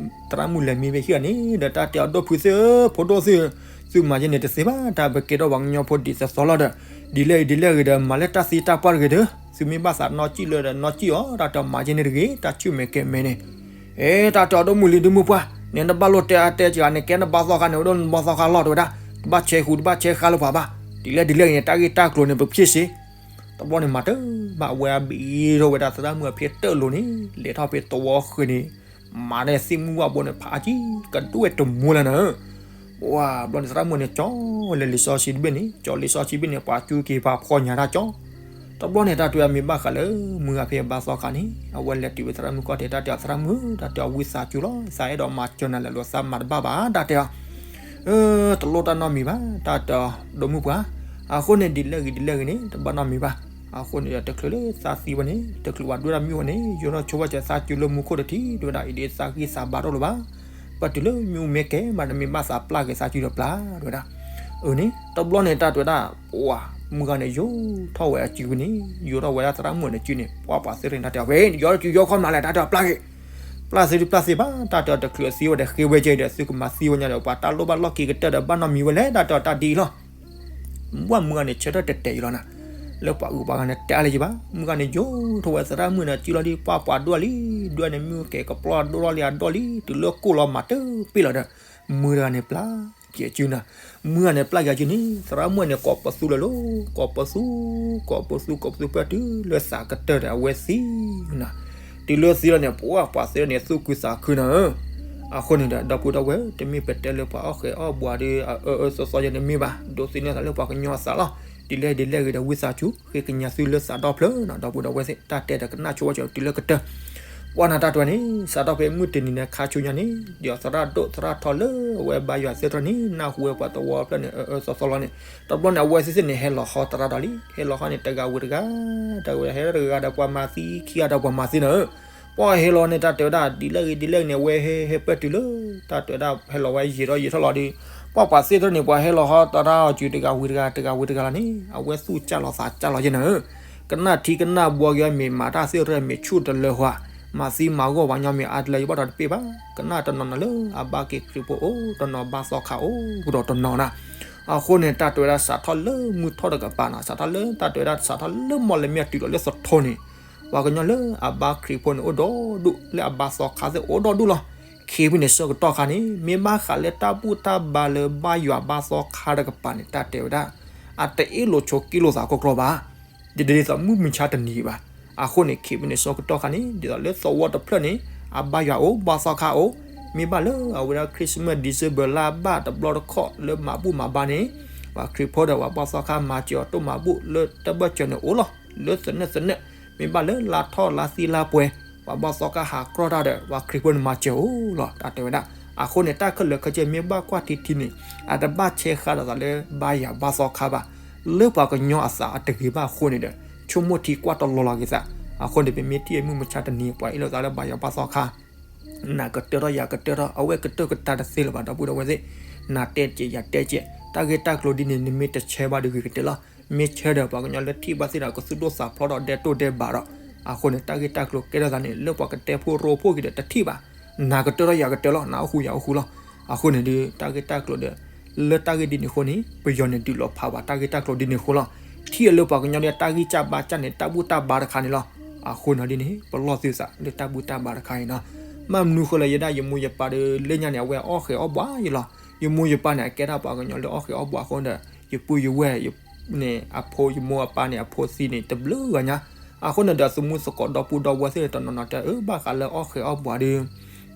သရၣ်မုၣ်လဲၤမံဖဲဟံၣ်န့ၣ်ဒီး တၢ်တဲအီၤ ဒီပုၢ်သ့ၣ်ဧၢ ဖိဒိၣ်သ့ၣ်ဧၢ, သုမၤယဲန့ၣ်တသ့ဘၣ်, တၢ်ပကဲထီၣ်ပှၤကညီဖိဒ်သိးသိးလီၤဒီး ဒ်လဲၣ်ဂ့ၤဒ်လဲၣ်ဂ့ၤဒီး မၤလၢတၢ်သံတၢ်ပှၢ်တဂ့ၤဒီး သုမ့ၢ်ဘၣ်သးနီၢ်ကံၣ်လၢဒီးနီၢ်ကံၣ်အီၤ, တၢ်တဲအီၤမၤယဲန့ၣ်တဂ့ၤ, တၢ်ဆူၣ်မဲာ်ကဲမဲာ်န့ၣ်, အ့ တၢ်တဲအီၤ ဒီမုၢ်လံၤဒုမုၢ်ပှၢ်, နတဘၣ်လိၣ်တဲအါတဲစှၤန့ၣ် ကဲနဘါသီခါန့ၣ် အိၣ်ဒီးနဘါသီခါလီၤတဲဝဲဒၣ်, တဘၣ်ဆဲးဃူတဘၣ်ဆဲးဃါလၢပှၤဘၣ်, ဒ်လဲၣ်ဒ်လဲၣ်ဂ့ၤန့ၣ် တၢ်ဂ့ၢ်တၢ်ကျိၤန့ၣ် ပဖံးစ့ တဘျီန့ၣ်မၤတၢ်ဘၣ် အဝဲအဘ့ၣ်ထီၣ်ဝဲဒၣ်သရၣ်မုၣ်အဖံးတၢၣ်လိၤန့ၣ် လဲၤထီၣ်ဖဲသဝီဃၢၤန့ၣ် မၤန့ၢ်သ့ၣ်မုၢ်ဝၣ်ဘိန့ၣ် ဖးအါကံ ကဒွဲၣ်တမူလၢနၤဧၢ, ပှၤဘျီန့ၣ်သရၣ်မုၣ်န့ၣ် ကၠီလၢလံာ်စီဆှံတဘ့ၣ်န့ၣ် ကၠီလံာ်စီဆှံဘ့ၣ်န့ၣ် ပှၤစူၢ်က့ၤပှၤဖှီၣ်ညါတၢ်ကၠီ, တဘျီန့ၣ် တၢ်တဲအီၤမ့ၢ်ဘၣ်ဃးလၢ မုၢ်ဂၤဖဲအဘါသီခါန့ၣ် အဝဲလဲၤတုၤဝဲသရၣ်မုၣ်ခီၣ်ထံး တၢ်တဲအီၤသရၣ်မုၣ် တၢ်တဲအီၤဝံသးစူၤလီၤ သးအဲၣ်ဒိးမၤစၢၤနၤလၢလိာ်သးမၤတဘၣ်ဘၣ် တၢ်တဲအီၤ တလိၣ်တၢ်နီတမံၤဘၣ် တၢ်တဲအီၤ ဒီမုၢ်ပှၢ်, အဃိန့ၣ် ဒ်လဲၣ်ဂ့ၤဒ်လဲၣ်ဂ့ၤန့ၣ် တဘၣ်နီတမံၤဘၣ်, အဃိန့ၣ်ဒီး တချုးလၢသးသံဝဲန့ၣ် တချုးပှၤဒွဲၣ်တၢ်မံဝဲန့ၣ် ယိၤထီၣ်ဆိဝဲစၢၤသးစုလၢမူခိၣ်တထံၣ် တဲဝဲဒၣ် အံၤဒ်သးဂံၢ်သးဘါတအိၣ်လၢၤဘၣ်, ပတုၤလၢမ့ၣ်အူမ့ၢ်ကဲမး နမ့ၢ်ဘၣ်သးပျၢ်က့ၤသးစုဒီးပျၢ် တဲဝဲဒၣ်, အၢန့ၣ် တဘျီန့ၣ် တၢ်တဲဝဲဒၣ် ပှၤ မုၢ်ဂၤန့ၣ် ယိၤထီၣ်ဝဲအစုန့ၣ် ယိၤထီၣ်ဝဲဒၣ်သရၣ်မုၣ်န့ၣ်စုန့ၣ် ပှၤပှၤသ့ၣ်တဖၣ်န့ၣ် တၢ်တဲအီၤ ဖဲယီၤစုယီၤခီမးလဲၣ် တၢ်တဲအီၤပျၢ်က့ၤ ပျၢ်သ့ဒုးပျၢ်သ့ဘၣ် တၢ်တဲအီၤတချုးအသံဝဲဒီးဃ့ဝဲကဲဒီး သုကမၤသံဝဲညါဒီး ပှၤတၢ်လိၣ်ဘၣ်လီၢ်ခံကတၢၢ်ဒီး ဘၣ်နီတမံၤဝဲလဲၣ် တၢ်တဲအီၤတၢ်ဒ်အံၤလီၤ. ဘၣ်မုၢ်ဂၤန့ၣ် ဆၢထၢၣ်တဲာ်တဲာ်အံၤလီၤနၤ, လၢပှၤအုၣ်ပှၤဂၤန့ၣ် တဲအါလၢၤဘၣ်, မုၢ်ဂၤန့ၣ် ယိၤထီၣ်ဝဲသရၣ်မုၣ်န့ၣ် စုလီၤဒ် ပှၤပှၤဒွဲၣ်လံ, ဒွဲၣ်န့ၣ် မုၢ်ကဲကပျီဒိၣ်ထီၣ်လံအဒိၣ်လံ, တုၤလၢကိၢ်လီၤမၤတပ့ၢ်လီၤဒီး မုၢ်တဂၤန့ၣ်ပျၢ် ကဲစုနၤ, မုၢ်ဂၤန့ၣ်ပျၢ်က့ၤစုန့ၣ် သရၣ်မုၣ်န့ၣ် ကိးပသူလၢၤလီၤ, ကိးပသူ, ကိးပသူ ကိးပသူ ပၢၢ်တုၤလၢသးကတၢၢ်ဒီး အဝဲသံနၤ, တုၤလၢသံလီၤန့ၣ် ပှၤသ့ၣ်န့ၣ် သူၣ်ခုသးခုနၤဧၢ. အဃိန့ၣ်ဒီး ဒီပုၢ်ဒီဝဲၢ် တမ့ၢ်ပတဲလၢပှၤအီၣ်ဃဲၤအီၣ်ဘှးဒီး အအၢအၢသီသီယဲန့ၣ်မ့ၢ်ဘၣ်, ဒိးသန့ၤသးလၢပှၤကညီအသးလီၤ. ဒ်လဲၣ်ဒ်လဲၣ်ဂ့ၤဒီး ဝံသးစူၤ ဃ့ကညးသုလၢသးဒီဖျၢၣ်နၤ, ဒီပုၢ်ဒီဝဲၢ်သ့ၣ် တၢ်တဲဒီးကနၣ်ဆိဝဲကတုၤလၢကတၢၢ် ပှၤနၤတၢ်တွဲန့ၣ် စးထီၣ်ဖဲမုၢ်တနံၤန့ၣ် ခါဆူညါန့ၣ် ဒ်သိးသရၣ်ဒိၣ်သရၣ်ထီလၢအဝဲဘါယွၤသ့ၣ်တဖၣ်န့ၣ် နၢ်ဟူဝဲပှၤသဝီဖျၢၣ်န့ၣ် အအၢအၢသီသီလီၤန့ၣ်, တဘျီန့ၣ် အဝဲသ့ၣ်သ့ၣ်န့ၣ် ဟဲလီၤဟီသရၣ်ဒီးလံ, ဟဲလီၤဟီန့ၣ် တဂၤဝံၤတဂၤ, တဂၤဝံၤဟဲလီၤတဂၤဒီးပှၤမၤသံ, ခံဂၤဒီးပှၤမၤသံနၤဧၢ. ပှၤဟဲလီၤန့ၣ် တၢ်တဲဝဲဒၣ် ဒ်လဲၣ်ဂ့ၤဒ်လဲၣ်ဂ့ၤန့ၣ် အဝဲဟဲဟဲပၢၢ်တုၤလၢ တၢ်တဲဝဲဒၣ် ဟဲလီၤဝဲယံာ်ထီၣ်ယံာ်ထီၣ်လီၤဒီး ပှၤပှၤသ့ၣ်တဖၣ်န့ၣ် ပှၤဟဲလီၤဟီသရၣ်အီၤစုၤ တဂၤဝံၤတဂၤ တဂၤဝံၤတဂၤလီၤန့ၣ် အဝဲသူၣ်ကၢ်လီၤသးကၢ်လီၤယဲနၤဧၢ. ကနၣ်ထံကနၣ်ဘှီက့ၤ မ့ၢ်မၤတၢ်သ့ၣ်တဖၣ် မ့ၢ်ဆူၣ်တလၢဟွါ, မၤသံမၤဂီၢ်ပှၤညီ မ့ၢ်အါတလၢ ယဘၣ်ဒီးတပ့ၢ်ဘၣ်. ကနၣ်တနီၤနီၤလၢအဘါက့ၤခရံာ်ဖိအိၣ်, တနီၤဘါသီခါအိၣ်ကဒီးတနီၤနၤ. အဃိန့ၣ် တၢ်တဲဝဲဒၣ်စးထီၣ်လၢမုၢ်ထီၣ်တကပၤနၤ, စးထီၣ်လၢတၢ်တဲဝဲဒၣ် စးထီၣ်လၢမီၢ်လမၠဲၣ်တုၤလီၤလၢသထီန့ၣ် ပှၤကညီလၢအဘါခရံာ်ဖိန့ၣ် အိၣ်ဒီဒူၣ်, လၢအဘါသီခါသ့ၣ်အိၣ်ဒီဒူၣ်လီၤ. ခ့ပူၤန့ၣ်ဆၢကတီၢ်ခါန့ၣ် မ့ၢ်ဘၣ်ဃးလၢတၢ်ဘူၣ်တၢ်ဘါလၢဘါယွၤဘါသီခါတကပၤန့ၣ် တၢ်တဲဝဲဒၣ် အတအ့ၣ်လိာ်ဆိးက့လိာ်သးကီကီဘၣ် ဒ်သိးမုၢ်မဆါတနံၤဘၣ်. အဃိန့ၣ် ခ့ပူၤန့ၣ်ဆၢကတီၢ်ခါန့ၣ် ဒ်သိးလၢသဝီတဖျၢၣ်န့ၣ် အဘါယွၤအိၣ် ဘါသီခါအိၣ်, မ့ၢ်ဘၣ်လၢအဝဲဒၣ် Christmas December လါဘၣ်တဘျီတခီၣ်လၢမၤဘူၣ်မၤဘါန့ၣ် ပှၤခရံာ်ဖိဒီးပှၤဘါသီခါမၤစၢၤအီၤတိၢ်မၤဘူၣ်လၢတၢ်ဘၢၣ်စၢၤန့ၣ်အိၣ်လီၤ. လၢသနၢၣ်သနၢၣ် မ့ၢ်ဘၣ်လၢလါထီၣ်လါသံလါပှဲၤ ပှၤဘါသီခါဟးကြီၢ်တၢ်ဒီး ပှၤခရံာ်ဖိန့ၣ်မၤစၢၤအိၣ်လီၤ တၢ်တဲဝဲဒၣ်. အဃိန့ၣ် တၢ်ခဲလၢာ်ခဲဆ့မ့ၢ်ဘၣ်ကွၢ်ထံထံန့ၣ် အတဘၣ်ဆဲးဃာ်ဒီးသးလၢဘါယွၤဘါသီခါဘၣ်. လၢပှၤကညီအသးအတဂ့ၤဘၣ်အဃိန့ၣ်ဒီး ဆိကမိၣ်ထံကွၢ်တလီၤလီၤက့ၤသး. အဃိန့ၣ် ပမ့ၢ်ထံၣ်မုၢ်မဆါတနံၤ ပှၤအ့ၣ်လိာ်သးလၢဘါယွၤဘါသီခါ နၤကတၢၢ်ထီၣ်ယၤကတၢၢ်ထီၣ် အဝဲကတၢၢ်ကတၢၢ်တသ့လၢၤဘၣ် ဒီပုၢ်ဒီဝဲၢ်သ့ၣ်, နၤတဲကဲးယၤတဲကဲး တၢ်ဂ့ၢ်တၢ်ကျိၤဒ်န့ၣ် နမ့ၢ်တဆဲးဘၣ်ဒီးဂ့ၤကတၢၢ်လီၤ. မ့ၢ်ဆဲးဒီးပှၤကညီလၢထံၣ်ဘၣ်သ့ၣ်ဒီး ကသူၣ်ဒိၣ်သးဖျိးဒီးဒဲတိၢ်ဒဲဘးဒီး, အဃိန့ၣ် တၢ်ဂ့ၢ်တၢ်ကျိၤကဲထီၣ်သးန့ၣ် လၢပှၤကတဲဖိရိဖိက့ၤဒီးတထံၣ်ဘၣ်, နၤကတၢၢ်ထီၣ်ယၤကတၢၢ်လီၤ နအိၣ်ဃူယၤအိၣ်ဃူလီၤ. အဃိန့ၣ်ဒီး တၢ်ဂ့ၢ်တၢ်ကျိၤဒီး လၢတၢ်ဂ့ၢ်ဒ်န့ၣ်အဃိန့ၣ် ပယီၤန့ၣ်ဒုးလီၤဖးဝဲတၢ်ဂ့ၢ်တၢ်ကျိၤဒ်န့ၣ်အဃိလီၤ. ထံၣ်အလၢပှၤကညီဒ်တၢ်ဂံၢ်စၢ်ဘါစၢ်န့ၣ် တၢ်ဘူၣ်တၢ်ဘါတခါန့ၣ်လီၤ. အဃိန့ၣ်ဒ်န့ၣ် ပလီၢ်သုသးလၢတၢ်ဘူၣ်တၢ်ဘါတခါအံၤနီၤ. ဘၣ်မနုၤဃိလၢယဲဒၣ်ယမိၢ်ယပၢ်ဒီး လၢညါန့ၣ် အဝဲအီၣ်ဃဲၤအီၣ်ဘှးယလီၤ. ယမိၢ်ယပၢ်န့ၣ် အကဲဒၣ်ပှၤကညီလၢအီၣ်ဃဲၤအီၣ်ဘှးအဃိဒီး ယပုၢ်ယဝဲၢ်န့ၣ် အဖိယမိၢ်အပၢ်န့ၣ် အဖိသံန့ၣ် တဘျုးဂၤညါ. အဃိန့ၣ်ဒီး သုးမုၢ်သကိးဒီပုၢ်ဒီဝဲၢ်သ့ၣ်န့ၣ် တနီၤနီၤတဲ အၢ ဘၣ်ဃးလၢအီၣ်ဃဲၤအီၣ်ဘှးဒီး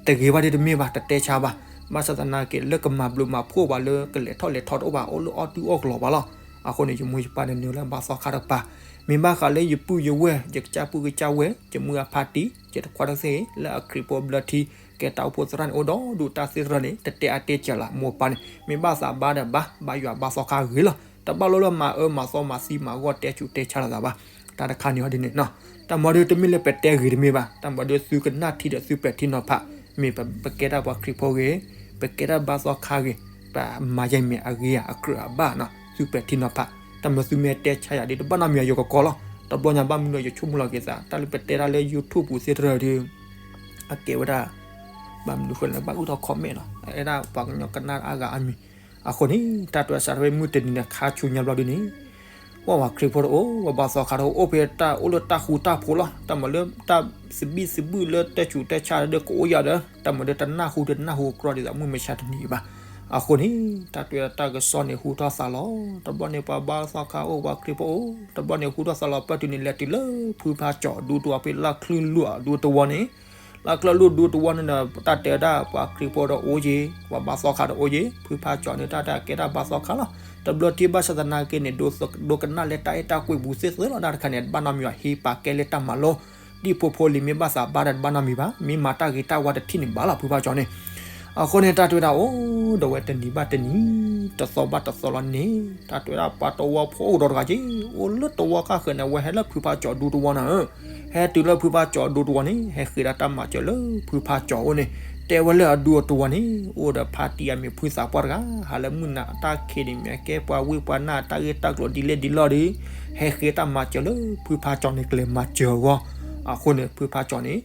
တဂ့ၤဘၣ်ဒီးတမ့ၢ်ဘၣ် တတဲဆါဘၣ်. ဘၣ်ဆၣ်သနာ်က့ လၢကမၤဘျုးမၤဖှိၣ်ဘၣ် လၢကလဲၤထီၣ်လဲၤထီတအိၣ်ဘၣ် အိၣ်လၢအီၣ်ဒုၣ်အီၣ်ကလီၤဘၣ်လီၤ. အဃိန့ၣ် ယမိၢ်ယပၢ်န့ၣ်နုာ်လၢဘါသီခါတကပၤ မ့ၢ်ဘၣ်ဃးလၢယပုၢ်ယဝဲၢ် ယကစၢ်ပုၢ်ကစၢ်ဝဲၢ် ယမုၢ်အဖါတံၢ် ယတခွါတသ့ၣ် လၢအခရံာ်ဖိဘျၢထံ ကဲတၢ်အိၣ်ဖှိၣ်သရၣ်န့ၣ် အိၣ်ဒီဒူၣ်တၢ်သ့ၣ်တဖၣ်န့ၣ် တတဲအါတဲစှၤလၢ မိၢ်ပၢ်န့ၣ် မ့ၢ်ဘၣ်သးဘါဒီးဘါ ဘါယွၤဘါသီခါဂ့ၤလီၤ. တဘၣ်လိၣ်လၢမၤအၢမၤသီမၤသံမၤဂီၢ်တဲဆူးတဲဆါလိာ်သးဘၣ်. တၢ်တခါန့ၣ်အီၤဒ်န့ၣ်နီၤ. တၢ်မၤဒီးတမ့ၢ်လၢပတဲဂ့ၤတမ့ၢ်ဘၣ်. တၢ်မၤဒီးသုကနၣ်ထံဒီးသုပဲာ်ထံနီၤဖး, မ့ၢ်ပကဲဒၣ်ပှၤခရံာ်ဖိဂ့ၤ, ပကဲဒၣ်ဘါသီခါဂ့ၤ, ပမၤယဲၢ်မ့ၢ်အဂ့ၤဧါ အကြၢးအဘၣ်နီၤ. သုပဲာ်ထံနီၤဖး, တၢ်မၤသုမ့ၢ်တဲဆါယၤဒ်တဘၣ်နီတမံၤ ယကကိးလီၤ. တဘျီညါဘၣ်မနုၤယဆိကမိၣ်လီၤက့ၤသး တၢ်လၢပတဲဒၣ်လၢ YouTube ပူၤသ့ၣ်တဖၣ်ဒီး အကဲဝဲဒၣ် ဘၣ်မနုၤဃိလဲၣ် ဘၣ်အုၣ်ထီၣ် comment နီၤ. အဲဒၣ်ပှၤကညီကနၣ်အါဂၤအါမံၤ. အဃိန့ၣ် တၢ်တဲစးထီၣ်ဖဲမုၢ်တနံၤန့ၣ် ခါဆူညါဘျီဒ်န့ၣ် ပှၤခရံာ်ဖိတအိၣ်, ပှၤဘါသီခါတအိၣ်, အိၣ်ဖဲတၢ်အိၣ်လၢတၢ်ဃူတၢ်ဖိးလီၤ. တၢ်မၤလၢတၢ်သဘံၣ်သဘုၣ်လၢတၢ်ဆူးတၢ်ဆါဒီးကအိၣ်ယၤဒီး တၢ်မၤဒီးတနၢ်ဟူတနၢ်ဟူကြီဒ်သိးမုၢ်မဆါတနံၤဘၣ်. အဃိန့ၣ် တၢ်တဲတၢ်ကစီၣ်န့ၣ်ဟူထီၣ်သးလီၤ. တဘျီန့ၣ်ပှၤဘါသီခါအိၣ် ပှၤခရံာ်ဖိအိၣ်, တဘျီန့ၣ်ဟူထီၣ်သးလီၤ ပၢၢ်တုၤန့ၣ် လဲၤတုၤလၢဖုဖါကၠီၤဒူတဝီ ဖဲလၢချံလူၢ်အဒူတဝီန့ၣ် လၢချံလူၢ်ဒူတဝီန့ၣ်ဒီး တၢ်တဲဝဲဒၣ် ပှၤခရံာ်ဖိဒီးအိၣ်ယ့ၤ, ပှၤဘါသီခါဒီးအိၣ်ယ့ၤ, ဖုဖါကၠီၤန့ၣ် တၢ်တဲအကဲဒၣ်ဘါသီခါလီၤ. တဘျီထံၣ်ဘၣ်ဆၣ်သနာ်က့န့ၣ် ဒိကနၣ်လၢတၢ်အဲၣ်တၢ်ကွံပူၤသ့ၣ်သ့ၣ်လီၤ. တၢ်တခါန့ၣ် ဘၣ်နီတမံၤဘၣ် ဟ့ၣ်ပာ်ကဲလၢတၢ်မၤလိ ဒ်ဖိဖိလံၤမ့ၢ်ဘၣ်သးဘါဒီးတဘၣ်နီတမံၤဘၣ်. မ့ၢ်မၤတၢ်ဂ့ၤတၢ်ဝါတထံၣ်န့ၣ်ဘၣ်လီၤ ဖုဖါကၠီၤန့ၣ်. အဃိန့ၣ် တၢ်တဲဝဲဒၣ်အိၣ်ဒီးဝဲတနံၤဘၣ်တနံၤ တသီဘၣ်တသီလီၤန့ၣ် တၢ်တဲဝဲဒၣ်ပှၤတဝီဖိအိၣ်ဒီးတဂၤက့ၤ အိၣ်လၢတဝီဃၣ်ဃၢၤန့ၣ် အဝဲဟဲလၢဖုဖါကၠီၤဒူတဝီန့ၣ်ဧၢ. ဟဲတုၤလၢဖုဖါကၠီၤဒူတဝီန့ၣ် ဟဲဃ့ဒၣ်တၢ်မၤစၢၤလၢဖုဖါကၠီၤအအိၣ်န့ၣ် တဲဝဲလၢအဒူအတဝီန့ၣ် အိၣ်ဒီးဖါတံၢ်အမံၤဖုသးပှၢ်တဂၤ ဟးလၢမုၢ်နၤအတၢ်ခံးန့ၣ် မ့ၢ်အကဲပှၤဝံပှၤနၢ်တၢ်ဂ့ၢ်တၢ်ကျိၤဒ်လဲၣ်ဒ်လဲၣ်ဒီး ဟဲဃ့တၢ်မၤစၢၤလၢဖုဖါကၠီၤန့ၣ် ကလဲၤမၤစၢၤအဂီၢ်. အဃိန့ၣ် ဖုဖါကၠီၤန့ၣ်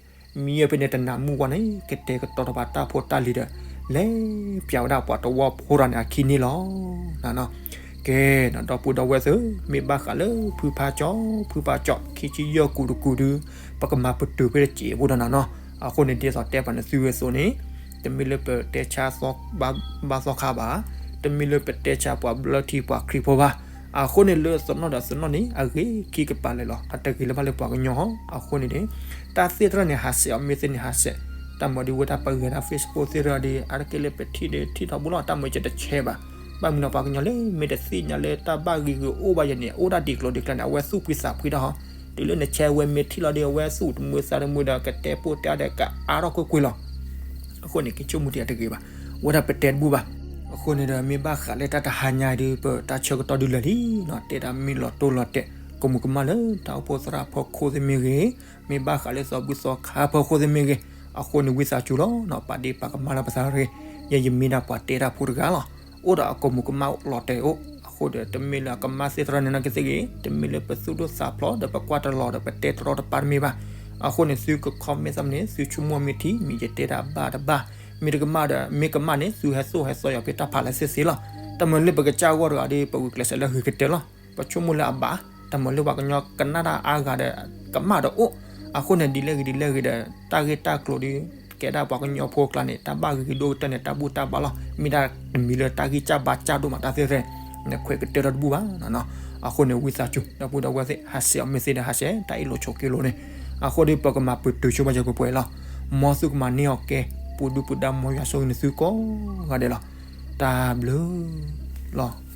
မံဖဲန့ၣ်တနၤမုၢ်ဝါန့ၣ် ကတဲာ်ကတီၤတၢ်ဘၣ်တၢ်ဖိတၢ်လံၤဒီး လဲၤပျးဝဲဒၣ်ပှၤတဝီဖိတဂၤန့ၣ်အခံန့ၣ်လီၤ. ကဲ ဒီပုၢ်ဒီဝဲၢ်သ့ၣ် မ့ၢ်ဘၣ်ဃးလၢဖုဖါကၠီၤ ဖုဖါကၠီၤ ခံဆံယဲၢ်ကူာ်တကူာ်ဒီး ပကမၤပတုာ်ဖဲတစဲးဖိဒီးနၤနီၤ. အဃိန့ၣ် ဒ်သိးတဲပှၤန့ၣ်သုဝဲအသိးန့ၣ် တမ့ၢ်လၢပတဲဆါဘါသီခါဘၣ်. တမ့ၢ်လၢပတဲဆါပှၤဘျၢထံပှၤခရံာ်ဖိဘၣ်. အဃိန့ၣ်လၢသနီၣ်ဒီးသနီၣ်န့ၣ် အဂ့ၤခံကပၤလဲာ်လီၤ. အတဂ့ၤလၢၤဘၣ်လၢပှၤကညီဟီ. အဃိန့ၣ်န့ၣ် တၢ်သ့ၣ်တဖၣ်န့ၣ် ဟးဆှဲးအီၤ မ့ၢ်သ့န့ၣ်ဟးဆှဲး, တၢ်မၤဒ်ဝဲတၢ်ပဂဲၤတၢ် Facebook သ့ၣ်တဖၣ်ဒီး အါတက့ၢ်လၢပထံၣ်ဒီးထံၣ်ထီဘိလီၤ. တၢ်မၤယတဆဲးဘၣ်. ဘၣ်မနုၤလီၤ ပှၤကညီလၢမ့ၢ်တသ့ၣ်ညါလၢတၢ်ဘၣ်ဂ့ၤဂ့ၤအိၣ်ဘၣ်ယၤန့ၣ် အိၣ်ဒၣ်ဒ်ကျိၤဒ်ကျဲန့ၣ် အဝဲသူၣ်ဖှံသးဖှံတၢ်ဟီ. တုၤလၢနဆဲးဝဲမ့ၢ်ထံၣ်လီၤဒီး အဝဲသူၣ်တမုာ်သးတမုာ်ဒီး ကတဲပိာ်တဲအီၤဒီး ကအါထီၣ်ကွ့ၢ်ကွ့ၢ်လီၤ. အဃိန့ၣ် ကဆိကမိၣ်တ့ၢ်အတဂ့ၤဘၣ်. ဝဲဒၣ်ပတဲတဘူၣ်ဘၣ်. အဃိန့ၣ်ဒီး မ့ၢ်ဘၣ်ဃးလၢတၢ်တဟါညါဒီး ပတၢ်ဆၢကတီၢ်ဒုးလၢာ်လံနီၤ, တဲဒၣ်မ့ၢ်လီၤတိၢ်လီၤတဲာ် ကမူၤကမၣ်လၢတၢ်အိၣ်ဖှိၣ်သရၣ်ဖီခိၣ်သ့ၣ်မ့ၢ်ဂ့ၤ, မ့ၢ်ဘၣ်ဃးလၢသီဘူၣ်သီခါဖီခိၣ်သ့ၣ်မ့ၢ်ဂ့ၤ, အဃိန့ၣ် ဝံသးစူၤလီၤနီၤ, ပာ်ဒ့ၣ်ပာ်ကမၣ်လၢပသးတဂ့ၤ. ယဲယမ့ၢ်ဒၣ်ပှၤတဲတၢ်ဖိတဂၤလီၤ. အိၣ်ဒီးအကမူၤကမၣ်လီၤတဲာ်အိၣ်, အဃိဒီး တမ့ၢ်လၢအကမၣ်သ့ၣ်တဖၣ်န့ၣ်နာ်က့သ့ၣ်ဂ့ၤ, တမ့ၢ်လၢပသူၣ်ဒိၣ်သးဖျိးဒီး ပကွၢ်တလီၤဒီး ပတဲတရီတပါတမ့ၢ်ဘၣ်. အဃိန့ၣ် သုက comment သ့ၣ်မနုၤန့ၣ် သုဆိကမိၣ်မ့ၢ်ထံ မ့ၢ်ယတဲတၢ်ဘၣ်တဘၣ်, မ့ၢ်တကမၣ်ဒီး မ့ၢ်ကမၣ်န့ၣ် သုဟဲသိၣ်ဟဲသီယၤဖဲတၢ်ဖးလၢသ့ၣ်သ့ၣ်လီၤ. တၢ်မၤလၢပကစၢ်ဂီၢ်တဂၤဒီး ပဂုာ်ကျဲးစၢးလၢဂ့ၤကတၢၢ်လီၤ. ပဆိကမိၣ်လၢအဘၣ်, တၢ်မၤလၢပှၤကညီကနၣ်တၢ်အါဂၤဒီး ကမၣ်ဒီးအိၣ်, အဃိန့ၣ် ဒ်လဲၣ်ဂ့ၤဒ်လဲၣ်ဂ့ၤဒီး တၢ်ဂ့ၢ်တၢ်ကျိၤဒီး ကဲဒၣ်ပှၤကညီဖိအကျါန့ၣ် တၢ်ဘၣ်ဂ့ၤဂ့ၤဒိၣ်ကတၢၢ်န့ၣ် တၢ်ဘူၣ်တၢ်ဘါလီၤ. မ့ၢ်ဒၣ်တမံၤလၢတၢ်ဂံၢ်စၢ်ဘါစၢ်ဒိၣ်မးတၢ်သ့ၣ်သ့ၣ်, နခွဲးကတၢၢ်ဒီးတဘူၣ်ဘၣ်. အဃိန့ၣ် ဝံသးစူၤ ဒီပုၢ်ဒီဝဲၢ်သ့ၣ် ဟးဆှဲးအီၤ မ့ၢ်သ့ဒီးဟးဆှဲး တၢ်အ့ၣ်လိာ်ဆိးက့လိာ်န့ၣ်, အဃိဒီး ပကမၤပတုာ်ဆိဘၣ်ယၤပှဲၤပှဲၤလီၤ. မ်သုကမၤန့ၢ်အီၤကဲ ပူၤဒုၣ်ပူၤဒါ မ်ယွၤဆိၣ်ဂ့ၤန့ၢ်သုကိးဂၤဒဲးလီၤ. တၢ်ဘျုးလီၤ.